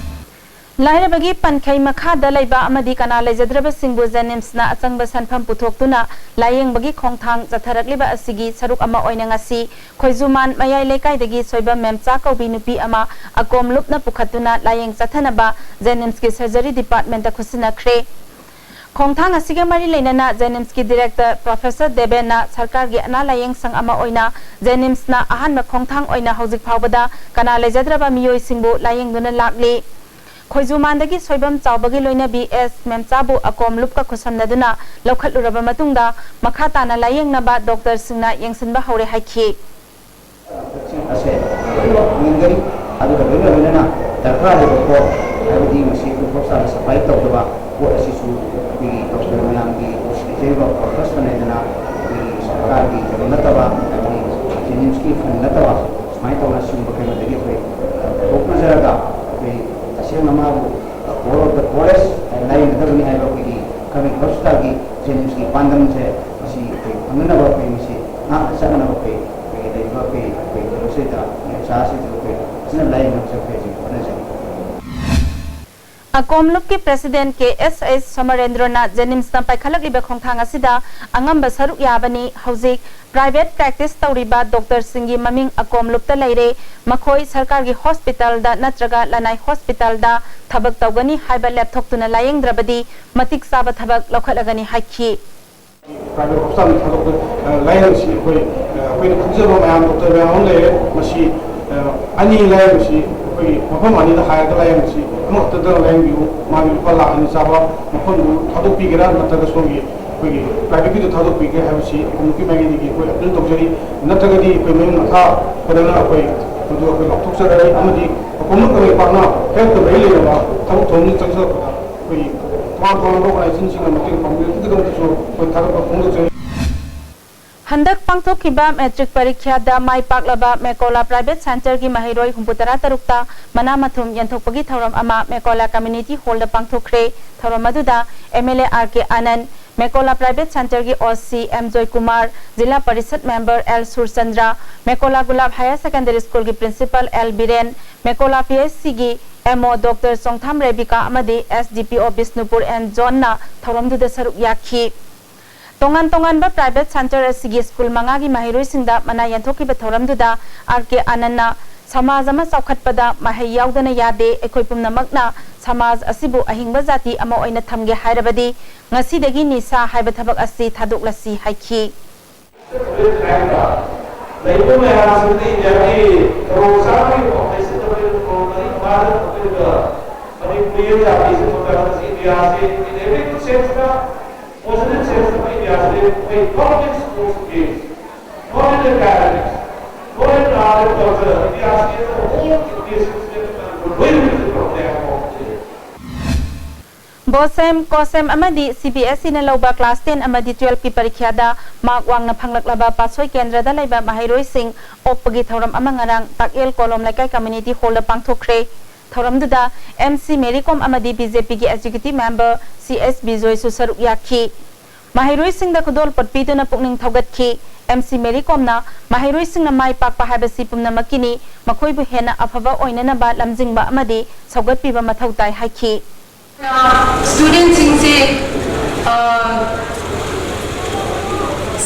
ꯂꯥꯏꯔꯕꯒꯤ ꯄꯟꯈꯩ ꯃꯈꯥꯗ ꯂꯩꯕ ꯑꯃꯗꯤ ꯀꯅꯥ ꯂꯩꯖꯗ꯭ꯔꯕꯁꯤꯡꯕꯨ ꯖꯦꯅꯤꯝꯁꯅ ꯑꯆꯪꯕ ꯁꯦꯟꯐꯝ ꯄꯨꯊꯣꯛꯇꯨꯅ ꯂꯥꯌꯦꯡꯕꯒꯤ ꯈꯣꯡꯊꯥꯡ ꯆꯠꯊꯔꯛꯂꯤꯕ ꯑꯁꯤꯒꯤ ꯁꯔꯨꯛ ꯑꯃ ꯑꯣꯏꯅ ꯉꯁꯤ ꯈꯣꯏꯖꯨꯃꯥꯟ ꯃꯌꯥꯏ ꯂꯩꯀꯥꯏꯗꯒꯤ ꯁꯣꯏꯕꯝ ꯃꯦꯝꯆꯥ ꯀꯧꯕꯤ ꯅꯨꯄꯤ ꯑꯃ ꯑꯀꯣꯝ ꯂꯨꯞꯅ ꯄꯨꯈꯠꯇꯨꯅ ꯂꯥꯌꯦꯡ ꯆꯠꯊꯅꯕ ꯖꯦꯅꯤꯝꯁꯀꯤ ꯁꯔꯖꯔꯤ ꯗꯤꯄꯥꯔꯠꯃꯦꯟꯇ ꯈꯨꯠꯁꯤꯟꯅꯈ꯭ꯔꯦ꯫ ꯈꯣꯡꯊꯥꯡ ꯑꯁꯤꯒ ꯃꯔꯤ ꯂꯩꯅꯅ JNIMSꯀꯤ director Professor ꯗꯦꯕꯦꯟꯅ ꯁꯔꯀꯥꯔꯒꯤ ꯑꯅꯥ ꯂꯥꯌꯦꯡ ꯁꯪ ꯑꯃ ꯑꯣꯏꯅ JNIMSꯅ ꯑꯍꯥꯟꯕ ꯈꯣꯡꯊꯥꯡ ꯑꯣꯏꯅ ꯍꯧꯖꯤꯛ ꯐꯥꯎꯕꯗ ꯀꯅꯥ ꯂꯩꯖꯗ꯭ꯔꯕ ꯃꯤꯑꯣꯏꯁꯤꯡꯕꯨ ꯂꯥꯌꯦꯡꯗꯨꯅ ꯂꯥꯛꯂꯤ꯫ ꯈꯣꯏꯖꯨꯃꯥꯟꯗꯒꯤ ꯁꯣꯏꯕꯝ ꯆꯥꯎꯕꯒꯤ ꯂꯣꯏꯅꯕꯤ ꯑꯦꯁ ꯃꯦꯝꯆꯥꯕꯨ ꯑꯀꯣꯝ ꯂꯨꯞꯀ ꯈꯨꯠꯁꯝꯅꯗꯨꯅ ꯂꯧꯈꯠꯂꯨꯔꯕ ꯃꯇꯨꯡꯗ ꯃꯈꯥ ꯇꯥꯅ ꯂꯥꯌꯦꯡꯅꯕ doctorꯁꯤꯡꯅ ꯌꯦꯡꯁꯤꯟꯕ ꯍꯧꯔꯦ ꯍꯥꯏꯈꯤ꯫ ꯑꯁꯦ ꯂꯣꯏꯅꯃꯛ ꯐꯪꯍꯟꯒꯅꯤ꯫ ꯑꯗꯨꯒ ꯂꯣꯏꯅ ꯂꯣꯏꯅꯅ ꯗꯔꯀꯥꯔ ꯑꯣꯏꯕ ꯄꯣꯠ, ꯍꯥꯏꯕꯗꯤ ꯃꯁꯤ ꯑꯩꯈꯣꯏ hospitalꯅ supply ꯇꯧꯗꯕ ꯄꯣꯠ ꯑꯁꯤꯁꯨ ꯑꯩꯈꯣꯏꯒꯤ doctor ꯃꯌꯥꯝꯒꯤ ꯂꯩꯖꯔꯤꯕ workers ꯐꯅꯦꯗꯅ ꯑꯩꯈꯣꯏꯒꯤ ꯁꯔꯀꯥꯔꯒꯤ ꯀꯩꯅꯣ ꯅꯠꯇꯕ, ꯍꯥꯏꯕꯗꯤ JNIMSꯀꯤ fund ꯅꯠꯇꯕ, ꯁꯨꯃꯥꯏꯅ ꯇꯧꯅ ꯁꯤꯒꯨꯝꯕ ꯀꯩꯅꯣꯗꯒꯤ ꯑꯩꯈꯣꯏ ꯄꯨꯊꯣꯛꯅꯖꯔꯒ ꯑꯩꯈꯣꯏ ꯇꯁꯦꯡꯅ ꯃꯥꯕꯨ poor of the poorest ꯂꯥꯌꯦꯡꯒꯗꯕꯅꯤ ꯍꯥꯏꯕ ꯑꯩꯈꯣꯏꯒꯤ government hospitalꯒꯤ JNIMSꯀꯤ ꯄꯥꯟꯗꯝꯁꯦ ꯃꯁꯤ ꯑꯩꯈꯣꯏ ꯐꯪꯅꯅꯕ ꯑꯩꯈꯣꯏ ꯃꯁꯤ ꯉꯥꯛꯅ ꯆꯠꯅꯅꯕ ꯑꯩꯈꯣꯏ ꯑꯩꯈꯣꯏꯒꯤ ꯂꯩꯔꯤꯕ ꯑꯩꯈꯣꯏ ꯑꯩꯈꯣꯏ ꯀꯩꯅꯣꯁꯤꯗ ꯃꯆꯥꯁꯤꯡꯗꯨ ꯑꯩꯈꯣꯏ ꯐꯖꯅ ꯂꯥꯌꯦꯡꯅꯕꯁꯨ ꯑꯩꯈꯣꯏ ꯍꯧꯖꯤꯛ ꯍꯣꯠꯅꯖꯔꯤ꯫ ꯑꯀꯣꯝ ꯂꯨꯞꯀꯤ president ꯀꯦ ꯑꯦꯁ ꯑꯩꯆ ꯁꯣꯃꯔꯦꯟꯗ꯭ꯔꯣꯅ JNIMSꯅ ꯄꯥꯏꯈꯠꯂꯛꯂꯤꯕ ꯈꯣꯡꯊꯥꯡ ꯑꯁꯤꯗ ꯑꯉꯝꯕ ꯁꯔꯨꯛ ꯌꯥꯕꯅꯤ꯫ ꯍꯧꯖꯤꯛ private practice ꯇꯧꯔꯤꯕ doctorꯁꯤꯡꯒꯤ ꯃꯃꯤꯡ ꯑꯀꯣꯝ ꯂꯨꯞꯇ ꯂꯩꯔꯦ꯫ ꯃꯈꯣꯏ ꯁꯔꯀꯥꯔꯒꯤ hospitalꯗ ꯅꯠꯇ꯭ꯔꯒ ꯂꯅꯥꯏ hospitalꯗ ꯊꯕꯛ ꯇꯧꯒꯅꯤ ꯍꯥꯏꯕ ꯂꯦꯞꯊꯣꯛꯇꯨꯅ ꯂꯥꯌꯦꯡꯗ꯭ꯔꯕꯗꯤ ꯃꯇꯤꯛ ꯆꯥꯕ ꯊꯕꯛ ꯂꯧꯈꯠꯂꯒꯅꯤ ꯍꯥꯏꯈꯤ꯫ Private hospitalꯗ ꯊꯥꯗꯣꯛꯄ ꯂꯥꯌꯦꯡ ꯑꯁꯤ ꯑꯩꯈꯣꯏ ꯑꯩꯈꯣꯏꯅ ꯈꯪꯖꯕ ꯃꯌꯥꯝ doctor ꯃꯌꯥꯝ ꯑꯃ ꯂꯩꯔꯦ꯫ ꯃꯁꯤ ꯑꯅꯤ ꯂꯥꯌꯦꯡꯕꯁꯤ ꯑꯩꯈꯣꯏꯒꯤ ꯃꯐꯝ ꯑꯅꯤꯗ ꯍꯥꯏꯔꯒ ꯂꯥꯌꯦꯡꯕꯁꯤ ꯑꯃꯈꯛꯇꯗ ꯂꯥꯌꯦꯡꯕꯤꯌꯨ, ꯃꯥꯒꯤ ꯂꯨꯄꯥ ꯂꯥꯈ ꯑꯅꯤ ꯆꯥꯕ ꯃꯐꯝꯗꯨ ꯊꯥꯗꯣꯛꯄꯤꯒꯦꯔꯥ ꯅꯠꯇ꯭ꯔꯒ ꯁꯣꯝꯒꯤ ꯑꯩꯈꯣꯏꯒꯤ privateꯀꯤꯗꯨ ꯊꯥꯗꯣꯛꯄꯤꯒꯦ ꯍꯥꯏꯕꯁꯤ ꯑꯩꯈꯣꯏ ꯅꯨꯄꯤ ꯃꯥꯏꯀꯩꯗꯒꯤ ꯑꯩꯈꯣꯏ appeal ꯇꯧꯖꯔꯤ꯫ ꯅꯠꯇ꯭ꯔꯒꯗꯤ ꯑꯩꯈꯣꯏ ꯃꯌꯨꯝ ꯃꯈꯥ ꯐꯖꯅ ꯑꯩꯈꯣꯏ ꯃꯗꯨ ꯑꯩꯈꯣꯏ ꯂꯥꯎꯊꯣꯛꯆꯔꯅꯤ ꯑꯃꯗꯤ ꯑꯀꯣꯝꯂꯨꯞ ꯀꯪꯂꯩꯄꯥꯛꯅ healthꯀ ꯃꯔꯤ ꯂꯩꯅꯕ ꯊꯕꯛ ꯊꯧꯔꯝꯁꯤꯡ ꯆꯪꯁꯤꯜꯂꯛꯄꯗ ꯑꯩꯈꯣꯏꯒꯤ ꯇꯣꯉꯥꯟ ꯇꯣꯉꯥꯟꯕ organizationꯁꯤꯡꯅ ꯃꯇꯦꯡ ꯄꯥꯡꯕꯤꯔꯛꯄꯒꯤꯗꯃꯛꯇꯁꯨ ꯑꯩꯈꯣꯏ ꯊꯥꯒꯠꯄ ꯐꯣꯡꯗꯣꯛꯆꯔꯤ꯫ ꯍꯟꯗꯛ ꯄꯥꯡꯊꯣꯛꯈꯤꯕ matric ꯄꯔꯤꯈ꯭ꯌꯥꯗ ꯃꯥꯏ ꯄꯥꯛꯂꯕ ꯃꯦꯀꯣꯂꯥ Private Centreꯒꯤ ꯃꯍꯩꯔꯣꯏ ꯍꯨꯝꯐꯨꯇꯔꯥ ꯇꯔꯨꯛꯇ ꯃꯅꯥ ꯃꯊꯨꯝ ꯌꯦꯟꯊꯣꯛꯄꯒꯤ ꯊꯧꯔꯝ ꯑꯃ ꯃꯦꯀꯣꯂꯥ Community Hallꯗ ꯄꯥꯡꯊꯣꯛꯈ꯭ꯔꯦ꯫ ꯊꯧꯔꯝ ꯑꯗꯨꯗ MLA R K Anand, ꯃꯦꯀꯣꯂꯥ Private Centreꯒꯤ OC M Joykumar, ꯖꯤꯂꯥ ꯄꯔꯤꯁꯠ member L ꯁꯨꯔꯆꯟꯗ꯭ꯔ, ꯃꯦꯀꯣꯂꯥ ꯒꯨꯂꯥꯞ Higher Secondary Schoolꯒꯤ principal L Biren, ꯃꯦꯀꯣꯂꯥ PHCꯒꯤ MO Doctor ꯆꯣꯡꯊꯥꯝ ꯔꯦꯕꯤꯀꯥ ꯑꯃꯗꯤ SDPO ꯕꯤꯁꯅꯨꯄꯨꯔ N ꯖꯣꯟꯅ ꯊꯧꯔꯝꯗꯨꯗ ꯁꯔꯨꯛ ꯌꯥꯈꯤ꯫ ꯇꯣꯉꯥꯟ ꯇꯣꯉꯥꯟꯕ private centre ꯑꯁꯤꯒꯤ school ꯃꯉꯥꯒꯤ ꯃꯍꯩꯔꯣꯏꯁꯤꯡꯗ ꯃꯅꯥ ꯌꯦꯟꯊꯣꯛꯈꯤꯕ ꯊꯧꯔꯝꯗꯨꯗ R K Anandꯅ ꯁꯃꯥꯖ ꯑꯃ ꯆꯥꯎꯈꯠꯄꯗ ꯃꯍꯩ ꯌꯥꯎꯗꯅ ꯌꯥꯗꯦ, ꯑꯩꯈꯣꯏ ꯄꯨꯝꯅꯃꯛꯅ ꯁꯃꯥꯖ ꯑꯁꯤꯕꯨ ꯑꯍꯤꯡꯕ ꯖꯥꯇꯤ ꯑꯃ ꯑꯣꯏꯅ ꯊꯝꯒꯦ ꯍꯥꯏꯔꯕꯗꯤ ꯉꯁꯤꯗꯒꯤ ꯅꯤꯁꯥ ꯍꯥꯏꯕ ꯊꯕꯛ ꯑꯁꯤ ꯊꯥꯗꯣꯛꯂꯁꯤ ꯍꯥꯏꯈꯤ꯫ ꯂꯩꯕ ꯃꯌꯥꯝꯁꯤꯗꯤ ꯏꯟꯗꯤꯌꯥꯒꯤ ꯀꯔꯣꯔ ꯆꯥꯝꯃꯒꯤ ꯄꯣꯄꯨꯂꯦꯁꯟꯗ ꯑꯩꯈꯣꯏꯅ ꯀꯔꯣꯔ ꯃꯔꯤ ꯃꯉꯥꯗ ꯑꯩꯈꯣꯏꯅ ꯃꯅꯤꯄꯨꯔꯤ ꯖꯥꯇꯤꯁꯤ ꯃꯇꯝ ꯑꯁꯤ ꯏꯟꯗꯤꯌꯥꯁꯤ in every sense ꯇ, positive sense ꯇ ꯏꯟꯗꯤꯌꯥꯁꯤ ꯑꯩꯈꯣꯏ not in sports games, not in academics, not in art and culture, ꯏꯟꯗꯤꯌꯥꯁꯤ as a whole ꯏꯟꯗꯤꯌꯥꯁꯤ ꯂꯣꯏꯅ ꯄ꯭ꯔꯣꯕ꯭ꯂꯦꯝ ꯑꯃ ꯑꯣꯏꯔꯦ꯫ ꯕꯣꯁꯦꯝ, ꯀꯣꯁꯦꯝ ꯑꯃꯗꯤ ꯁꯤ ꯕꯤ ꯑꯦꯁ ꯏꯅ ꯂꯧꯕ ꯀ꯭ꯂꯥꯁ ꯇꯦꯟ ꯑꯃꯗꯤ ꯇꯨꯋꯦꯜꯐꯀꯤ ꯄꯔꯤꯈ꯭ꯌꯥꯗ ꯃꯥꯔꯛ ꯋꯥꯡꯅ ꯐꯪꯂꯛꯂꯕ ꯄꯥꯠꯁꯣꯏ ꯀꯦꯟꯗ꯭ꯔꯗ ꯂꯩꯕ ꯃꯍꯩꯔꯣꯏꯁꯤꯡ ꯑꯣꯛꯄꯒꯤ ꯊꯧꯔꯝ ꯑꯃ ꯉꯔꯥꯡ ꯇꯥꯛꯌꯦꯜ ꯀꯣꯂꯣꯝ ꯂꯩꯀꯥꯏ ꯀꯝꯃ꯭ꯌꯨꯅꯤꯇꯤ ꯍꯣꯜꯗ ꯄꯥꯡꯊꯣꯛꯈ꯭ꯔꯦ꯫ ꯊꯧꯔꯝꯗꯨꯗ ꯑꯦꯝ ꯁꯤ ꯃꯦꯔꯤ ꯀꯣꯝ ꯑꯃꯗꯤ ꯕꯤ ꯖꯦ ꯄꯤꯒꯤ ꯑꯦꯛꯖꯤꯀ꯭ꯌꯨꯇꯤꯚ ꯃꯦꯝꯕꯔ ꯁꯤ ꯑꯦꯁ ꯕꯤꯖꯣꯏꯁꯨ ꯁꯔꯨꯛ ꯌꯥꯈꯤ꯫ ꯃꯍꯩꯔꯣꯏꯁꯤꯡꯗ ꯈꯨꯗꯣꯜꯄꯣꯠ ꯄꯤꯗꯨꯅ ꯄꯨꯛꯅꯤꯡ ꯊꯧꯒꯠꯈꯤ꯫ ꯑꯦꯝ ꯁꯤ ꯃꯦꯔꯤ ꯀꯣꯝꯅ ꯃꯍꯩꯔꯣꯏꯁꯤꯡꯅ ꯃꯥꯏ ꯄꯥꯛꯄ ꯍꯥꯏꯕꯁꯤ ꯄꯨꯝꯅꯃꯛꯀꯤꯅꯤ, ꯃꯈꯣꯏꯕꯨ ꯍꯦꯟꯅ ꯑꯐꯕ ꯑꯣꯏꯅꯅꯕ ꯂꯝꯖꯤꯡꯕ ꯑꯃꯗꯤ ꯁꯧꯒꯠꯄꯤꯕ ꯃꯊꯧ ꯇꯥꯏ ꯍꯥꯏꯈꯤ꯫ ꯁ꯭ꯇꯨꯗꯦꯟꯠꯁꯤꯡꯁꯦ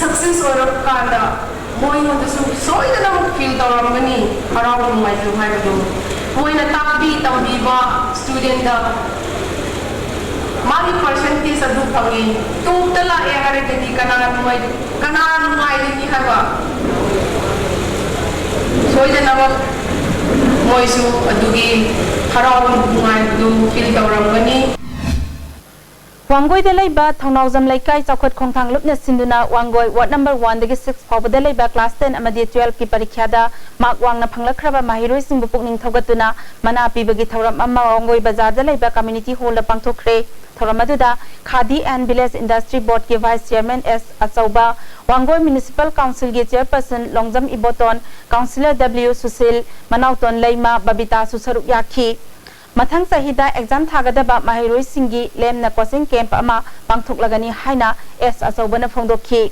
ꯁꯛꯁꯦꯁ ꯑꯣꯏꯔꯛꯄ ꯀꯥꯟꯗ ꯃꯣꯏꯉꯣꯟꯗꯁꯨ ꯁꯣꯏꯗꯅꯃꯛ ꯐꯤꯜ ꯇꯧꯔꯝꯒꯅꯤ ꯍꯔꯥꯎ ꯅꯨꯡꯉꯥꯏꯖꯕ ꯍꯥꯏꯕꯗꯣ꯫ ꯃꯣꯏꯅ ꯇꯥꯛꯄꯤ ꯇꯝꯕꯤꯕ ꯁ꯭ꯇꯨꯗꯦꯟꯠꯇ ꯃꯥꯒꯤ ꯄꯔꯁꯦꯟꯇꯦꯖ ꯑꯗꯨ ꯐꯪꯉꯤ, ꯇꯣꯞꯇ ꯂꯥꯛꯑꯦ ꯍꯥꯏꯔꯒꯗꯤ ꯀꯅꯥ ꯅꯨꯡꯉꯥꯏ ꯀꯅꯥ ꯅꯨꯡꯉꯥꯏꯔꯤꯅꯤ ꯍꯥꯏꯕ? ꯁꯣꯏꯗꯅꯃꯛ ꯃꯣꯏꯁꯨ ꯑꯗꯨꯒꯤ ꯍꯔꯥꯎ ꯅꯨꯡꯉꯥꯏꯕꯗꯨ ꯐꯤꯜ ꯇꯧꯔꯝꯒꯅꯤ꯫ ꯋꯥꯡꯒꯣꯏꯗ ꯂꯩꯕ ꯊꯧꯅꯥꯎꯖꯝ ꯂꯩꯀꯥꯏ ꯆꯥꯎꯈꯠ ꯈꯣꯡꯊꯥꯡ ꯂꯨꯞꯅ ꯁꯤꯟꯗꯨꯅ ꯋꯥꯡꯒꯣꯏ ꯋꯥꯔꯗ ꯅꯝꯕꯔ ꯋꯥꯟꯗꯒꯤ ꯁꯤꯛꯁ ꯐꯥꯎꯕꯗ ꯂꯩꯕ ꯀ꯭ꯂꯥꯁ ꯇꯦꯟ ꯑꯃꯗꯤ ꯇꯨꯋꯦꯜꯐꯀꯤ ꯄꯔꯤꯈ꯭ꯌꯥꯗ ꯃꯥꯔꯛ ꯋꯥꯡꯅ ꯐꯪꯂꯛꯈ꯭ꯔꯕ ꯃꯍꯩꯔꯣꯏꯁꯤꯡꯕꯨ ꯄꯨꯛꯅꯤꯡ ꯊꯧꯒꯠꯇꯨꯅ ꯃꯅꯥ ꯄꯤꯕꯒꯤ ꯊꯧꯔꯝ ꯑꯃ ꯋꯥꯡꯒꯣꯏ ꯕꯖꯥꯔꯗ ꯂꯩꯕ ꯀꯝꯃ꯭ꯌꯨꯅꯤꯇꯤ ꯍꯣꯜꯗ ꯄꯥꯡꯊꯣꯛꯈ꯭ꯔꯦ꯫ ꯊꯧꯔꯝ ꯑꯗꯨꯗ ꯈꯥꯗꯤ ꯑꯦꯟ ꯚꯤꯂꯦꯖ ꯏꯟꯗꯁꯇ꯭ꯔꯤ ꯕꯣꯔꯗꯀꯤ ꯚꯥꯏꯁ ꯆꯤꯌꯔꯃꯦꯟ ꯑꯦꯁ ꯑꯆꯧꯕ, ꯋꯥꯡꯒꯣꯏ ꯃ꯭ꯌꯨꯅꯤꯁꯤꯄꯥꯜ ꯀꯥꯎꯟꯁꯤꯜꯒꯤ ꯆꯤꯌꯔꯄꯔꯁꯟ ꯂꯣꯡꯖꯝ ꯏꯕꯣꯇꯣꯟ, ꯀꯥꯎꯟꯁꯤꯂꯔ ꯗꯕ꯭ꯂꯤꯌꯨ ꯁꯨꯁꯤꯜ, ꯃꯅꯥꯎꯇꯣꯟ ꯂꯩꯃ ꯕꯕꯤꯇꯥꯁꯨ ꯁꯔꯨꯛ ꯌꯥꯈꯤ꯫ ꯃꯊꯪ ꯆꯍꯤꯗ ꯑꯦꯛꯖꯥꯝ ꯊꯥꯒꯗꯕ ꯃꯍꯩꯔꯣꯏꯁꯤꯡꯒꯤ ꯂꯦꯝꯅ ꯀꯣꯆꯤꯡ ꯀꯦꯝꯞ ꯑꯃ ꯄꯥꯡꯊꯣꯛꯂꯒꯅꯤ ꯍꯥꯏꯅ ꯑꯦꯁ ꯑꯆꯧꯕꯅ ꯐꯣꯡꯗꯣꯛꯈꯤ꯫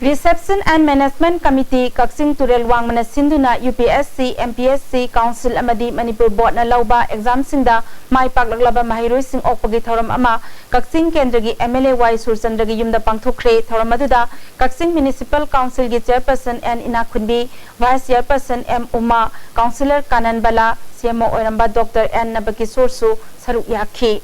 Reception and Management Committee, ꯀꯛꯆꯤꯡ ꯇꯨꯔꯦꯜ ꯋꯥꯡꯃꯅ ꯁꯤꯟꯗꯨꯅ UPSC, MPSC, Council ꯑꯃꯗꯤ ꯃꯅꯤꯄꯨꯔ ꯕꯣꯔꯗꯅ ꯂꯧꯕ ꯑꯦꯛꯖꯥꯝꯁꯤꯡꯗ ꯃꯥꯏ ꯄꯥꯛꯂꯛꯂꯕ ꯃꯍꯩꯔꯣꯏꯁꯤꯡ ꯑꯣꯛꯄꯒꯤ ꯊꯧꯔꯝ ꯑꯃ ꯀꯛꯆꯤꯡ ꯀꯦꯟꯗ꯭ꯔꯒꯤ MLA ꯋꯥꯏ ꯁꯨꯔꯆꯟꯗ꯭ꯔꯒꯤ ꯌꯨꯝꯗ ꯄꯥꯡꯊꯣꯛꯈ꯭ꯔꯦ꯫ ꯊꯧꯔꯝ ꯑꯗꯨꯗ ꯀꯛꯆꯤꯡ Municipal Councilꯒꯤ Chairperson N Inakhunbi, Vice Chairperson M Uma, Councillor Kanan Bala, CMO ꯑꯣꯏꯔꯝꯕ ꯗꯣꯛꯇꯔ ꯑꯦꯟ ꯅꯕꯀꯤꯁꯣꯔꯁꯨ ꯁꯔꯨꯛ ꯌꯥꯈꯤ꯫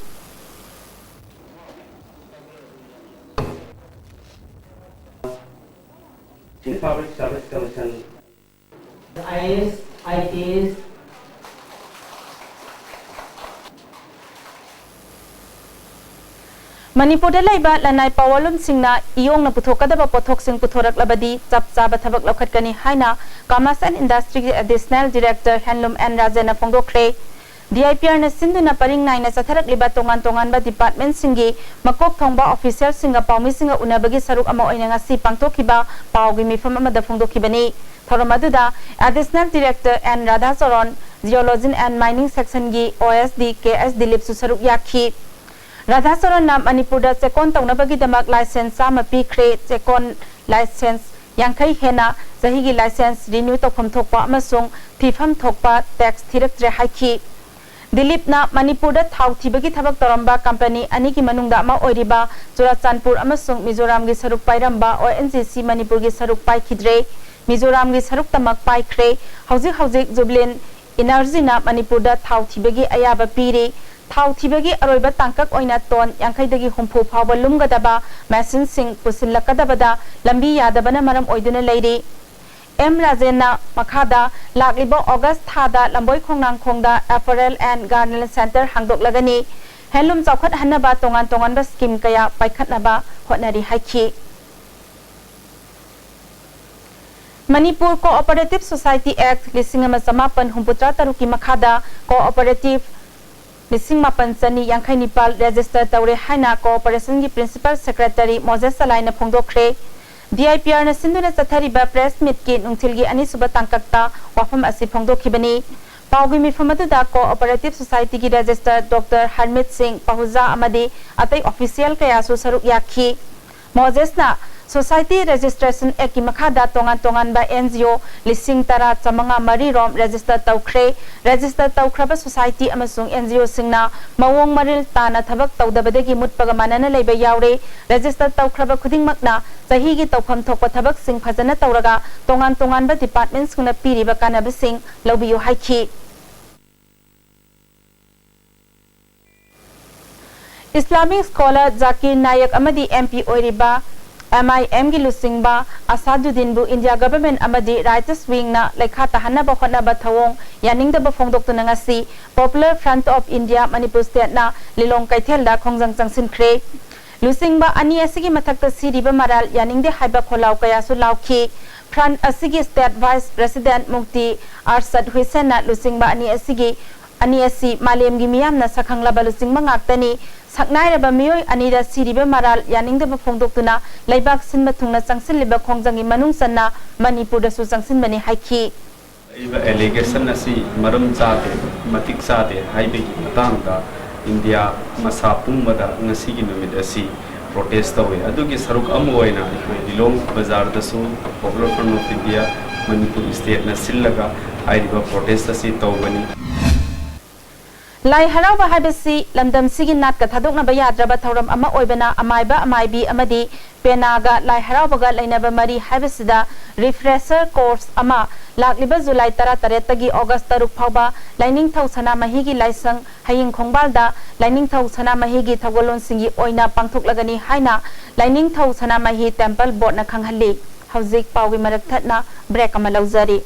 Chief Public Service Commission, the IAS, IPS, ꯃꯅꯤꯄꯨꯔꯗ ꯂꯩꯕ ꯂꯅꯥꯏ ꯄꯥꯋꯔꯂꯨꯝꯁꯤꯡꯅ ꯏꯌꯣꯡꯅ ꯄꯨꯊꯣꯛꯀꯗꯕ ꯄꯣꯠꯊꯣꯛꯁꯤꯡ ꯄꯨꯊꯣꯔꯛꯂꯕꯗꯤ ꯆꯞ ꯆꯥꯕ ꯊꯕꯛ ꯂꯧꯈꯠꯀꯅꯤ ꯍꯥꯏꯅ Commerce and Industryꯒꯤ Additional Director Handloom ꯑꯦꯟ ꯔꯥꯖꯦꯟꯅ ꯐꯣꯡꯗꯣꯛꯈ꯭ꯔꯦ꯫ DIPRꯅ ꯁꯤꯟꯗꯨꯅ ꯄꯔꯤꯡ ꯅꯥꯏꯅ ꯆꯠꯊꯔꯛꯂꯤꯕ ꯇꯣꯉꯥꯟ ꯇꯣꯉꯥꯟꯕ departmentꯁꯤꯡꯒꯤ ꯃꯀꯣꯛ ꯊꯣꯡꯕ officialꯁꯤꯡꯒ ꯄꯥꯎꯃꯤꯁꯤꯡꯒ ꯎꯅꯕꯒꯤ ꯁꯔꯨꯛ ꯑꯃ ꯑꯣꯏꯅ ꯉꯁꯤ ꯄꯥꯡꯊꯣꯛꯈꯤꯕ ꯄꯥꯎꯒꯤ ꯃꯤꯐꯝ ꯑꯃꯗ ꯐꯣꯡꯗꯣꯛꯈꯤꯕꯅꯤ꯫ ꯊꯧꯔꯝ ꯑꯗꯨꯗ Additional Director N Radhacharan, Geology and Mining Sectionꯒꯤ OSD ꯀꯦ ꯑꯦꯁ ꯗꯤꯂꯤꯞꯁꯨ ꯁꯔꯨꯛ ꯌꯥꯈꯤ꯫ ꯔꯥꯙꯥꯆꯔꯟꯅ ꯃꯅꯤꯄꯨꯔꯗ ꯆꯦꯛꯀꯣꯟ ꯇꯧꯅꯕꯒꯤꯗꯃꯛ license ꯆꯥꯝꯃ ꯄꯤꯈ꯭ꯔꯦ꯫ ꯆꯦꯛꯀꯣꯟ license ꯌꯥꯡꯈꯩ ꯍꯦꯟꯅ ꯆꯍꯤꯒꯤ license renew ꯇꯧꯐꯝ ꯊꯣꯛꯄ ꯑꯃꯁꯨꯡ ꯊꯤꯐꯝ ꯊꯣꯛꯄ tax ꯊꯤꯔꯛꯇ꯭ꯔꯦ ꯍꯥꯏꯈꯤ꯫ ꯗꯤꯂꯤꯞꯅ ꯃꯅꯤꯄꯨꯔꯗ ꯊꯥꯎ ꯊꯤꯕꯒꯤ ꯊꯕꯛ ꯇꯧꯔꯝꯕ company ꯑꯅꯤꯒꯤ ꯃꯅꯨꯡꯗ ꯑꯃ ꯑꯣꯏꯔꯤꯕ ꯆꯨꯔꯥꯆꯥꯟꯄꯨꯔ ꯑꯃꯁꯨꯡ ꯃꯤꯖꯣꯔꯥꯝꯒꯤ ꯁꯔꯨꯛ ꯄꯥꯏꯔꯝꯕ ONGC ꯃꯅꯤꯄꯨꯔꯒꯤ ꯁꯔꯨꯛ ꯄꯥꯏꯈꯤꯗ꯭ꯔꯦ꯫ ꯃꯤꯖꯣꯔꯥꯝꯒꯤ ꯁꯔꯨꯛꯇꯃꯛ ꯄꯥꯏꯈ꯭ꯔꯦ꯫ ꯍꯧꯖꯤꯛ ꯍꯧꯖꯤꯛ Jubilant Energyꯅ ꯃꯅꯤꯄꯨꯔꯗ ꯊꯥꯎ ꯊꯤꯕꯒꯤ ꯑꯌꯥꯕ ꯄꯤꯔꯤ꯫ ꯊꯥꯎ ꯊꯤꯕꯒꯤ ꯑꯔꯣꯏꯕ ꯇꯥꯡꯀꯛ ꯑꯣꯏꯅ ton ꯌꯥꯡꯈꯩꯗꯒꯤ ꯍꯨꯝꯐꯨ ꯐꯥꯎꯕ ꯂꯨꯝꯒꯗꯕ machineꯁꯤꯡ ꯄꯨꯁꯤꯜꯂꯛꯀꯗꯕꯗ ꯂꯝꯕꯤ ꯌꯥꯗꯕꯅ ꯃꯔꯝ ꯑꯣꯏꯗꯨꯅ ꯂꯩꯔꯤ꯫ ꯑꯦꯝ ꯔꯥꯖꯦꯟꯅ ꯃꯈꯥꯗ ꯂꯥꯛꯂꯤꯕ August ꯊꯥꯗ ꯂꯝꯕꯣꯏ ꯈꯣꯡꯅꯥꯡꯈꯣꯡꯗ Apparel and Garment Centre ꯍꯥꯡꯗꯣꯛꯂꯒꯅꯤ꯫ Handloom ꯆꯥꯎꯈꯠꯍꯟꯅꯕ ꯇꯣꯉꯥꯟ ꯇꯣꯉꯥꯟꯕ scheme ꯀꯌꯥ ꯄꯥꯏꯈꯠꯅꯕ ꯍꯣꯠꯅꯔꯤ ꯍꯥꯏꯈꯤ꯫ ꯃꯅꯤꯄꯨꯔ Cooperative Society Act ꯂꯤꯁꯤꯡ ꯑꯃ ꯆꯃꯥꯄꯟ ꯍꯨꯝꯐꯨꯇꯔꯥ ꯇꯔꯨꯛꯀꯤ ꯃꯈꯥꯗ cooperative ꯂꯤꯁꯤꯡ ꯃꯥꯄꯟ ꯆꯅꯤ ꯌꯥꯡꯈꯩ ꯅꯤꯄꯥꯜ register ꯇꯧꯔꯦ ꯍꯥꯏꯅ corporationꯒꯤ Principal Secretary ꯃꯣꯖꯦꯁ ꯆꯂꯥꯏꯅ ꯐꯣꯡꯗꯣꯛꯈ꯭ꯔꯦ꯫ DIPRꯅ ꯁꯤꯟꯗꯨꯅ ꯆꯠꯊꯔꯤꯕ press meetꯀꯤ ꯅꯨꯡꯊꯤꯜꯒꯤ ꯑꯅꯤꯁꯨꯕ ꯇꯥꯡꯀꯛꯇ ꯋꯥꯐꯝ ꯑꯁꯤ ꯐꯣꯡꯗꯣꯛꯈꯤꯕꯅꯤ꯫ ꯄꯥꯎꯒꯤ ꯃꯤꯐꯝ ꯑꯗꯨꯗ Cooperative Societyꯒꯤ Registrar ꯗꯣꯛꯇꯔ ꯍꯔꯃꯤꯠ ꯁꯤꯡ ꯄꯍꯨꯖꯥ ꯑꯃꯗꯤ ꯑꯇꯩ official ꯀꯌꯥꯁꯨ ꯁꯔꯨꯛ ꯌꯥꯈꯤ꯫ ꯃꯣꯖꯦꯁꯅ Society Registration Actꯀꯤ ꯃꯈꯥꯗ ꯇꯣꯉꯥꯟ ꯇꯣꯉꯥꯟꯕ NGO ꯂꯤꯁꯤꯡ ꯇꯔꯥ ꯆꯥꯃꯉꯥ ꯃꯔꯤ ꯔꯣꯝ register ꯇꯧꯈ꯭ꯔꯦ꯫ Register ꯇꯧꯈ꯭ꯔꯕ society ꯑꯃꯁꯨꯡ NGOꯁꯤꯡꯅ ꯃꯑꯣꯡ ꯃꯔꯤꯜ ꯇꯥꯅ ꯊꯕꯛ ꯇꯧꯗꯕꯗꯒꯤ ꯃꯨꯠꯄꯒ ꯃꯥꯟꯅꯅ ꯂꯩꯕ ꯌꯥꯎꯔꯦ꯫ Register ꯇꯧꯈ꯭ꯔꯕ ꯈꯨꯗꯤꯡꯃꯛꯅ ꯆꯍꯤꯒꯤ ꯇꯧꯐꯝ ꯊꯣꯛꯄ ꯊꯕꯛꯁꯤꯡ ꯐꯖꯅ ꯇꯧꯔꯒ ꯇꯣꯉꯥꯟ ꯇꯣꯉꯥꯟꯕ departmentꯁꯤꯡꯅ ꯄꯤꯔꯤꯕ ꯀꯥꯟꯅꯕꯁꯤꯡ ꯂꯧꯕꯤꯌꯨ ꯍꯥꯏꯈꯤ꯫ Islamic scholar ꯖꯥꯀꯤꯔ ꯅꯥꯌꯛ ꯑꯃꯗꯤ MP ꯑꯣꯏꯔꯤꯕ MIMꯒꯤ ꯂꯨꯆꯤꯡꯕ ꯑꯁꯥꯗꯨꯗꯤꯟꯕꯨ India government ꯑꯃꯗꯤ rights wingꯅ ꯂꯩꯈꯥ ꯇꯥꯍꯟꯅꯕ ꯍꯣꯠꯅꯕ ꯊꯧꯑꯣꯡ ꯌꯥꯅꯤꯡꯗꯕ ꯐꯣꯡꯗꯣꯛꯇꯨꯅ ꯉꯁꯤ Popular Front of India Manipur stateꯅ ꯂꯤꯂꯣꯡ ꯀꯩꯊꯦꯜꯗ ꯈꯣꯡꯖꯪ ꯆꯪꯁꯤꯟꯈ꯭ꯔꯦ꯫ ꯂꯨꯆꯤꯡꯕ ꯑꯅꯤ ꯑꯁꯤꯒꯤ ꯃꯊꯛꯇ ꯁꯤꯔꯤꯕ ꯃꯔꯥꯜ ꯌꯥꯅꯤꯡꯗꯦ ꯍꯥꯏꯕ ꯈꯣꯜꯂꯥꯎ ꯀꯌꯥꯁꯨ ꯂꯥꯎꯈꯤ꯫ Front ꯑꯁꯤꯒꯤ state vice president ꯃꯨꯛꯇꯤ ꯑꯔꯁꯗ ꯍꯨꯏꯁꯦꯟꯅ ꯂꯨꯆꯤꯡꯕ ꯑꯅꯤ ꯑꯁꯤꯒꯤ ꯑꯅꯤ ꯑꯁꯤ ꯃꯥꯂꯦꯝꯒꯤ ꯃꯤꯌꯥꯝꯅ ꯁꯛꯈꯪꯂꯕ ꯂꯨꯆꯤꯡꯕ ꯉꯥꯛꯇꯅꯤ꯫ ꯁꯛꯅꯥꯏꯔꯕ ꯃꯤꯑꯣꯏ ꯑꯅꯤꯗ ꯁꯤꯔꯤꯕ ꯃꯔꯥꯜ ꯌꯥꯅꯤꯡꯗꯕ ꯐꯣꯡꯗꯣꯛꯇꯨꯅ ꯂꯩꯕꯥꯛ ꯁꯤꯟꯕ ꯊꯨꯡꯅ ꯆꯪꯁꯤꯜꯂꯤꯕ ꯈꯣꯡꯖꯪꯒꯤ ꯃꯅꯨꯡ ꯆꯟꯅ ꯃꯅꯤꯄꯨꯔꯗꯁꯨ ꯆꯪꯁꯤꯟꯕꯅꯤ ꯍꯥꯏꯈꯤ꯫ ꯂꯩꯕ allegation ꯑꯁꯤ ꯃꯔꯝ ꯆꯥꯗꯦ, ꯃꯇꯤꯛ ꯆꯥꯗꯦ ꯍꯥꯏꯕꯒꯤ ꯃꯇꯥꯡꯗ ꯏꯟꯗꯤꯌꯥ ꯃꯁꯥ ꯄꯨꯝꯕꯗ ꯉꯁꯤꯒꯤ ꯅꯨꯃꯤꯠ ꯑꯁꯤ protest ꯇꯧꯏ꯫ ꯑꯗꯨꯒꯤ ꯁꯔꯨꯛ ꯑꯃ ꯑꯣꯏꯅ ꯑꯩꯈꯣꯏ ꯂꯤꯂꯣꯡ ꯕꯖꯥꯔꯗꯁꯨ Popular Front of India Manipur stateꯅ ꯁꯤꯜꯂꯒ ꯍꯥꯏꯔꯤꯕ protest ꯑꯁꯤ ꯇꯧꯕꯅꯤ꯫ ꯂꯥꯏ ꯍꯔꯥꯎꯕ ꯍꯥꯏꯕꯁꯤ ꯂꯝꯗꯝꯁꯤꯒꯤ ꯅꯥꯠꯀ ꯊꯥꯗꯣꯛꯅꯕ ꯌꯥꯗ꯭ꯔꯕ ꯊꯧꯔꯝ ꯑꯃ ꯑꯣꯏꯕꯅ ꯑꯃꯥꯏꯕ ꯑꯃꯥꯏꯕꯤ ꯑꯃꯗꯤ ꯄꯦꯅꯥꯒ ꯂꯥꯏ ꯍꯔꯥꯎꯕꯒ ꯂꯩꯅꯕ ꯃꯔꯤ ꯍꯥꯏꯕꯁꯤꯗ refresher course ꯑꯃ ꯂꯥꯛꯂꯤꯕ ꯖꯨꯂꯥꯏ ꯇꯔꯥꯇꯔꯦꯠꯇꯒꯤ ꯑꯣꯒꯁ ꯇꯔꯨꯛ ꯐꯥꯎꯕ ꯂꯥꯏꯅꯤꯡꯊꯧ ꯁꯅꯥꯃꯍꯤꯒꯤ ꯂꯥꯏꯁꯪ ꯍꯌꯤꯡ ꯈꯣꯡꯕꯥꯜꯗ ꯂꯥꯏꯅꯤꯡꯊꯧ ꯁꯅꯥꯃꯍꯤꯒꯤ ꯊꯧꯒꯜꯂꯣꯟꯁꯤꯡꯒꯤ ꯑꯣꯏꯅ ꯄꯥꯡꯊꯣꯛꯂꯒꯅꯤ ꯍꯥꯏꯅ ꯂꯥꯏꯅꯤꯡꯊꯧ ꯁꯅꯥꯃꯍꯤ temple boardꯅ ꯈꯪꯍꯜꯂꯤ꯫ ꯍꯧꯖꯤꯛ ꯄꯥꯎꯒꯤ ꯃꯔꯛ ꯊꯠꯅ break ꯑꯃ ꯂꯧꯖꯔꯤ꯫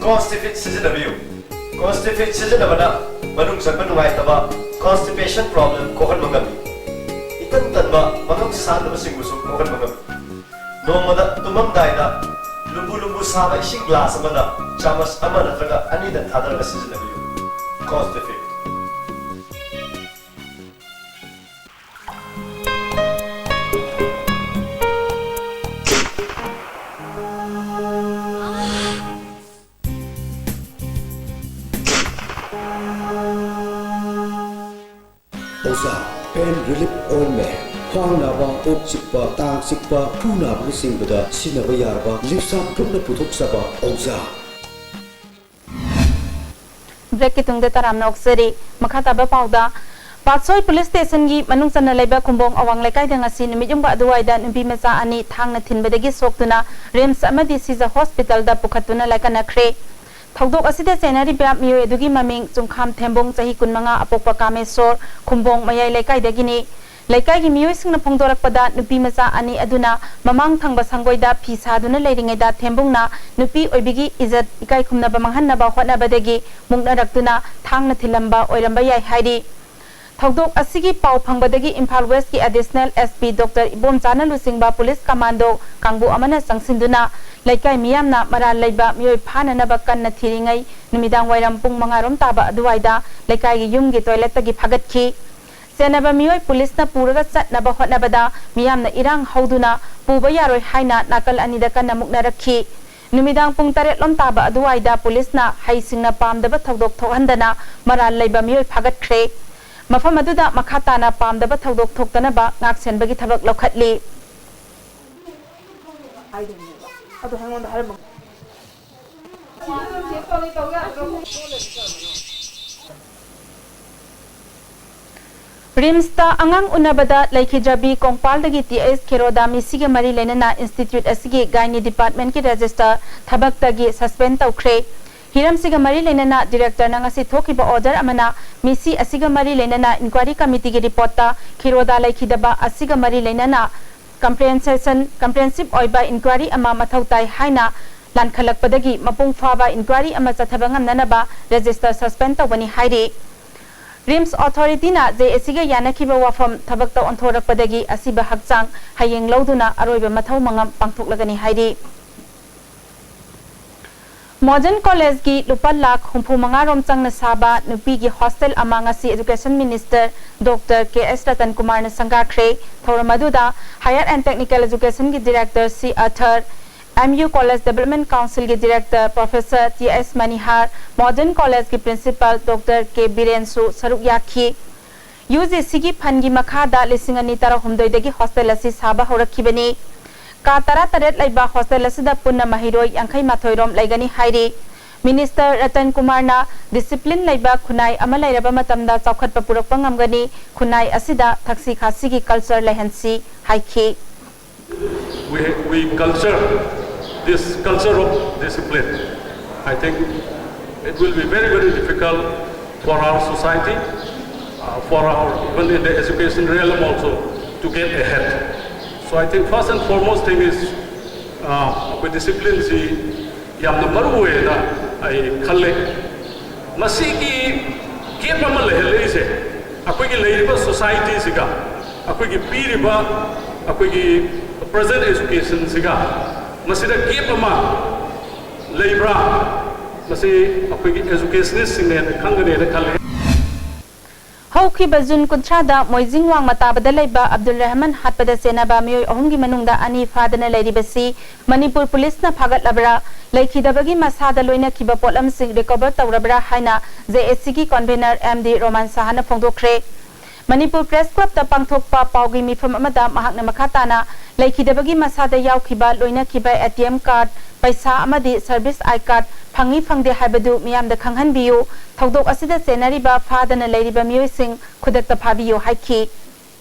Constipate ꯁꯤꯖꯤꯟꯅꯕꯤꯌꯨ꯫ Constipate ꯁꯤꯖꯤꯟꯅꯕꯅ ꯃꯅꯨꯡ ꯆꯪꯕ ꯅꯨꯡꯉꯥꯏꯇꯕ, constipation problem, ꯀꯣꯛꯍꯟꯕ ꯉꯝꯃꯤ꯫ ꯏꯇꯟ ꯇꯟꯕ, ꯃꯉꯝ ꯁꯥꯟꯗꯕꯁꯤꯡꯕꯨꯁꯨ ꯀꯣꯛꯍꯟꯕ ꯉꯝꯃꯤ꯫ ꯅꯣꯡꯃꯗ ꯇꯨꯝꯃꯝꯗꯥꯏꯗ ꯂꯨꯝꯕꯨ ꯂꯨꯝꯕꯨ ꯁꯥꯕ ꯏꯁꯤꯡ ꯒ꯭ꯂꯥꯁ ꯑꯃꯗ ꯆꯥꯃꯁ ꯑꯃ ꯅꯠꯇ꯭ꯔꯒ ꯑꯅꯤꯗꯪ ꯊꯥꯗꯔꯒ ꯁꯤꯖꯤꯟꯅꯕꯤꯌꯨ꯫ Cost effective꯫ ꯑꯣꯖꯥ, pain relief ointment꯫ ꯈ꯭ꯋꯥꯡ ꯅꯥꯕ, ꯀꯣꯛ ꯆꯤꯛꯄ, ꯇꯥꯡ ꯆꯤꯛꯄ, ꯈꯨ ꯅꯥꯕꯅꯆꯤꯡꯕꯗ ꯁꯤꯖꯤꯟꯅꯕ ꯌꯥꯔꯕ ꯂꯤꯞꯁꯥ ꯒ꯭ꯔꯨꯞꯅ ꯄꯨꯊꯣꯛꯆꯕ ꯑꯣꯖꯥ꯫ ꯕ꯭ꯔꯦꯛꯀꯤ ꯇꯨꯡꯗ ꯇꯔꯥꯝꯅ ꯑꯣꯛꯆꯔꯤ꯫ ꯃꯈꯥ ꯇꯥꯕ ꯄꯥꯎꯗ, ꯄꯥꯠꯁꯣꯏ ꯄꯨꯂꯤꯁ ꯁ꯭ꯇꯦꯁꯟꯒꯤ ꯃꯅꯨꯡ ꯆꯟꯅ ꯂꯩꯕ ꯈꯨꯝꯕꯣꯡ ꯑꯋꯥꯡ ꯂꯩꯀꯥꯏꯗ ꯉꯁꯤ ꯅꯨꯃꯤꯠ ꯌꯨꯡꯕ ꯑꯗꯨꯋꯥꯏꯗ ꯅꯨꯄꯤ ꯃꯆꯥ ꯑꯅꯤ ꯊꯥꯡꯅ ꯊꯤꯟꯕꯗꯒꯤ ꯁꯣꯛꯇꯨꯅ ꯔꯤꯝꯁ ꯑꯃꯗꯤ ꯁꯤꯖ ꯍꯣꯁꯄꯤꯇꯥꯜꯗ ꯄꯨꯈꯠꯇꯨꯅ ꯂꯥꯏꯀꯠꯅꯈ꯭ꯔꯦ꯫ ꯊꯧꯗꯣꯛ ꯑꯁꯤꯗ ꯆꯦꯟꯅꯔꯤꯕ ꯃꯤꯑꯣꯏ ꯑꯗꯨꯒꯤ ꯃꯃꯤꯡ ꯆꯨꯡꯈꯥꯝ ꯊꯦꯝꯕꯨꯡ, ꯆꯍꯤ ꯀꯨꯟꯃꯉꯥ, ꯑꯄꯣꯛꯄ ꯀꯥꯃꯦꯁꯣꯔ, ꯈꯨꯝꯕꯣꯡ ꯃꯌꯥꯏ ꯂꯩꯀꯥꯏꯗꯒꯤꯅꯤ꯫ ꯂꯩꯀꯥꯏꯒꯤ ꯃꯤꯑꯣꯏꯁꯤꯡꯅ ꯐꯣꯡꯗꯣꯔꯛꯄꯗ, ꯅꯨꯄꯤ ꯃꯆꯥ ꯑꯅꯤ ꯑꯗꯨꯅ ꯃꯃꯥꯡ ꯊꯪꯕ ꯁꯪꯒꯣꯏꯗ ꯐꯤ ꯁꯥꯗꯨꯅ ꯂꯩꯔꯤꯉꯩꯗ ꯊꯦꯝꯕꯨꯡꯅ ꯅꯨꯄꯤ ꯑꯣꯏꯕꯤꯒꯤ ꯏꯖꯠ ꯏꯀꯥꯏ ꯈꯨꯝꯅꯕ ꯃꯥꯡꯍꯟꯅꯕ ꯍꯣꯠꯅꯕꯗꯒꯤ ꯃꯨꯛꯅꯔꯛꯇꯨꯅ ꯊꯥꯡꯅ ꯊꯤꯜꯂꯝꯕ ꯑꯣꯏꯔꯝꯕ ꯌꯥꯏ ꯍꯥꯏꯔꯤ꯫ ꯊꯧꯗꯣꯛ ꯑꯁꯤꯒꯤ ꯄꯥꯎ ꯐꯪꯕꯗꯒꯤ ꯏꯝꯐꯥꯜ ꯋꯦꯁꯀꯤ ꯑꯦꯗꯤꯁꯅꯦꯜ ꯑꯦꯁ ꯄꯤ ꯗꯣꯛꯇꯔ ꯏꯕꯣꯝꯆꯥꯅ ꯂꯨꯆꯤꯡꯕ ꯄꯨꯂꯤꯁ ꯀꯃꯥꯟꯗꯣ ꯀꯥꯡꯕꯨ ꯑꯃꯅ ꯆꯪꯁꯤꯟꯗꯨꯅ ꯂꯩꯀꯥꯏ ꯃꯤꯌꯥꯝꯅ ꯃꯔꯥꯜ ꯂꯩꯕ ꯃꯤꯑꯣꯏ ꯐꯥꯅꯅꯕ ꯀꯟꯅ ꯊꯤꯔꯤꯉꯩ ꯅꯨꯃꯤꯗꯥꯡ ꯋꯥꯏꯔꯝ ꯄꯨꯡ ꯃꯉꯥ ꯔꯣꯝ ꯇꯥꯕ ꯑꯗꯨꯋꯥꯏꯗ ꯂꯩꯀꯥꯏꯒꯤ ꯌꯨꯝꯒꯤ ꯇꯣꯏꯂꯦꯠꯇꯒꯤ ꯐꯥꯒꯠꯈꯤ꯫ ꯆꯦꯟꯅꯕ ꯃꯤꯑꯣꯏ ꯄꯨꯂꯤꯁꯅ ꯄꯨꯔꯒ ꯆꯠꯅꯕ ꯍꯣꯠꯅꯕꯗ ꯃꯤꯌꯥꯝꯅ ꯏꯔꯥꯡ ꯍꯧꯗꯨꯅ ꯄꯨꯕ ꯌꯥꯔꯣꯏ ꯍꯥꯏꯅ ꯅꯥꯀꯜ ꯑꯅꯤꯗ ꯀꯟꯅ ꯃꯨꯛꯅꯔꯛꯈꯤ꯫ ꯅꯨꯃꯤꯗꯥꯡ ꯄꯨꯡ ꯇꯔꯦꯠ ꯂꯣꯝ ꯇꯥꯕ ꯑꯗꯨꯋꯥꯏꯗ ꯄꯨꯂꯤꯁꯅ ꯍꯩꯁꯤꯡꯅ ꯄꯥꯝꯗꯕ ꯊꯧꯗꯣꯛ ꯊꯣꯛꯍꯟꯗꯅ ꯃꯔꯥꯜ ꯂꯩꯕ ꯃꯤꯑꯣꯏ ꯐꯥꯒꯠꯈ꯭ꯔꯦ꯫ ꯃꯐꯝ ꯑꯗꯨꯗ ꯃꯈꯥ ꯇꯥꯅ ꯄꯥꯝꯗꯕ ꯊꯧꯗꯣꯛ ꯊꯣꯛꯇꯅꯕ ꯉꯥꯛꯁꯦꯟꯕꯒꯤ ꯊꯕꯛ ꯂꯧꯈꯠꯂꯤ꯫ ꯔꯤꯝꯁꯇ ꯑꯉꯥꯡ ꯎꯅꯕꯗ ꯂꯩꯈꯤꯗ꯭ꯔꯕꯤ ꯀꯣꯡꯄꯥꯜꯗꯒꯤ ꯇꯤ ꯑꯩꯆ ꯈꯦꯔꯣꯗꯥ ꯃꯤꯁꯤꯒ ꯃꯔꯤ ꯂꯩꯅꯅ ꯏꯟꯁꯇꯤꯇ꯭ꯌꯨꯠ ꯑꯁꯤꯒꯤ ꯒꯥꯏꯅꯤ ꯗꯤꯄꯥꯔꯠꯃꯦꯟꯠꯀꯤ ꯔꯦꯖꯤꯁꯇꯔ ꯊꯕꯛꯇꯒꯤ ꯁꯁꯄꯦꯟ ꯇꯧꯈ꯭ꯔꯦ꯫ ꯍꯤꯔꯝꯁꯤꯒ ꯃꯔꯤ ꯂꯩꯅꯅ ꯗꯤꯔꯦꯛꯇꯔꯅ ꯉꯁꯤ ꯊꯣꯛꯈꯤꯕ ꯑꯣꯔꯗꯔ ꯑꯃꯅ ꯃꯤꯁꯤ ꯑꯁꯤꯒ ꯃꯔꯤ ꯂꯩꯅꯅ ꯏꯟꯀ꯭ꯋꯥꯏꯔꯤ ꯀꯃꯤꯇꯤꯒꯤ ꯔꯤꯄꯣꯔꯠꯇ ꯈꯦꯔꯣꯗꯥ ꯂꯩꯈꯤꯗꯕ ꯑꯁꯤꯒ ꯃꯔꯤ ꯂꯩꯅꯅ ꯀꯝꯄ꯭ꯔꯦꯟꯁꯦꯁꯟ, ꯀꯝꯄ꯭ꯔꯦꯟꯁꯤꯞ ꯑꯣꯏꯕ ꯏꯟꯀ꯭ꯋꯥꯏꯔꯤ ꯑꯃ ꯃꯊꯧ ꯇꯥꯏ ꯍꯥꯏꯅ ꯂꯥꯟꯈꯠꯂꯛꯄꯗꯒꯤ ꯃꯄꯨꯡ ꯐꯥꯕ ꯏꯟꯀ꯭ꯋꯥꯏꯔꯤ ꯑꯃ ꯆꯠꯊꯕ ꯉꯝꯅꯅꯕ ꯔꯦꯖꯤꯁꯇꯔ ꯁꯁꯄꯦꯟ ꯇꯧꯒꯅꯤ ꯍꯥꯏꯔꯤ꯫ ꯔꯤꯝꯁ ꯑꯣꯊꯣꯔꯤꯇꯤꯅ ꯖꯦ ꯑꯦ ꯁꯤꯒ ꯌꯥꯅꯈꯤꯕ ꯋꯥꯐꯝ ꯊꯕꯛꯇ ꯑꯣꯟꯊꯣꯔꯛꯄꯗꯒꯤ ꯑꯁꯤꯕ ꯍꯛꯆꯥꯡ ꯍꯌꯦꯡ ꯂꯧꯗꯨꯅ ꯑꯔꯣꯏꯕ ꯃꯊꯧ ꯃꯉꯝ ꯄꯥꯡꯊꯣꯛꯂꯒꯅꯤ ꯍꯥꯏꯔꯤ꯫ ꯃꯣꯗꯔꯟ ꯀꯣꯂꯦꯖꯀꯤ ꯂꯨꯄꯥ ꯂꯥꯈ ꯍꯨꯝꯐꯨ ꯃꯉꯥ ꯔꯣꯝ ꯆꯪꯅ ꯁꯥꯕ ꯅꯨꯄꯤꯒꯤ ꯍꯣꯁꯇꯦꯜ ꯑꯃ ꯉꯁꯤ Education Minister Doctor K S Ratan ꯀꯨꯃꯥꯔꯅ ꯁꯪꯒꯥꯈ꯭ꯔꯦ꯫ ꯊꯧꯔꯝ ꯑꯗꯨꯗ Higher and Technical Educationꯒꯤ Director C Athar, M U College Development Councilꯒꯤ Director Professor T S Manihar, Modern Collegeꯀꯤ Principal Doctor K ꯕꯤꯔꯦꯟꯁꯨ ꯁꯔꯨꯛ ꯌꯥꯈꯤ꯫ UGCꯒꯤ fundꯀꯤ ꯃꯈꯥꯗ ꯂꯤꯁꯤꯡ ꯑꯅꯤ ꯇꯔꯥꯍꯨꯝꯗꯣꯏꯗꯒꯤ ꯍꯣꯁꯇꯦꯜ ꯑꯁꯤ ꯁꯥꯕ ꯍꯧꯔꯛꯈꯤꯕꯅꯤ꯫ ꯀꯥ ꯇꯔꯥꯇꯔꯦꯠ ꯂꯩꯕ ꯍꯣꯁꯇꯦꯜ ꯑꯁꯤꯗ ꯄꯨꯟꯅ ꯃꯍꯩꯔꯣꯏ ꯌꯥꯡꯈꯩ ꯃꯥꯊꯣꯏ ꯔꯣꯝ ꯂꯩꯒꯅꯤ ꯍꯥꯏꯔꯤ꯫ Minister ꯔꯇꯟ ꯀꯨꯃꯥꯔꯅ discipline ꯂꯩꯕ ꯈꯨꯟꯅꯥꯏ ꯑꯃ ꯂꯩꯔꯕ ꯃꯇꯝꯗ ꯆꯥꯎꯈꯠꯄ ꯄꯨꯔꯛꯄ ꯉꯝꯒꯅꯤ, ꯈꯨꯟꯅꯥꯏ ꯑꯁꯤꯗ ꯊꯛꯁꯤ ꯈꯥꯁꯤꯒꯤ culture ꯂꯩꯍꯟꯁꯤ ꯍꯥꯏꯈꯤ꯫ We, we culture this culture of discipline. I think it will be very, very difficult for our society, uh, for our, even in the education realm also, to get ahead. So I think first and foremost thing is, uh, ꯑꯩꯈꯣꯏ discipline ꯁꯤ ꯌꯥꯝꯅ ꯃꯔꯨ ꯑꯣꯏꯅ ꯑꯩ ꯈꯜꯂꯦ꯫ ꯃꯁꯤꯒꯤ gap ꯑꯃ ꯂꯩꯍꯜꯂꯛꯏꯁꯦ ꯑꯩꯈꯣꯏꯒꯤ ꯂꯩꯔꯤꯕ societyꯁꯤꯒ, ꯑꯩꯈꯣꯏꯒꯤ ꯄꯤꯔꯤꯕ, ꯑꯩꯈꯣꯏꯒꯤ present educationꯁꯤꯒ, ꯃꯁꯤꯗ gap ꯑꯃ ꯂꯩꯕ꯭ꯔꯥ? ꯃꯁꯤ ꯑꯩꯈꯣꯏꯒꯤ educationistꯁꯤꯡꯅ ꯍꯦꯟꯅ ꯈꯪꯒꯅꯦꯅ ꯈꯜꯂꯤ꯫ ꯍꯧꯈꯤꯕ ꯖꯨꯟ ꯀꯨꯟꯊ꯭ꯔꯥꯗ ꯃꯣꯏꯖꯤꯡ ꯋꯥꯡꯃ ꯇꯥꯕꯗ ꯂꯩꯕ ꯑꯕꯗꯨꯜ ꯔꯍꯃꯟ ꯍꯥꯠꯄꯗ ꯆꯦꯟꯅꯕ ꯃꯤꯑꯣꯏ ꯑꯍꯨꯝꯒꯤ ꯃꯅꯨꯡꯗ ꯑꯅꯤ ꯐꯥꯗꯅ ꯂꯩꯔꯤꯕꯁꯤ ꯃꯅꯤꯄꯨꯔ ꯄꯨꯂꯤꯁꯅ ꯐꯥꯒꯠꯂꯕ꯭ꯔꯥ? ꯂꯩꯈꯤꯗꯕꯒꯤ ꯃꯁꯥꯗ ꯂꯣꯏꯅꯈꯤꯕ ꯄꯣꯠꯂꯝꯁꯤꯡ recover ꯇꯧꯔꯕ꯭ꯔꯥ ꯍꯥꯏꯅ JACꯒꯤ convener M D ꯔꯣꯃꯥꯟ ꯁꯍꯥꯅ ꯐꯣꯡꯗꯣꯛꯈ꯭ꯔꯦ꯫ ꯃꯅꯤꯄꯨꯔ Press Clubꯇ ꯄꯥꯡꯊꯣꯛꯄ ꯄꯥꯎꯒꯤ ꯃꯤꯐꯝ ꯑꯃꯗ ꯃꯍꯥꯛꯅ ꯃꯈꯥ ꯇꯥꯅ ꯂꯩꯈꯤꯗꯕꯒꯤ ꯃꯁꯥꯗ ꯌꯥꯎꯈꯤꯕ ꯂꯣꯏꯅꯈꯤꯕ ATM card, ꯄꯩꯁꯥ ꯑꯃꯗꯤ service I card ꯐꯪꯏ ꯐꯪꯗꯦ ꯍꯥꯏꯕꯗꯨ ꯃꯤꯌꯥꯝꯗ ꯈꯪꯍꯟꯕꯤꯌꯨ꯫ ꯊꯧꯗꯣꯛ ꯑꯁꯤꯗ ꯆꯦꯟꯅꯔꯤꯕ ꯐꯥꯗꯅ ꯂꯩꯔꯤꯕ ꯃꯤꯑꯣꯏꯁꯤꯡ ꯈꯨꯗꯛꯇ ꯐꯥꯕꯤꯌꯨ ꯍꯥꯏꯈꯤ꯫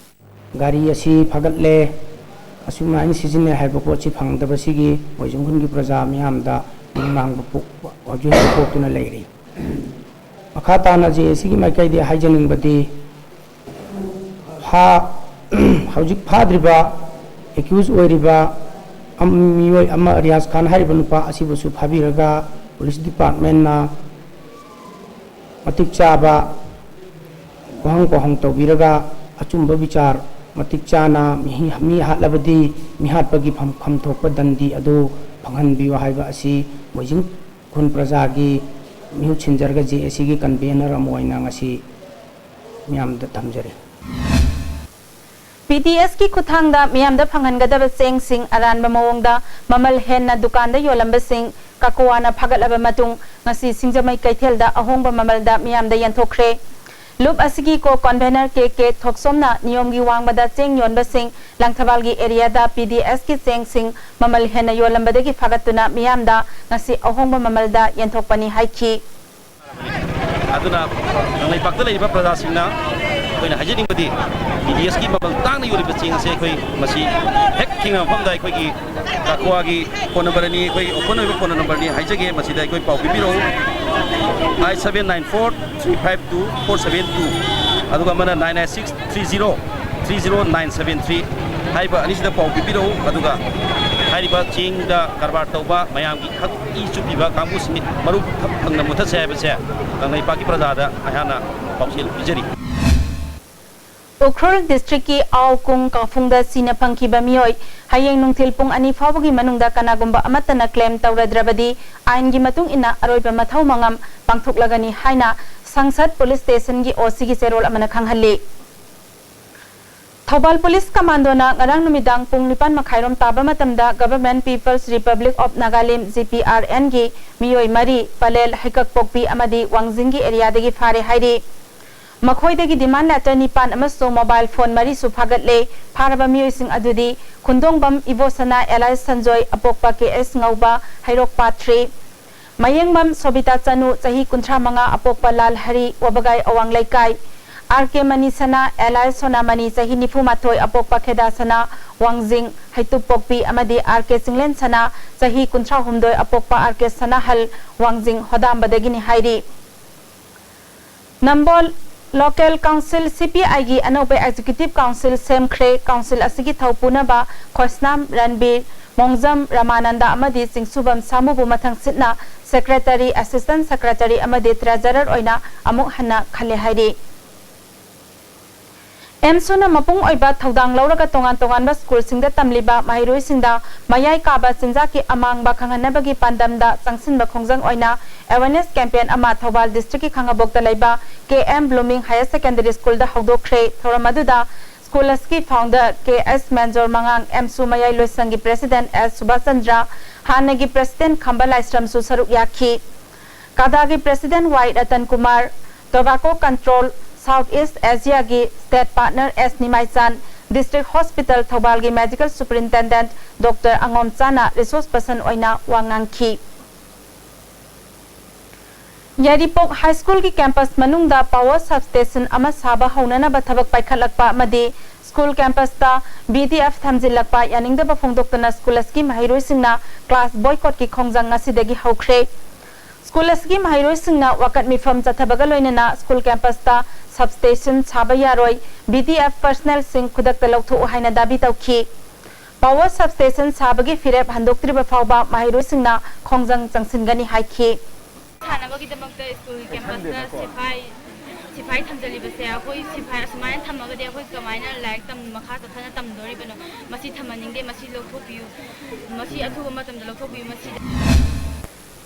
ꯒꯥꯔꯤ ꯑꯁꯤ ꯐꯒꯠꯂꯦ, ꯑꯁꯨꯃꯥꯏꯅ ꯁꯤꯖꯤꯟꯅꯩ ꯍꯥꯏꯕ ꯄꯣꯠꯁꯤ ꯐꯪꯗꯕꯁꯤꯒꯤ ꯃꯣꯏꯖꯤꯡ ꯈꯨꯟꯒꯤ ꯄ꯭ꯔꯖꯥ ꯃꯤꯌꯥꯝꯗ ꯅꯤꯡꯃꯥꯡꯕ ꯄꯣꯛ-, ꯍꯧꯖꯤꯛ ꯍꯧꯖꯤꯛ ꯄꯣꯛꯇꯨꯅ ꯂꯩꯔꯤ꯫ ꯃꯈꯥ ꯇꯥꯅ JACꯒꯤ ꯃꯥꯏꯀꯩꯗꯒꯤ ꯍꯥꯏꯖꯅꯤꯡꯕꯗꯤ, ꯐꯥ-, ꯍꯧꯖꯤꯛ ꯐꯥꯗ꯭ꯔꯤꯕ accused ꯑꯣꯏꯔꯤꯕ ꯑꯝ-, ꯃꯤꯑꯣꯏ ꯑꯃ ꯔꯤꯌꯥꯖ ꯈꯥꯟ ꯍꯥꯏꯔꯤꯕ ꯅꯨꯄꯥ ꯑꯁꯤꯕꯨꯁꯨ ꯐꯥꯕꯤꯔꯒ police departmentꯅ ꯃꯇꯤꯛ ꯆꯥꯕ ꯋꯥꯍꯪ ꯄꯥꯎꯍꯪ ꯇꯧꯕꯤꯔꯒ ꯑꯆꯨꯝꯕ ꯕꯤꯆꯥꯔ ꯃꯇꯤꯛ ꯆꯥꯅ ꯃꯤ, ꯃꯤ ꯍꯥꯠꯂꯕꯗꯤ ꯃꯤꯍꯥꯠꯄꯒꯤ ꯐꯝ-, ꯐꯝ ꯊꯣꯛꯄ ꯗꯟꯗꯤ ꯑꯗꯨ ꯐꯪꯍꯟꯕꯤꯌꯨ ꯍꯥꯏꯕ ꯑꯁꯤ ꯃꯣꯏꯖꯤꯡ ꯈꯨꯟ ꯄ꯭ꯔꯖꯥꯒꯤ ꯃꯤꯍꯨꯠ ꯁꯤꯟꯖꯔꯒ ꯖꯦ ꯑꯦ ꯁꯤꯒꯤ ꯀꯟꯚꯦꯅꯔ ꯑꯃ ꯑꯣꯏꯅ ꯉꯁꯤ ꯃꯤꯌꯥꯝꯗ ꯊꯝꯖꯔꯤ꯫ ꯄꯤ ꯗꯤ ꯑꯦꯁꯀꯤ ꯈꯨꯠꯊꯥꯡꯗ ꯃꯤꯌꯥꯝꯗ ꯐꯪꯍꯟꯒꯗꯕ ꯆꯦꯡꯁꯤꯡ ꯑꯔꯥꯟꯕ ꯃꯑꯣꯡꯗ ꯃꯃꯜ ꯍꯦꯟꯅ ꯗꯨꯀꯥꯟꯗ ꯌꯣꯜꯂꯝꯕꯁꯤꯡ ꯀꯀꯣꯋꯥꯅ ꯐꯥꯒꯠꯂꯕ ꯃꯇꯨꯡ, ꯉꯁꯤ ꯁꯤꯡꯖꯃꯩ ꯀꯩꯊꯦꯜꯗ ꯑꯍꯣꯡꯕ ꯃꯃꯜꯗ ꯃꯤꯌꯥꯝꯗ ꯌꯦꯟꯊꯣꯛꯈ꯭ꯔꯦ꯫ ꯂꯨꯞ ꯑꯁꯤꯒꯤ ꯀꯣ ꯀꯣꯟꯚꯦꯅꯔ ꯀꯦ ꯀꯦ ꯊꯣꯛꯆꯣꯝꯅ ꯅꯤꯌꯣꯝꯒꯤ ꯋꯥꯡꯃꯗ ꯆꯦꯡ ꯌꯣꯟꯕꯁꯤꯡ ꯂꯥꯡꯊꯕꯥꯜꯒꯤ ꯑꯦꯔꯤꯌꯥꯗ ꯄꯤ ꯗꯤ ꯑꯦꯁꯀꯤ ꯆꯦꯡꯁꯤꯡ ꯃꯃꯜ ꯍꯦꯟꯅ ꯌꯣꯜꯂꯝꯕꯗꯒꯤ ꯐꯥꯒꯠꯇꯨꯅ ꯃꯤꯌꯥꯝꯗ ꯉꯁꯤ ꯑꯍꯣꯡꯕ ꯃꯃꯜꯗ ꯌꯦꯟꯊꯣꯛꯄꯅꯤ ꯍꯥꯏꯈꯤ꯫ ꯑꯗꯨꯅ ꯀꯪꯂꯩꯄꯥꯛꯇ ꯂꯩꯔꯤꯕ ꯄ꯭ꯔꯖꯥꯁꯤꯡꯅ ꯑꯩꯈꯣꯏꯅ ꯍꯥꯏꯖꯅꯤꯡꯕꯗꯤ, ꯄꯤ ꯗꯤ ꯑꯦꯁꯀꯤ ꯃꯃꯜ ꯇꯥꯡꯅ ꯌꯣꯜꯂꯤꯕ ꯆꯦꯡ ꯑꯁꯦ ꯑꯩꯈꯣꯏ ꯃꯁꯤ ꯍꯦꯛ ꯊꯦꯡꯅꯕ ꯃꯐꯝꯗ ꯑꯩꯈꯣꯏꯒꯤ ꯀꯀꯣꯋꯥꯒꯤ ꯐꯣꯟ ꯅꯝꯕꯔ ꯑꯅꯤ, ꯑꯩꯈꯣꯏ ꯑꯣꯄꯟ ꯑꯣꯏꯕ ꯐꯣꯟ ꯅꯝꯕꯔꯅꯤ ꯍꯥꯏꯖꯒꯦ, ꯃꯁꯤꯗ ꯑꯩꯈꯣꯏ ꯄꯥꯎ ꯄꯤꯕꯤꯔꯛꯎ, eight seven nine four three five two four seven two. ꯑꯗꯨꯒ ꯑꯃꯅ nine nine six three zero three zero nine seven three ꯍꯥꯏꯔꯤꯕ ꯑꯅꯤꯁꯤꯗ ꯄꯥꯎ ꯄꯤꯕꯤꯔꯛꯎ꯫ ꯑꯗꯨꯒ ꯍꯥꯏꯔꯤꯕ ꯆꯦꯡꯗ ꯀꯔꯕꯥꯔ ꯇꯧꯕ ꯃꯌꯥꯝꯒꯤ ꯍꯛ ꯏ ꯆꯨꯞꯄꯤꯕ ꯀꯥꯡꯕꯨꯁꯤꯡ ꯃꯔꯨ ꯊ-, ꯐꯪꯅ ꯃꯨꯊꯠꯁꯦ ꯍꯥꯏꯕꯁꯦ ꯀꯪꯂꯩꯄꯥꯛꯀꯤ ꯄ꯭ꯔꯖꯥꯗ ꯑꯩꯍꯥꯛꯅ ꯄꯥꯎꯖꯦꯜ ꯄꯤꯖꯔꯤ꯫ ꯎꯈ꯭ꯔꯨꯜ ꯗꯤꯁꯇ꯭ꯔꯤꯛꯀꯤ ꯑꯥꯎ ꯀꯨꯡ ꯀꯥꯐꯨꯡꯗ ꯁꯤꯅ ꯐꯪꯈꯤꯕ ꯃꯤꯑꯣꯏ ꯍꯌꯦꯡ ꯅꯨꯡꯊꯤꯜ ꯄꯨꯡ ꯑꯅꯤ ꯐꯥꯎꯕꯒꯤ ꯃꯅꯨꯡꯗ ꯀꯅꯥꯒꯨꯝꯕ ꯑꯃꯠꯇꯅ ꯀ꯭ꯂꯦꯝ ꯇꯧꯔꯗ꯭ꯔꯕꯗꯤ ꯑꯥꯏꯟꯒꯤ ꯃꯇꯨꯡ ꯏꯟꯅ ꯑꯔꯣꯏꯕ ꯃꯊꯧ ꯃꯉꯝ ꯄꯥꯡꯊꯣꯛꯂꯒꯅꯤ ꯍꯥꯏꯅ ꯁꯪꯁꯠ ꯄꯨꯂꯤꯁ ꯁ꯭ꯇꯦꯁꯟꯒꯤ ꯑꯣ ꯁꯤꯒꯤ ꯆꯦꯔꯣꯜ ꯑꯃꯅ ꯈꯪꯍꯜꯂꯤ꯫ ꯊꯧꯕꯥꯜ ꯄꯨꯂꯤꯁ ꯀꯃꯥꯟꯗꯣꯅ ꯉꯔꯥꯡ ꯅꯨꯃꯤꯗꯥꯡ ꯄꯨꯡ ꯅꯤꯄꯥꯟ ꯃꯈꯥꯏꯔꯣꯝ ꯇꯥꯕ ꯃꯇꯝꯗ Government People's Republic of Nagalim, G P R ꯑꯦꯟꯒꯤ ꯃꯤꯑꯣꯏ ꯃꯔꯤ, ꯄꯂꯦꯜ, ꯍꯩꯀꯛꯄꯣꯛꯄꯤ ꯑꯃꯗꯤ ꯋꯥꯡꯖꯤꯡꯒꯤ ꯑꯦꯔꯤꯌꯥꯗꯒꯤ ꯐꯥꯔꯦ ꯍꯥꯏꯔꯤ꯫ ꯃꯈꯣꯏꯗꯒꯤ demand letter ꯅꯤꯄꯥꯟ ꯑꯃꯁꯨꯡ mobile phone ꯃꯔꯤꯁꯨ ꯐꯥꯒꯠꯂꯦ꯫ ꯐꯥꯔꯕ ꯃꯤꯑꯣꯏꯁꯤꯡ ꯑꯗꯨꯗꯤ ꯈꯨꯟꯗꯣꯡꯕꯝ ꯏꯕꯣꯁꯅꯥ alias ꯁꯟꯖꯣꯏ, ꯑꯄꯣꯛꯄ ꯀꯦ ꯑꯦꯁ ꯉꯧꯕ, ꯍꯩꯔꯣꯛ ꯄꯥꯠ ꯊ꯭ꯔꯤ, ꯃꯌꯦꯡꯕꯝ ꯁꯣꯕꯤꯇꯥ ꯆꯅꯨ, ꯆꯍꯤ ꯀꯨꯟꯊ꯭ꯔꯥ ꯃꯉꯥ, ꯑꯄꯣꯛꯄ ꯂꯥꯜ ꯍꯔꯤ, ꯋꯥꯕꯒꯥꯏ ꯑꯋꯥꯡ ꯂꯩꯀꯥꯏ, ꯑꯥꯔ ꯀꯦ ꯃꯅꯤ ꯁꯅꯥ alias ꯁꯣꯅꯥꯃꯅꯤ, ꯆꯍꯤ ꯅꯤꯐꯨ ꯃꯥꯊꯣꯏ, ꯑꯄꯣꯛꯄ ꯈꯦꯗꯥ ꯁꯅꯥ, ꯋꯥꯡꯖꯤꯡ, ꯍꯩꯇꯨꯞꯄꯣꯛꯄꯤ, ꯑꯃꯗꯤ ꯑꯥꯔ ꯀꯦ ꯆꯤꯡꯂꯦꯟ ꯁꯅꯥ, ꯆꯍꯤ ꯀꯨꯟꯊ꯭ꯔꯥ ꯍꯨꯝꯗꯣꯏ, ꯑꯄꯣꯛꯄ ꯑꯥꯔ ꯀꯦ ꯁꯅꯥꯍꯜ, ꯋꯥꯡꯖꯤꯡ ꯍꯣꯗꯥꯝꯕꯗꯒꯤꯅꯤ ꯍꯥꯏꯔꯤ꯫ ꯅꯝꯕꯣꯜ Local Council, ꯁꯤ ꯄꯤ ꯑꯥꯏꯒꯤ ꯑꯅꯧꯕ Executive Council ꯁꯦꯝꯈ꯭ꯔꯦ꯫ Council ꯑꯁꯤꯒꯤ ꯊꯧ ꯄꯨꯅꯕ ꯈꯣꯏꯁꯅꯥꯝ ꯔꯟꯕꯤꯔ, ꯃꯣꯡꯖꯝ ꯔꯃꯥꯅꯟꯗ ꯑꯃꯗꯤ ꯆꯤꯡꯁꯨꯕꯝ ꯁꯥꯃꯨꯕꯨ ꯃꯊꯪꯁꯤꯠꯅ Secretary, Assistant Secretary ꯑꯃꯗꯤ Treasurer ꯑꯣꯏꯅ ꯑꯃꯨꯛ ꯍꯟꯅ ꯈꯜꯂꯦ ꯍꯥꯏꯔꯤ꯫ ꯑꯦꯝꯁꯨꯅ ꯃꯄꯨꯡ ꯑꯣꯏꯕ ꯊꯧꯗꯥꯡ ꯂꯧꯔꯒ ꯇꯣꯉꯥꯟ ꯇꯣꯉꯥꯟꯕ ꯁ꯭ꯀꯨꯜꯁꯤꯡꯗ ꯇꯝꯂꯤꯕ ꯃꯍꯩꯔꯣꯏꯁꯤꯡꯗ ꯃꯌꯥꯏ ꯀꯥꯕ ꯆꯤꯟꯖꯥꯛꯀꯤ ꯑꯃꯥꯡꯕ ꯈꯪꯍꯟꯅꯕꯒꯤ ꯄꯥꯟꯗꯝꯗ ꯆꯪꯁꯤꯟꯕ ꯈꯣꯡꯖꯪ ꯑꯣꯏꯅ awareness campaign ꯑꯃ ꯊꯧꯕꯥꯜ districtꯀꯤ ꯈꯥꯉꯕꯣꯛꯇ ꯂꯩꯕ K M Blooming Higher Secondary Schoolꯗ ꯍꯧꯗꯣꯛꯈ꯭ꯔꯦ꯫ ꯊꯧꯔꯝ ꯑꯗꯨꯗ ꯁ꯭ꯀꯨꯜ ꯑꯁꯤꯒꯤ founder K S ꯃꯦꯟꯖꯣꯔ ꯃꯉꯥꯡ, ꯑꯦꯝꯁꯨ ꯃꯌꯥꯏ ꯂꯣꯏꯁꯪꯒꯤ president S ꯁꯨꯕꯥꯁ ꯆꯟꯗ꯭ꯔ, ꯍꯥꯟꯅꯒꯤ president ꯈꯝꯕ ꯂꯥꯏꯁ꯭ꯔꯝꯁꯨ ꯁꯔꯨꯛ ꯌꯥꯈꯤ꯫ ꯀꯥꯗꯥꯒꯤ president Y Ratan Kumar, Tobacco Control South East Asiaꯒꯤ state partner S ꯅꯤꯃꯥꯏꯆꯥꯟ, District Hospital ꯊꯧꯕꯥꯜꯒꯤ medical superintendent Doctor ꯑꯉꯣꯝꯆꯥꯅ resource person ꯑꯣꯏꯅ ꯋꯥ ꯉꯥꯡꯈꯤ꯫ ꯌꯥꯏꯔꯤꯄꯣꯛ High Schoolꯒꯤ campus ꯃꯅꯨꯡꯗ power substation ꯑꯃ ꯁꯥꯕ ꯍꯧꯅꯅꯕ ꯊꯕꯛ ꯄꯥꯏꯈꯠꯂꯛꯄ ꯑꯃꯗꯤ school campusꯇ B D F ꯊꯝꯖꯤꯜꯂꯛꯄ ꯌꯥꯅꯤꯡꯗꯕ ꯐꯣꯡꯗꯣꯛꯇꯨꯅ ꯁ꯭ꯀꯨꯜ ꯑꯁꯤꯒꯤ ꯃꯍꯩꯔꯣꯏꯁꯤꯡꯅ class boycottꯀꯤ ꯈꯣꯡꯖꯪ ꯉꯁꯤꯗꯒꯤ ꯍꯧꯈ꯭ꯔꯦ꯫ ꯁ꯭ꯀꯨꯜ ꯑꯁꯤꯒꯤ ꯃꯍꯩꯔꯣꯏꯁꯤꯡꯅ ꯋꯥꯀꯠ ꯃꯤꯐꯝ ꯆꯠꯊꯕꯒ ꯂꯣꯏꯅꯅ ꯁ꯭ꯀꯨꯜ campusꯇ substation ꯁꯥꯕ ꯌꯥꯔꯣꯏ, B D F personnelꯁꯤꯡ ꯈꯨꯗꯛꯇ ꯂꯧꯊꯣꯛꯎ ꯍꯥꯏꯅ ꯗꯥꯕꯤ ꯇꯧꯈꯤ꯫ Power substation ꯁꯥꯕꯒꯤ ꯐꯤꯔꯦꯞ ꯍꯟꯗꯣꯛꯇ꯭ꯔꯤꯕ ꯐꯥꯎꯕ ꯃꯍꯩꯔꯣꯏꯁꯤꯡꯅ ꯈꯣꯡꯖꯪ ꯆꯪꯁꯤꯟꯒꯅꯤ ꯍꯥꯏꯈꯤ꯫ ꯁꯥꯟꯅꯕꯒꯤꯗꯃꯛꯇ ꯁ꯭ꯀꯨꯜ campusꯇ ꯁꯤꯐꯥꯏ, ꯁꯤꯐꯥꯏ ꯊꯝꯖꯤꯜꯂꯤꯕꯁꯦ, ꯑꯩꯈꯣꯏ ꯁꯤꯐꯥꯏ ꯑꯁꯨꯃꯥꯏꯅ ꯊꯝꯃꯒꯗꯤ ꯑꯩꯈꯣꯏ ꯀꯃꯥꯏꯅ ꯂꯥꯏꯔꯤꯛ ꯇꯝ-, ꯃꯈꯥ ꯆꯠꯊꯅ ꯇꯝꯗꯣꯔꯤꯕꯅꯣ? ꯃꯁꯤ ꯊꯝꯍꯟꯅꯤꯡꯗꯦ, ꯃꯁꯤ ꯂꯧꯊꯣꯛꯄꯤꯌꯨ, ꯃꯁꯤ ꯑꯊꯨꯕ ꯃꯇꯝꯗ ꯂꯧꯊꯣꯛꯄꯤꯌꯨ, ꯃꯁꯤꯗ꯫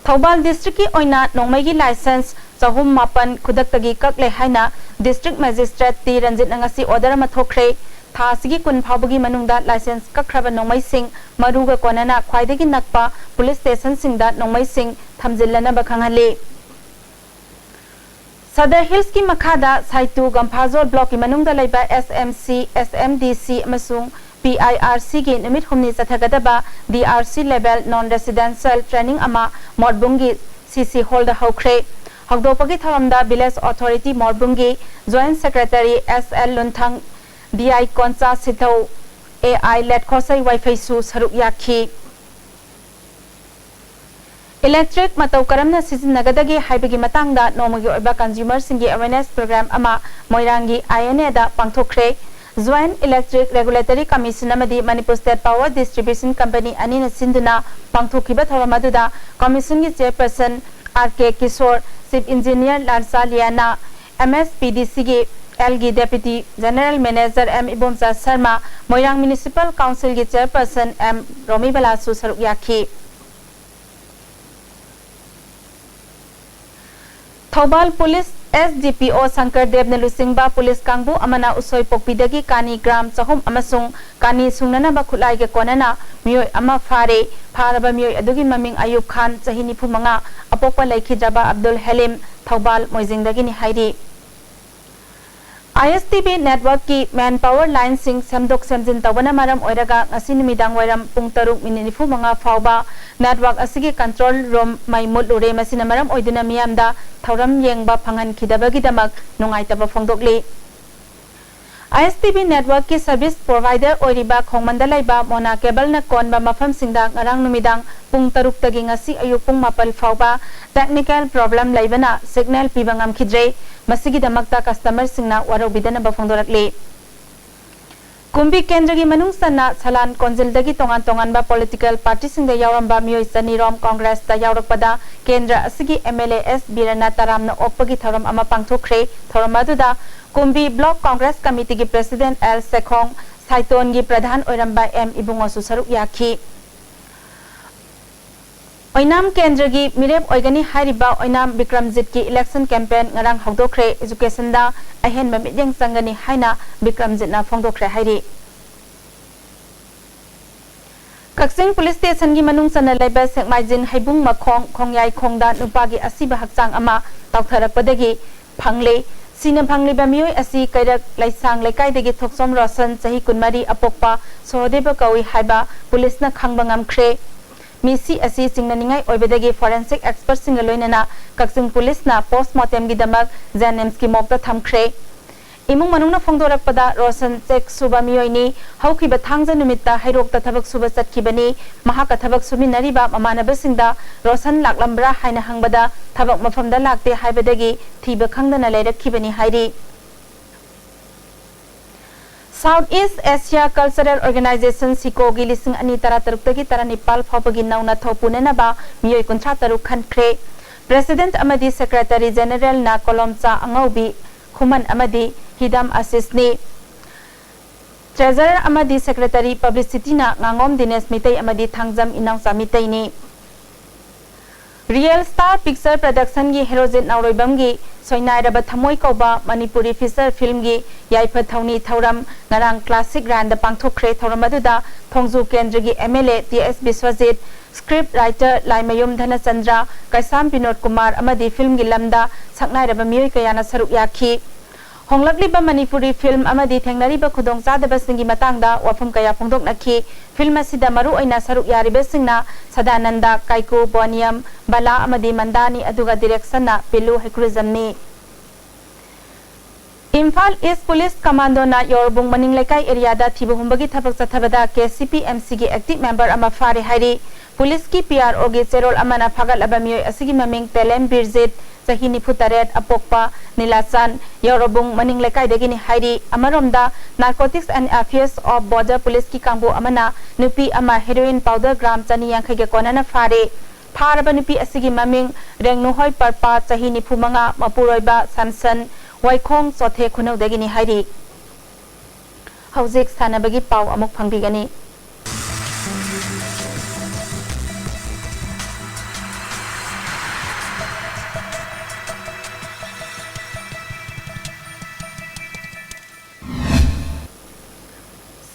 ꯊꯧꯕꯥꯜ districtꯀꯤ ꯑꯣꯏꯅ ꯅꯣꯡꯃꯩꯒꯤ license ꯆꯍꯨꯝ ꯃꯥꯄꯟ ꯈꯨꯗꯛꯇꯒꯤ ꯀꯛꯂꯦ ꯍꯥꯏꯅ district magistrate ꯇꯤ ꯔꯟꯖꯤꯠꯅ ꯉꯁꯤ order ꯑꯃ ꯊꯣꯛꯈ꯭ꯔꯦ꯫ ꯊꯥ ꯑꯁꯤꯒꯤ ꯀꯨꯟ ꯐꯥꯎꯕꯒꯤ ꯃꯅꯨꯡꯗ license ꯀꯛꯈ꯭ꯔꯕ ꯅꯣꯡꯃꯩꯁꯤꯡ ꯃꯔꯨꯒ ꯀꯣꯟꯅꯅ ꯈ꯭ꯋꯥꯏꯗꯒꯤ ꯅꯛꯄ police stationꯁꯤꯡꯗ ꯅꯣꯡꯃꯩꯁꯤꯡ ꯊꯝꯖꯤꯜꯂꯅꯕ ꯈꯪꯍꯜꯂꯤ꯫ ꯁꯗꯔ ꯍꯤꯜꯁꯀꯤ ꯃꯈꯥꯗ ꯁꯥꯏꯇꯨ ꯒꯝꯐꯥꯖꯣꯜ blockꯀꯤ ꯃꯅꯨꯡꯗ ꯂꯩꯕ S M C, S M D C ꯑꯃꯁꯨꯡ P I R Cꯒꯤ ꯅꯨꯃꯤꯠ ꯍꯨꯝꯅꯤ ꯆꯠꯊꯒꯗꯕ D R C level non residential training ꯑꯃ ꯃꯣꯠꯕꯨꯡꯒꯤ C C hallꯗ ꯍꯧꯈ꯭ꯔꯦ꯫ ꯍꯧꯗꯣꯛꯄꯒꯤ ꯊꯧꯔꯝꯗ village authority ꯃꯣꯠꯕꯨꯡꯒꯤ joint secretary S L ꯂꯨꯟꯊꯪ, D I ꯀꯣꯟꯆꯥ ꯁꯤꯊꯧ, A I ꯂꯦꯠꯈꯣꯁꯩ ꯋꯥꯏꯐꯩꯁꯨ ꯁꯔꯨꯛ ꯌꯥꯈꯤ꯫ Electric ꯃꯇꯧ ꯀꯔꯝꯅ ꯁꯤꯖꯤꯟꯅꯒꯗꯒꯦ ꯍꯥꯏꯕꯒꯤ ꯃꯇꯥꯡꯗ ꯅꯣꯡꯃꯒꯤ ꯑꯣꯏꯕ consumerꯁꯤꯡꯒꯤ awareness program ꯑꯃ ꯃꯣꯏꯔꯥꯡꯒꯤ I N Aꯗ ꯄꯥꯡꯊꯣꯛꯈ꯭ꯔꯦ꯫ Joint Electric Regulatory Commission ꯑꯃꯗꯤ Manipur State Power Distribution Company ꯑꯅꯤꯅ ꯁꯤꯟꯗꯨꯅ ꯄꯥꯡꯊꯣꯛꯈꯤꯕ ꯊꯧꯔꯝ ꯑꯗꯨꯗ commissionꯒꯤ chairperson R K Kishore, chief engineer Lalsa Liana, M S P D Cꯒꯤ ꯑꯦꯜꯒꯤ Deputy General Manager M Ibomcha Sharma, Moirang Municipal Councilꯒꯤ Chairperson ꯑꯦꯝ ꯔꯣꯃꯤꯕꯂꯥꯁꯨ ꯁꯔꯨꯛ ꯌꯥꯈꯤ꯫ Thoubal Police S D P O Shankar ꯗꯦꯕꯅ ꯂꯨꯆꯤꯡꯕ police ꯀꯥꯡꯕꯨ ꯑꯃꯅ ꯎꯁꯣꯏꯄꯣꯛꯄꯤꯗꯒꯤ ꯀꯥꯅꯤ gram ꯆꯍꯨꯝ ꯑꯃꯁꯨꯡ ꯀꯥꯅꯤ ꯁꯨꯡꯅꯅꯕ ꯈꯨꯠꯂꯥꯏꯒ ꯀꯣꯟꯅꯅ ꯃꯤꯑꯣꯏ ꯑꯃ ꯐꯥꯔꯦ꯫ ꯐꯥꯔꯕ ꯃꯤꯑꯣꯏ ꯑꯗꯨꯒꯤ ꯃꯃꯤꯡ ꯑꯌꯨꯕ ꯈꯥꯟ, ꯆꯍꯤ ꯅꯤꯐꯨ ꯃꯉꯥ, ꯑꯄꯣꯛꯄ ꯂꯩꯈꯤꯗ꯭ꯔꯕ ꯑꯕꯗꯨꯜ ꯍꯦꯂꯤꯝ, ꯊꯧꯕꯥꯜ ꯃꯣꯏꯖꯤꯡꯗꯒꯤꯅꯤ ꯍꯥꯏꯔꯤ꯫ I S T V networkꯀꯤ main power lineꯁꯤꯡ ꯁꯦꯝꯗꯣꯛ ꯁꯦꯝꯖꯤꯟ ꯇꯧꯕꯅ ꯃꯔꯝ ꯑꯣꯏꯔꯒ ꯉꯁꯤ ꯅꯨꯃꯤꯗꯥꯡ ꯋꯥꯏꯔꯝ ꯄꯨꯡ ꯇꯔꯨꯛ minute ꯅꯤꯐꯨ ꯃꯉꯥ ꯐꯥꯎꯕ network ꯑꯁꯤꯒꯤ control room ꯃꯩ ꯃꯨꯠꯂꯨꯔꯦ꯫ ꯃꯁꯤꯅ ꯃꯔꯝ ꯑꯣꯏꯗꯨꯅ ꯃꯤꯌꯥꯝꯗ ꯊꯧꯔꯝ ꯌꯦꯡꯕ ꯐꯪꯍꯟꯈꯤꯗꯕꯒꯤꯗꯃꯛ ꯅꯨꯡꯉꯥꯏꯇꯕ ꯐꯣꯡꯗꯣꯛꯂꯤ꯫ I S T V networkꯀꯤ service provider ꯑꯣꯏꯔꯤꯕ ꯈꯣꯡꯃꯟꯗ ꯂꯩꯕ ꯃꯣꯅꯥ cableꯅ ꯀꯣꯟꯕ ꯃꯐꯝꯁꯤꯡꯗ ꯉꯔꯥꯡ ꯅꯨꯃꯤꯗꯥꯡ ꯄꯨꯡ ꯇꯔꯨꯛꯇꯒꯤ ꯉꯁꯤ ꯑꯌꯨꯛ ꯄꯨꯡ ꯃꯥꯄꯜ ꯐꯥꯎꯕ technical problem ꯂꯩꯕꯅ signal ꯄꯤꯕ ꯉꯝꯈꯤꯗ꯭ꯔꯦ꯫ ꯃꯁꯤꯒꯤꯗꯃꯛꯇ customerꯁꯤꯡꯅ ꯋꯥꯔꯧꯕꯤꯗꯅꯕ ꯐꯣꯡꯗꯣꯔꯛꯂꯤ꯫ ꯀꯨꯝꯕꯤ ꯀꯦꯟꯗ꯭ꯔꯒꯤ ꯃꯅꯨꯡ ꯆꯟꯅ ꯁꯂꯥꯟ ꯀꯣꯟꯖꯤꯜꯗꯒꯤ ꯇꯣꯉꯥꯟ ꯇꯣꯉꯥꯟꯕ political partyꯁꯤꯡꯗ ꯌꯥꯎꯔꯝꯕ ꯃꯤꯑꯣꯏ ꯆꯅꯤꯔꯣꯝ Congressꯇ ꯌꯥꯎꯔꯛꯄꯗ ꯀꯦꯟꯗ꯭ꯔ ꯑꯁꯤꯒꯤ M L A S ꯕꯤꯔꯦꯟꯅ ꯇꯔꯥꯝꯅ ꯑꯣꯛꯄꯒꯤ ꯊꯧꯔꯝ ꯑꯃ ꯄꯥꯡꯊꯣꯛꯈ꯭ꯔꯦ꯫ ꯊꯧꯔꯝ ꯑꯗꯨꯗ ꯀꯨꯝꯕꯤ Block Congress Committeeꯒꯤ President L ꯁꯦꯈꯣꯡ, ꯁꯥꯏꯇꯣꯟꯒꯤ ꯄ꯭ꯔꯙꯥꯟ ꯑꯣꯏꯔꯝꯕ ꯑꯦꯝ ꯏꯕꯨꯡꯉꯣꯁꯨ ꯁꯔꯨꯛ ꯌꯥꯈꯤ꯫ ꯑꯣꯏꯅꯥꯝ ꯀꯦꯟꯗ꯭ꯔꯒꯤ ꯃꯤꯔꯦꯞ ꯑꯣꯏꯒꯅꯤ ꯍꯥꯏꯔꯤꯕ ꯑꯣꯏꯅꯥꯝ ꯕꯤꯀ꯭ꯔꯝꯖꯤꯠꯀꯤ election campaign ꯉꯔꯥꯡ ꯍꯧꯗꯣꯛꯈ꯭ꯔꯦ꯫ Educationꯗ ꯑꯍꯦꯟꯕ ꯃꯤꯠꯌꯦꯡ ꯆꯪꯒꯅꯤ ꯍꯥꯏꯅ ꯕꯤꯀ꯭ꯔꯝꯖꯤꯠꯅ ꯐꯣꯡꯗꯣꯛꯈ꯭ꯔꯦ ꯍꯥꯏꯔꯤ꯫ ꯀꯛꯆꯤꯡ Police Stationꯒꯤ ꯃꯅꯨꯡ ꯆꯟꯅ ꯂꯩꯕ ꯁꯦꯛꯃꯥꯏꯖꯤꯡ ꯍꯩꯕꯨꯡ ꯃꯈꯣꯡ ꯈꯣꯡꯌꯥꯏ ꯈꯣꯡꯗ ꯅꯨꯄꯥꯒꯤ ꯑꯁꯤꯕ ꯍꯛꯆꯥꯡ ꯑꯃ ꯇꯥꯎꯊꯔꯛꯄꯗꯒꯤ ꯐꯪꯂꯦ꯫ ꯁꯤꯅ ꯐꯪꯂꯤꯕ ꯃꯤꯑꯣꯏ ꯑꯁꯤ ꯀꯩꯔꯛ ꯂꯩꯁꯥꯡ ꯂꯩꯀꯥꯏꯗꯒꯤ ꯊꯣꯛꯆꯣꯝ ꯔꯣꯁꯟ, ꯆꯍꯤ ꯀꯨꯟꯃꯔꯤ, ꯑꯄꯣꯛꯄ ꯁꯣꯍꯗꯦꯕ ꯀꯧꯏ ꯍꯥꯏꯕ ꯄꯨꯂꯤꯁꯅ ꯈꯪꯕ ꯉꯝꯈ꯭ꯔꯦ꯫ ꯃꯤꯁꯤ ꯑꯁꯤ ꯆꯤꯡꯅꯅꯤꯡꯉꯥꯏ ꯑꯣꯏꯕꯗꯒꯤ forensic expertꯁꯤꯡꯒ ꯂꯣꯏꯅꯅ ꯀꯛꯆꯤꯡ ꯄꯨꯂꯤꯁꯅ postmortemꯒꯤꯗꯃꯛ JNIMSꯀꯤ morgueꯇ ꯊꯝꯈ꯭ꯔꯦ꯫ ꯏꯃꯨꯡ ꯃꯅꯨꯡꯅ ꯐꯣꯡꯗꯣꯔꯛꯄꯗ, ꯔꯣꯁꯟ ꯆꯦꯛ ꯁꯨꯕ ꯃꯤꯑꯣꯏꯅꯤ꯫ ꯍꯧꯈꯤꯕ ꯊꯥꯡꯖ ꯅꯨꯃꯤꯠꯇ ꯍꯩꯔꯣꯛꯇ ꯊꯕꯛ ꯁꯨꯕ ꯆꯠꯈꯤꯕꯅꯤ꯫ ꯃꯍꯥꯛꯀ ꯊꯕꯛ ꯁꯨꯃꯤꯟꯅꯔꯤꯕ ꯃꯃꯥꯟꯅꯕꯁꯤꯡꯗ ꯔꯣꯁꯟ ꯂꯥꯛꯂꯝꯕ꯭ꯔꯥ ꯍꯥꯏꯅ ꯍꯪꯕꯗ, ꯊꯕꯛ ꯃꯐꯝꯗ ꯂꯥꯛꯇꯦ ꯍꯥꯏꯕꯗꯒꯤ ꯊꯤꯕ ꯈꯪꯗꯅ ꯂꯩꯔꯛꯈꯤꯕꯅꯤ ꯍꯥꯏꯔꯤ꯫ South East Asia Cultural Organization, SICOꯒꯤ ꯂꯤꯁꯤꯡ ꯑꯅꯤ ꯇꯔꯥꯇꯔꯨꯛꯇꯒꯤ ꯇꯔꯥꯅꯤꯄꯥꯜ ꯐꯥꯎꯕꯒꯤ ꯅꯧꯅ ꯊꯧꯄꯨꯅꯅꯕ ꯃꯤꯑꯣꯏ ꯀꯨꯟꯊ꯭ꯔꯥ ꯇꯔꯨꯛ ꯈꯟꯈ꯭ꯔꯦ꯫ President ꯑꯃꯗꯤ Secretary Generalꯅ ꯀꯣꯂꯣꯝꯆꯥ ꯑꯉꯧꯕꯤ ꯈꯨꯃꯟ ꯑꯃꯗꯤ ꯍꯤꯗꯝ ꯑꯁꯤꯁꯅꯤ꯫ Treasurer ꯑꯃꯗꯤ Secretary Publicityꯅ ꯉꯥꯉꯣꯝ ꯗꯤꯅꯦꯁ ꯃꯤꯇꯩ ꯑꯃꯗꯤ ꯊꯥꯡꯖꯝ ꯏꯅꯥꯎꯆꯥ ꯃꯤꯇꯩꯅꯤ꯫ Real Star Picture Productionꯒꯤ ꯍꯦꯔꯣꯖꯤꯠ ꯅꯥꯎꯔꯣꯏꯕꯝꯒꯤ ꯁꯣꯏꯅꯥꯏꯔꯕ ꯊꯃꯣꯏ ꯀꯧꯕ ꯃꯅꯤꯄꯨꯔꯤ feature filmꯒꯤ ꯌꯥꯏꯐ ꯊꯧꯅꯤ ꯊꯧꯔꯝ ꯉꯔꯥꯡ Classic Ryanꯗ ꯄꯥꯡꯊꯣꯛꯈ꯭ꯔꯦ꯫ ꯊꯧꯔꯝ ꯑꯗꯨꯗ ꯊꯣꯡꯖꯨ ꯀꯦꯟꯗ꯭ꯔꯒꯤ MLA T S Biswajit, script writer Laimayum ꯙꯅꯆꯟꯗ꯭ꯔ, ꯀꯩꯁꯥꯝ ꯕꯤꯅꯣꯗ ꯀꯨꯃꯥꯔ ꯑꯃꯗꯤ filmꯒꯤ ꯂꯝꯗ ꯁꯛꯅꯥꯏꯔꯕ ꯃꯤꯑꯣꯏ ꯀꯌꯥꯅ ꯁꯔꯨꯛ ꯌꯥꯈꯤ꯫ ꯍꯣꯡꯂꯛꯂꯤꯕ ꯃꯅꯤꯄꯨꯔꯤ film ꯑꯃꯗꯤ ꯊꯦꯡꯅꯔꯤꯕ ꯈꯨꯗꯣꯡꯆꯥꯗꯕꯁꯤꯡꯒꯤ ꯃꯇꯥꯡꯗ ꯋꯥꯐꯝ ꯀꯌꯥ ꯐꯣꯡꯗꯣꯛꯅꯈꯤ꯫ Film ꯑꯁꯤꯗ ꯃꯔꯨ ꯑꯣꯏꯅ ꯁꯔꯨꯛ ꯌꯥꯔꯤꯕꯁꯤꯡꯅ ꯁꯗꯥꯅꯟꯗ, ꯀꯥꯏꯀꯨ, ꯕꯣꯅꯤꯌꯝ, ꯕꯂꯥ ꯑꯃꯗꯤ ꯃꯟꯗꯥꯅꯤ, ꯑꯗꯨꯒ directionꯅ ꯄꯤꯂꯨ ꯍꯩꯀ꯭ꯔꯨꯖꯝꯅꯤ꯫ ꯏꯝꯐꯥꯜ East Police Commandoꯅ ꯌꯥꯎꯔꯕꯨꯡ ꯃꯅꯤꯡ ꯂꯩꯀꯥꯏ areaꯗ ꯊꯤꯕ ꯍꯨꯝꯕꯒꯤ ꯊꯕꯛ ꯆꯠꯊꯕꯗ KCP MCꯒꯤ active member ꯑꯃ ꯐꯥꯔꯦ ꯍꯥꯏꯔꯤ꯫ Policeꯀꯤ PROꯒꯤ ꯆꯦꯔꯣꯜ ꯑꯃꯅ ꯐꯥꯒꯠꯂꯕ ꯃꯤꯑꯣꯏ ꯑꯁꯤꯒꯤ ꯃꯃꯤꯡ ꯇꯦꯂꯦꯝ ꯕꯤꯔꯖꯤꯠ, ꯆꯍꯤ ꯅꯤꯐꯨ ꯇꯔꯦꯠ, ꯑꯄꯣꯛꯄ ꯅꯤꯂꯥꯆꯥꯟ, ꯌꯥꯎꯔꯕꯨꯡ ꯃꯅꯤꯡ ꯂꯩꯀꯥꯏꯗꯒꯤꯅꯤ ꯍꯥꯏꯔꯤ꯫ ꯑꯃꯔꯣꯝꯗ, Narcotics and Affairs of Border Policeꯀꯤ ꯀꯥꯡꯕꯨ ꯑꯃꯅ ꯅꯨꯄꯤ ꯑꯃ heroin powder gram ꯆꯅꯤ ꯌꯥꯡꯈꯩꯒ ꯀꯣꯟꯅꯅ ꯐꯥꯔꯦ꯫ ꯐꯥꯔꯕ ꯅꯨꯄꯤ ꯑꯁꯤꯒꯤ ꯃꯃꯤꯡ ꯔꯦꯡꯅꯨꯍꯣꯏ ꯄꯔꯄꯥ, ꯆꯍꯤ ꯅꯤꯐꯨ ꯃꯉꯥ, ꯃꯄꯨꯔꯣꯏꯕ ꯁꯦꯝꯁꯟ, ꯋꯥꯏꯈꯣꯡ ꯆꯣꯊꯦ ꯈꯨꯅꯧꯗꯒꯤꯅꯤ ꯍꯥꯏꯔꯤ꯫ ꯍꯧꯖꯤꯛ ꯁꯥꯟꯅꯕꯒꯤ ꯄꯥꯎ ꯑꯃꯨꯛ ꯐꯪꯕꯤꯒꯅꯤ꯫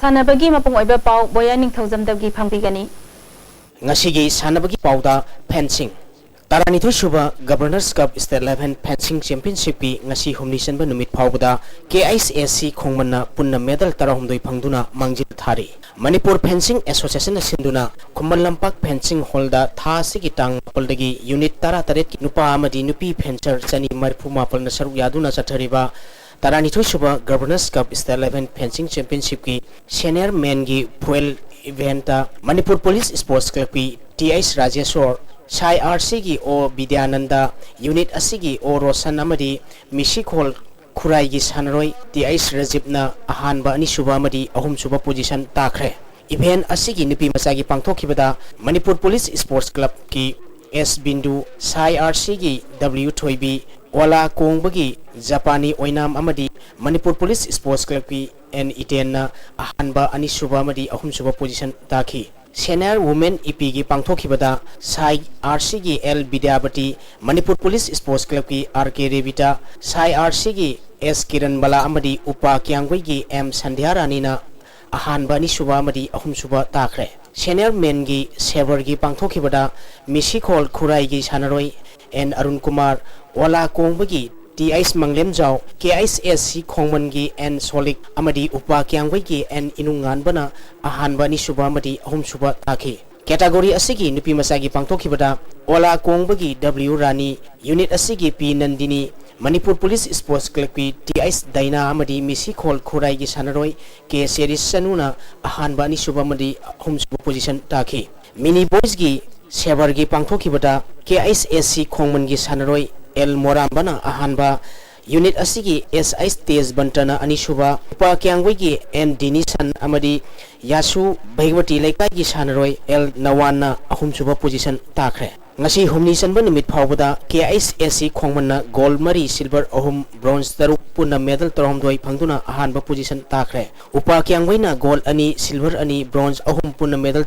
ꯁꯥꯟꯅꯕꯒꯤ ꯃꯄꯨꯡ ꯑꯣꯏꯕ ꯄꯥꯎ ꯕꯣꯌꯥ ꯅꯤꯡꯊꯧꯖꯝꯗꯒꯤ ꯐꯪꯕꯤꯒꯅꯤ꯫ ꯉꯁꯤꯒꯤ ꯁꯥꯟꯅꯕꯒꯤ ꯄꯥꯎꯗ fencing꯫ ꯇꯔꯥꯅꯤꯊꯣꯏ ꯁꯨꯕ Governors Cup State Level Fencing Championshipꯀꯤ ꯉꯁꯤ ꯍꯨꯝꯅꯤ ꯆꯟꯕ ꯅꯨꯃꯤꯠ ꯐꯥꯎꯕꯗ KISAC ꯈꯣꯡꯃꯟꯅ ꯄꯨꯟꯅ medal ꯇꯔꯥꯍꯨꯝꯗꯣꯏ ꯐꯪꯗꯨꯅ ꯃꯥꯡꯖꯤꯜ ꯊꯥꯔꯤ꯫ ꯃꯅꯤꯄꯨꯔ Fencing Associationꯅ ꯁꯤꯟꯗꯨꯅ ꯈꯨꯃꯟ ꯂꯝꯄꯥꯛ fencing hallꯗ ꯊꯥ ꯑꯁꯤꯒꯤ ꯇꯥꯡ ꯃꯥꯄꯜꯗꯒꯤ unit ꯇꯔꯥꯇꯔꯦꯠꯀꯤ ꯅꯨꯄꯥ ꯑꯃꯗꯤ ꯅꯨꯄꯤ fencer ꯆꯅꯤ ꯃꯔꯤꯐꯨ ꯃꯥꯄꯜꯅ ꯁꯔꯨꯛ ꯌꯥꯗꯨꯅ ꯆꯠꯊꯔꯤꯕ ꯇꯔꯥꯅꯤꯊꯣꯏ ꯁꯨꯕ Governors Cup State Level Fencing Championshipꯀꯤ senior menꯒꯤ foil eventꯇ Manipur Police Sports Clubꯀꯤ Th Rajeshor, ꯁꯥꯏ RCꯒꯤ ꯑꯣ ꯕꯤꯗ꯭ꯌꯥꯅꯟꯗ, unit ꯑꯁꯤꯒꯤ ꯑꯣ ꯔꯣꯁꯟ ꯑꯃꯗꯤ ꯃꯤꯁꯤꯈꯣꯜ ꯈꯨꯔꯥꯏꯒꯤ ꯁꯥꯟꯅꯔꯣꯏ Th ꯔꯥꯖꯤꯞꯅ ꯑꯍꯥꯟꯕ, ꯑꯅꯤꯁꯨꯕ ꯑꯃꯗꯤ ꯑꯍꯨꯝꯁꯨꯕ position ꯇꯥꯈ꯭ꯔꯦ꯫ Event ꯑꯁꯤꯒꯤ ꯅꯨꯄꯤ ꯃꯆꯥꯒꯤ ꯄꯥꯡꯊꯣꯛꯈꯤꯕꯗ Manipur Police Sports Clubꯀꯤ S Bindu, ꯁꯥꯏ RCꯒꯤ W ꯊꯣꯏꯕꯤ, ꯑꯣꯂꯥ ꯀꯣꯡꯕꯒꯤ ꯖꯄꯥꯅꯤ ꯑꯣꯏꯅꯥꯝ ꯑꯃꯗꯤ ꯃꯅꯤꯄꯨꯔ ꯄꯨꯂꯤꯁ ꯁ꯭ꯄꯣꯔꯠꯁ ꯀ꯭ꯂꯕꯀꯤ ꯑꯦꯟ ꯏꯇꯦꯟꯅ ꯑꯍꯥꯟꯕ, ꯑꯅꯤꯁꯨꯕ ꯑꯃꯗꯤ ꯑꯍꯨꯝꯁꯨꯕ ꯄꯣꯖꯤꯁꯟ ꯇꯥꯈꯤ꯫ ꯁꯦꯅꯤꯌꯔ ꯋꯨꯃꯦꯟ ꯏꯄꯤꯒꯤ ꯄꯥꯡꯊꯣꯛꯈꯤꯕꯗ ꯁꯥꯏ ꯑꯥꯔ ꯁꯤꯒꯤ ꯑꯦꯜ ꯕꯤꯗ꯭ꯌꯥꯕꯇꯤ, ꯃꯅꯤꯄꯨꯔ ꯄꯨꯂꯤꯁ ꯁ꯭ꯄꯣꯔꯠꯁ ꯀ꯭ꯂꯕꯀꯤ ꯑꯥꯔ ꯀꯦ ꯔꯦꯕꯤꯇꯥ, ꯁꯥꯏ ꯑꯥꯔ ꯁꯤꯒꯤ ꯑꯦꯁ ꯀꯤꯔꯟ ꯕꯂꯥ ꯑꯃꯗꯤ ꯎꯄꯥ ꯀꯤꯌꯥꯡꯒꯣꯏꯒꯤ ꯑꯦꯝ ꯁꯟꯙ꯭ꯌꯥ ꯔꯥꯅꯤꯅ ꯑꯍꯥꯟꯕ, ꯑꯅꯤꯁꯨꯕ ꯑꯃꯗꯤ ꯑꯍꯨꯝꯁꯨꯕ ꯇꯥꯈ꯭ꯔꯦ꯫ ꯁꯦꯅꯤꯌꯔ ꯃꯦꯟꯒꯤ ꯁꯦꯕꯔꯒꯤ ꯄꯥꯡꯊꯣꯛꯈꯤꯕꯗ ꯃꯤꯁꯤꯈꯣꯜ ꯈꯨꯔꯥꯏꯒꯤ ꯁꯥꯟꯅꯔꯣꯏ ꯑꯦꯟ ꯑꯔꯨꯟ ꯀꯨꯃꯥꯔ, ꯑꯣꯂꯥ ꯀꯣꯡꯕꯒꯤ T H Manglemjao, K H S C ꯈꯣꯡꯃꯟꯒꯤ ꯑꯦꯟ ꯁꯣꯂꯤꯛ ꯑꯃꯗꯤ ꯎꯄꯥ ꯀꯤꯌꯥꯡꯒꯣꯏꯒꯤ ꯑꯦꯟ ꯏꯅꯨꯡꯉꯥꯟꯕꯅ ꯑꯍꯥꯟꯕ, ꯑꯅꯤꯁꯨꯕ ꯑꯃꯗꯤ ꯑꯍꯨꯝꯁꯨꯕ ꯇꯥꯈꯤ꯫ ꯀꯦꯇꯥꯒꯣꯔꯤ ꯑꯁꯤꯒꯤ ꯅꯨꯄꯤ ꯃꯆꯥꯒꯤ ꯄꯥꯡꯊꯣꯛꯈꯤꯕꯗ ꯑꯣꯂꯥ ꯀꯣꯡꯕꯒꯤ ꯗꯕ꯭ꯂꯤꯎ ꯔꯥꯅꯤ, ꯌꯨꯅꯤꯠ ꯑꯁꯤꯒꯤ ꯄꯤ ꯅꯟꯗꯤꯅꯤ, ꯃꯅꯤꯄꯨꯔ ꯄꯨꯂꯤꯁ ꯁ꯭ꯄꯣꯔꯠꯁ ꯀ꯭ꯂꯕꯀꯤ ꯇꯤ ꯑꯩꯆ ꯗꯥꯏꯅꯥ ꯑꯃꯗꯤ ꯃꯤꯁꯤꯈꯣꯜ ꯈꯨꯔꯥꯏꯒꯤ ꯁꯥꯟꯅꯔꯣꯏ ꯀꯦ ꯁꯦꯔꯤꯁ ꯆꯅꯨꯅ ꯑꯍꯥꯟꯕ, ꯑꯅꯤꯁꯨꯕ ꯑꯃꯗꯤ ꯑꯍꯨꯝꯁꯨꯕ ꯄꯣꯖꯤꯁꯟ ꯇꯥꯈꯤ꯫ ꯃꯤꯅꯤ ꯕꯣꯏꯁꯀꯤ ꯁꯦꯕꯔꯒꯤ ꯄꯥꯡꯊꯣꯛꯈꯤꯕꯗ ꯀꯦ ꯑꯩꯆ ꯑꯦꯁ ꯁꯤ ꯈꯣꯡꯃꯟꯒꯤ ꯁꯥꯟꯅꯔꯣꯏ ꯑꯦꯜ ꯃꯣꯔꯥꯝꯕꯅ ꯑꯍꯥꯟꯕ, ꯌꯨꯅꯤꯠ ꯑꯁꯤꯒꯤ ꯑꯦꯁ ꯑꯩꯆ ꯇꯦꯖꯕꯟꯇꯅ ꯑꯅꯤꯁꯨꯕ, ꯎꯄꯥ ꯀꯤꯌꯥꯡꯒꯣꯏꯒꯤ ꯑꯦꯟ ꯗꯤꯅꯤꯁꯟ ꯑꯃꯗꯤ ꯌꯥꯁꯨ ꯚꯩꯒꯋꯇꯤ ꯂꯩꯀꯥꯏꯒꯤ ꯁꯥꯟꯅꯔꯣꯏ ꯑꯦꯜ ꯅꯋꯥꯟꯅ ꯑꯍꯨꯝꯁꯨꯕ ꯄꯣꯖꯤꯁꯟ ꯇꯥꯈ꯭ꯔꯦ꯫ ꯉꯁꯤ ꯍꯨꯝꯅꯤ ꯆꯟꯕ ꯅꯨꯃꯤꯠ ꯐꯥꯎꯕꯗ ꯀꯦ ꯑꯩꯆ ꯑꯦꯁ ꯁꯤ ꯈꯣꯡꯃꯟꯅ ꯒꯣꯜ ꯃꯔꯤ, ꯁꯤꯜꯚꯔ ꯑꯍꯨꯝ, ꯕ꯭ꯔꯣꯟꯖ ꯇꯔꯨꯛ, ꯄꯨꯟꯅ ꯃꯦꯗꯜ ꯇꯔꯥꯍꯨꯝꯗꯣꯏ ꯐꯪꯗꯨꯅ ꯑꯍꯥꯟꯕ ꯄꯣꯖꯤꯁꯟ ꯇꯥꯈ꯭ꯔꯦ꯫ ꯎꯄꯥ ꯀꯤꯌꯥꯡꯒꯣꯏꯅ ꯒꯣꯜ ꯑꯅꯤ, ꯁꯤꯜꯚꯔ ꯑꯅꯤ, ꯕ꯭ꯔꯣꯟꯖ ꯑꯍꯨꯝ, ꯄꯨꯟꯅ ꯃꯦꯗꯜ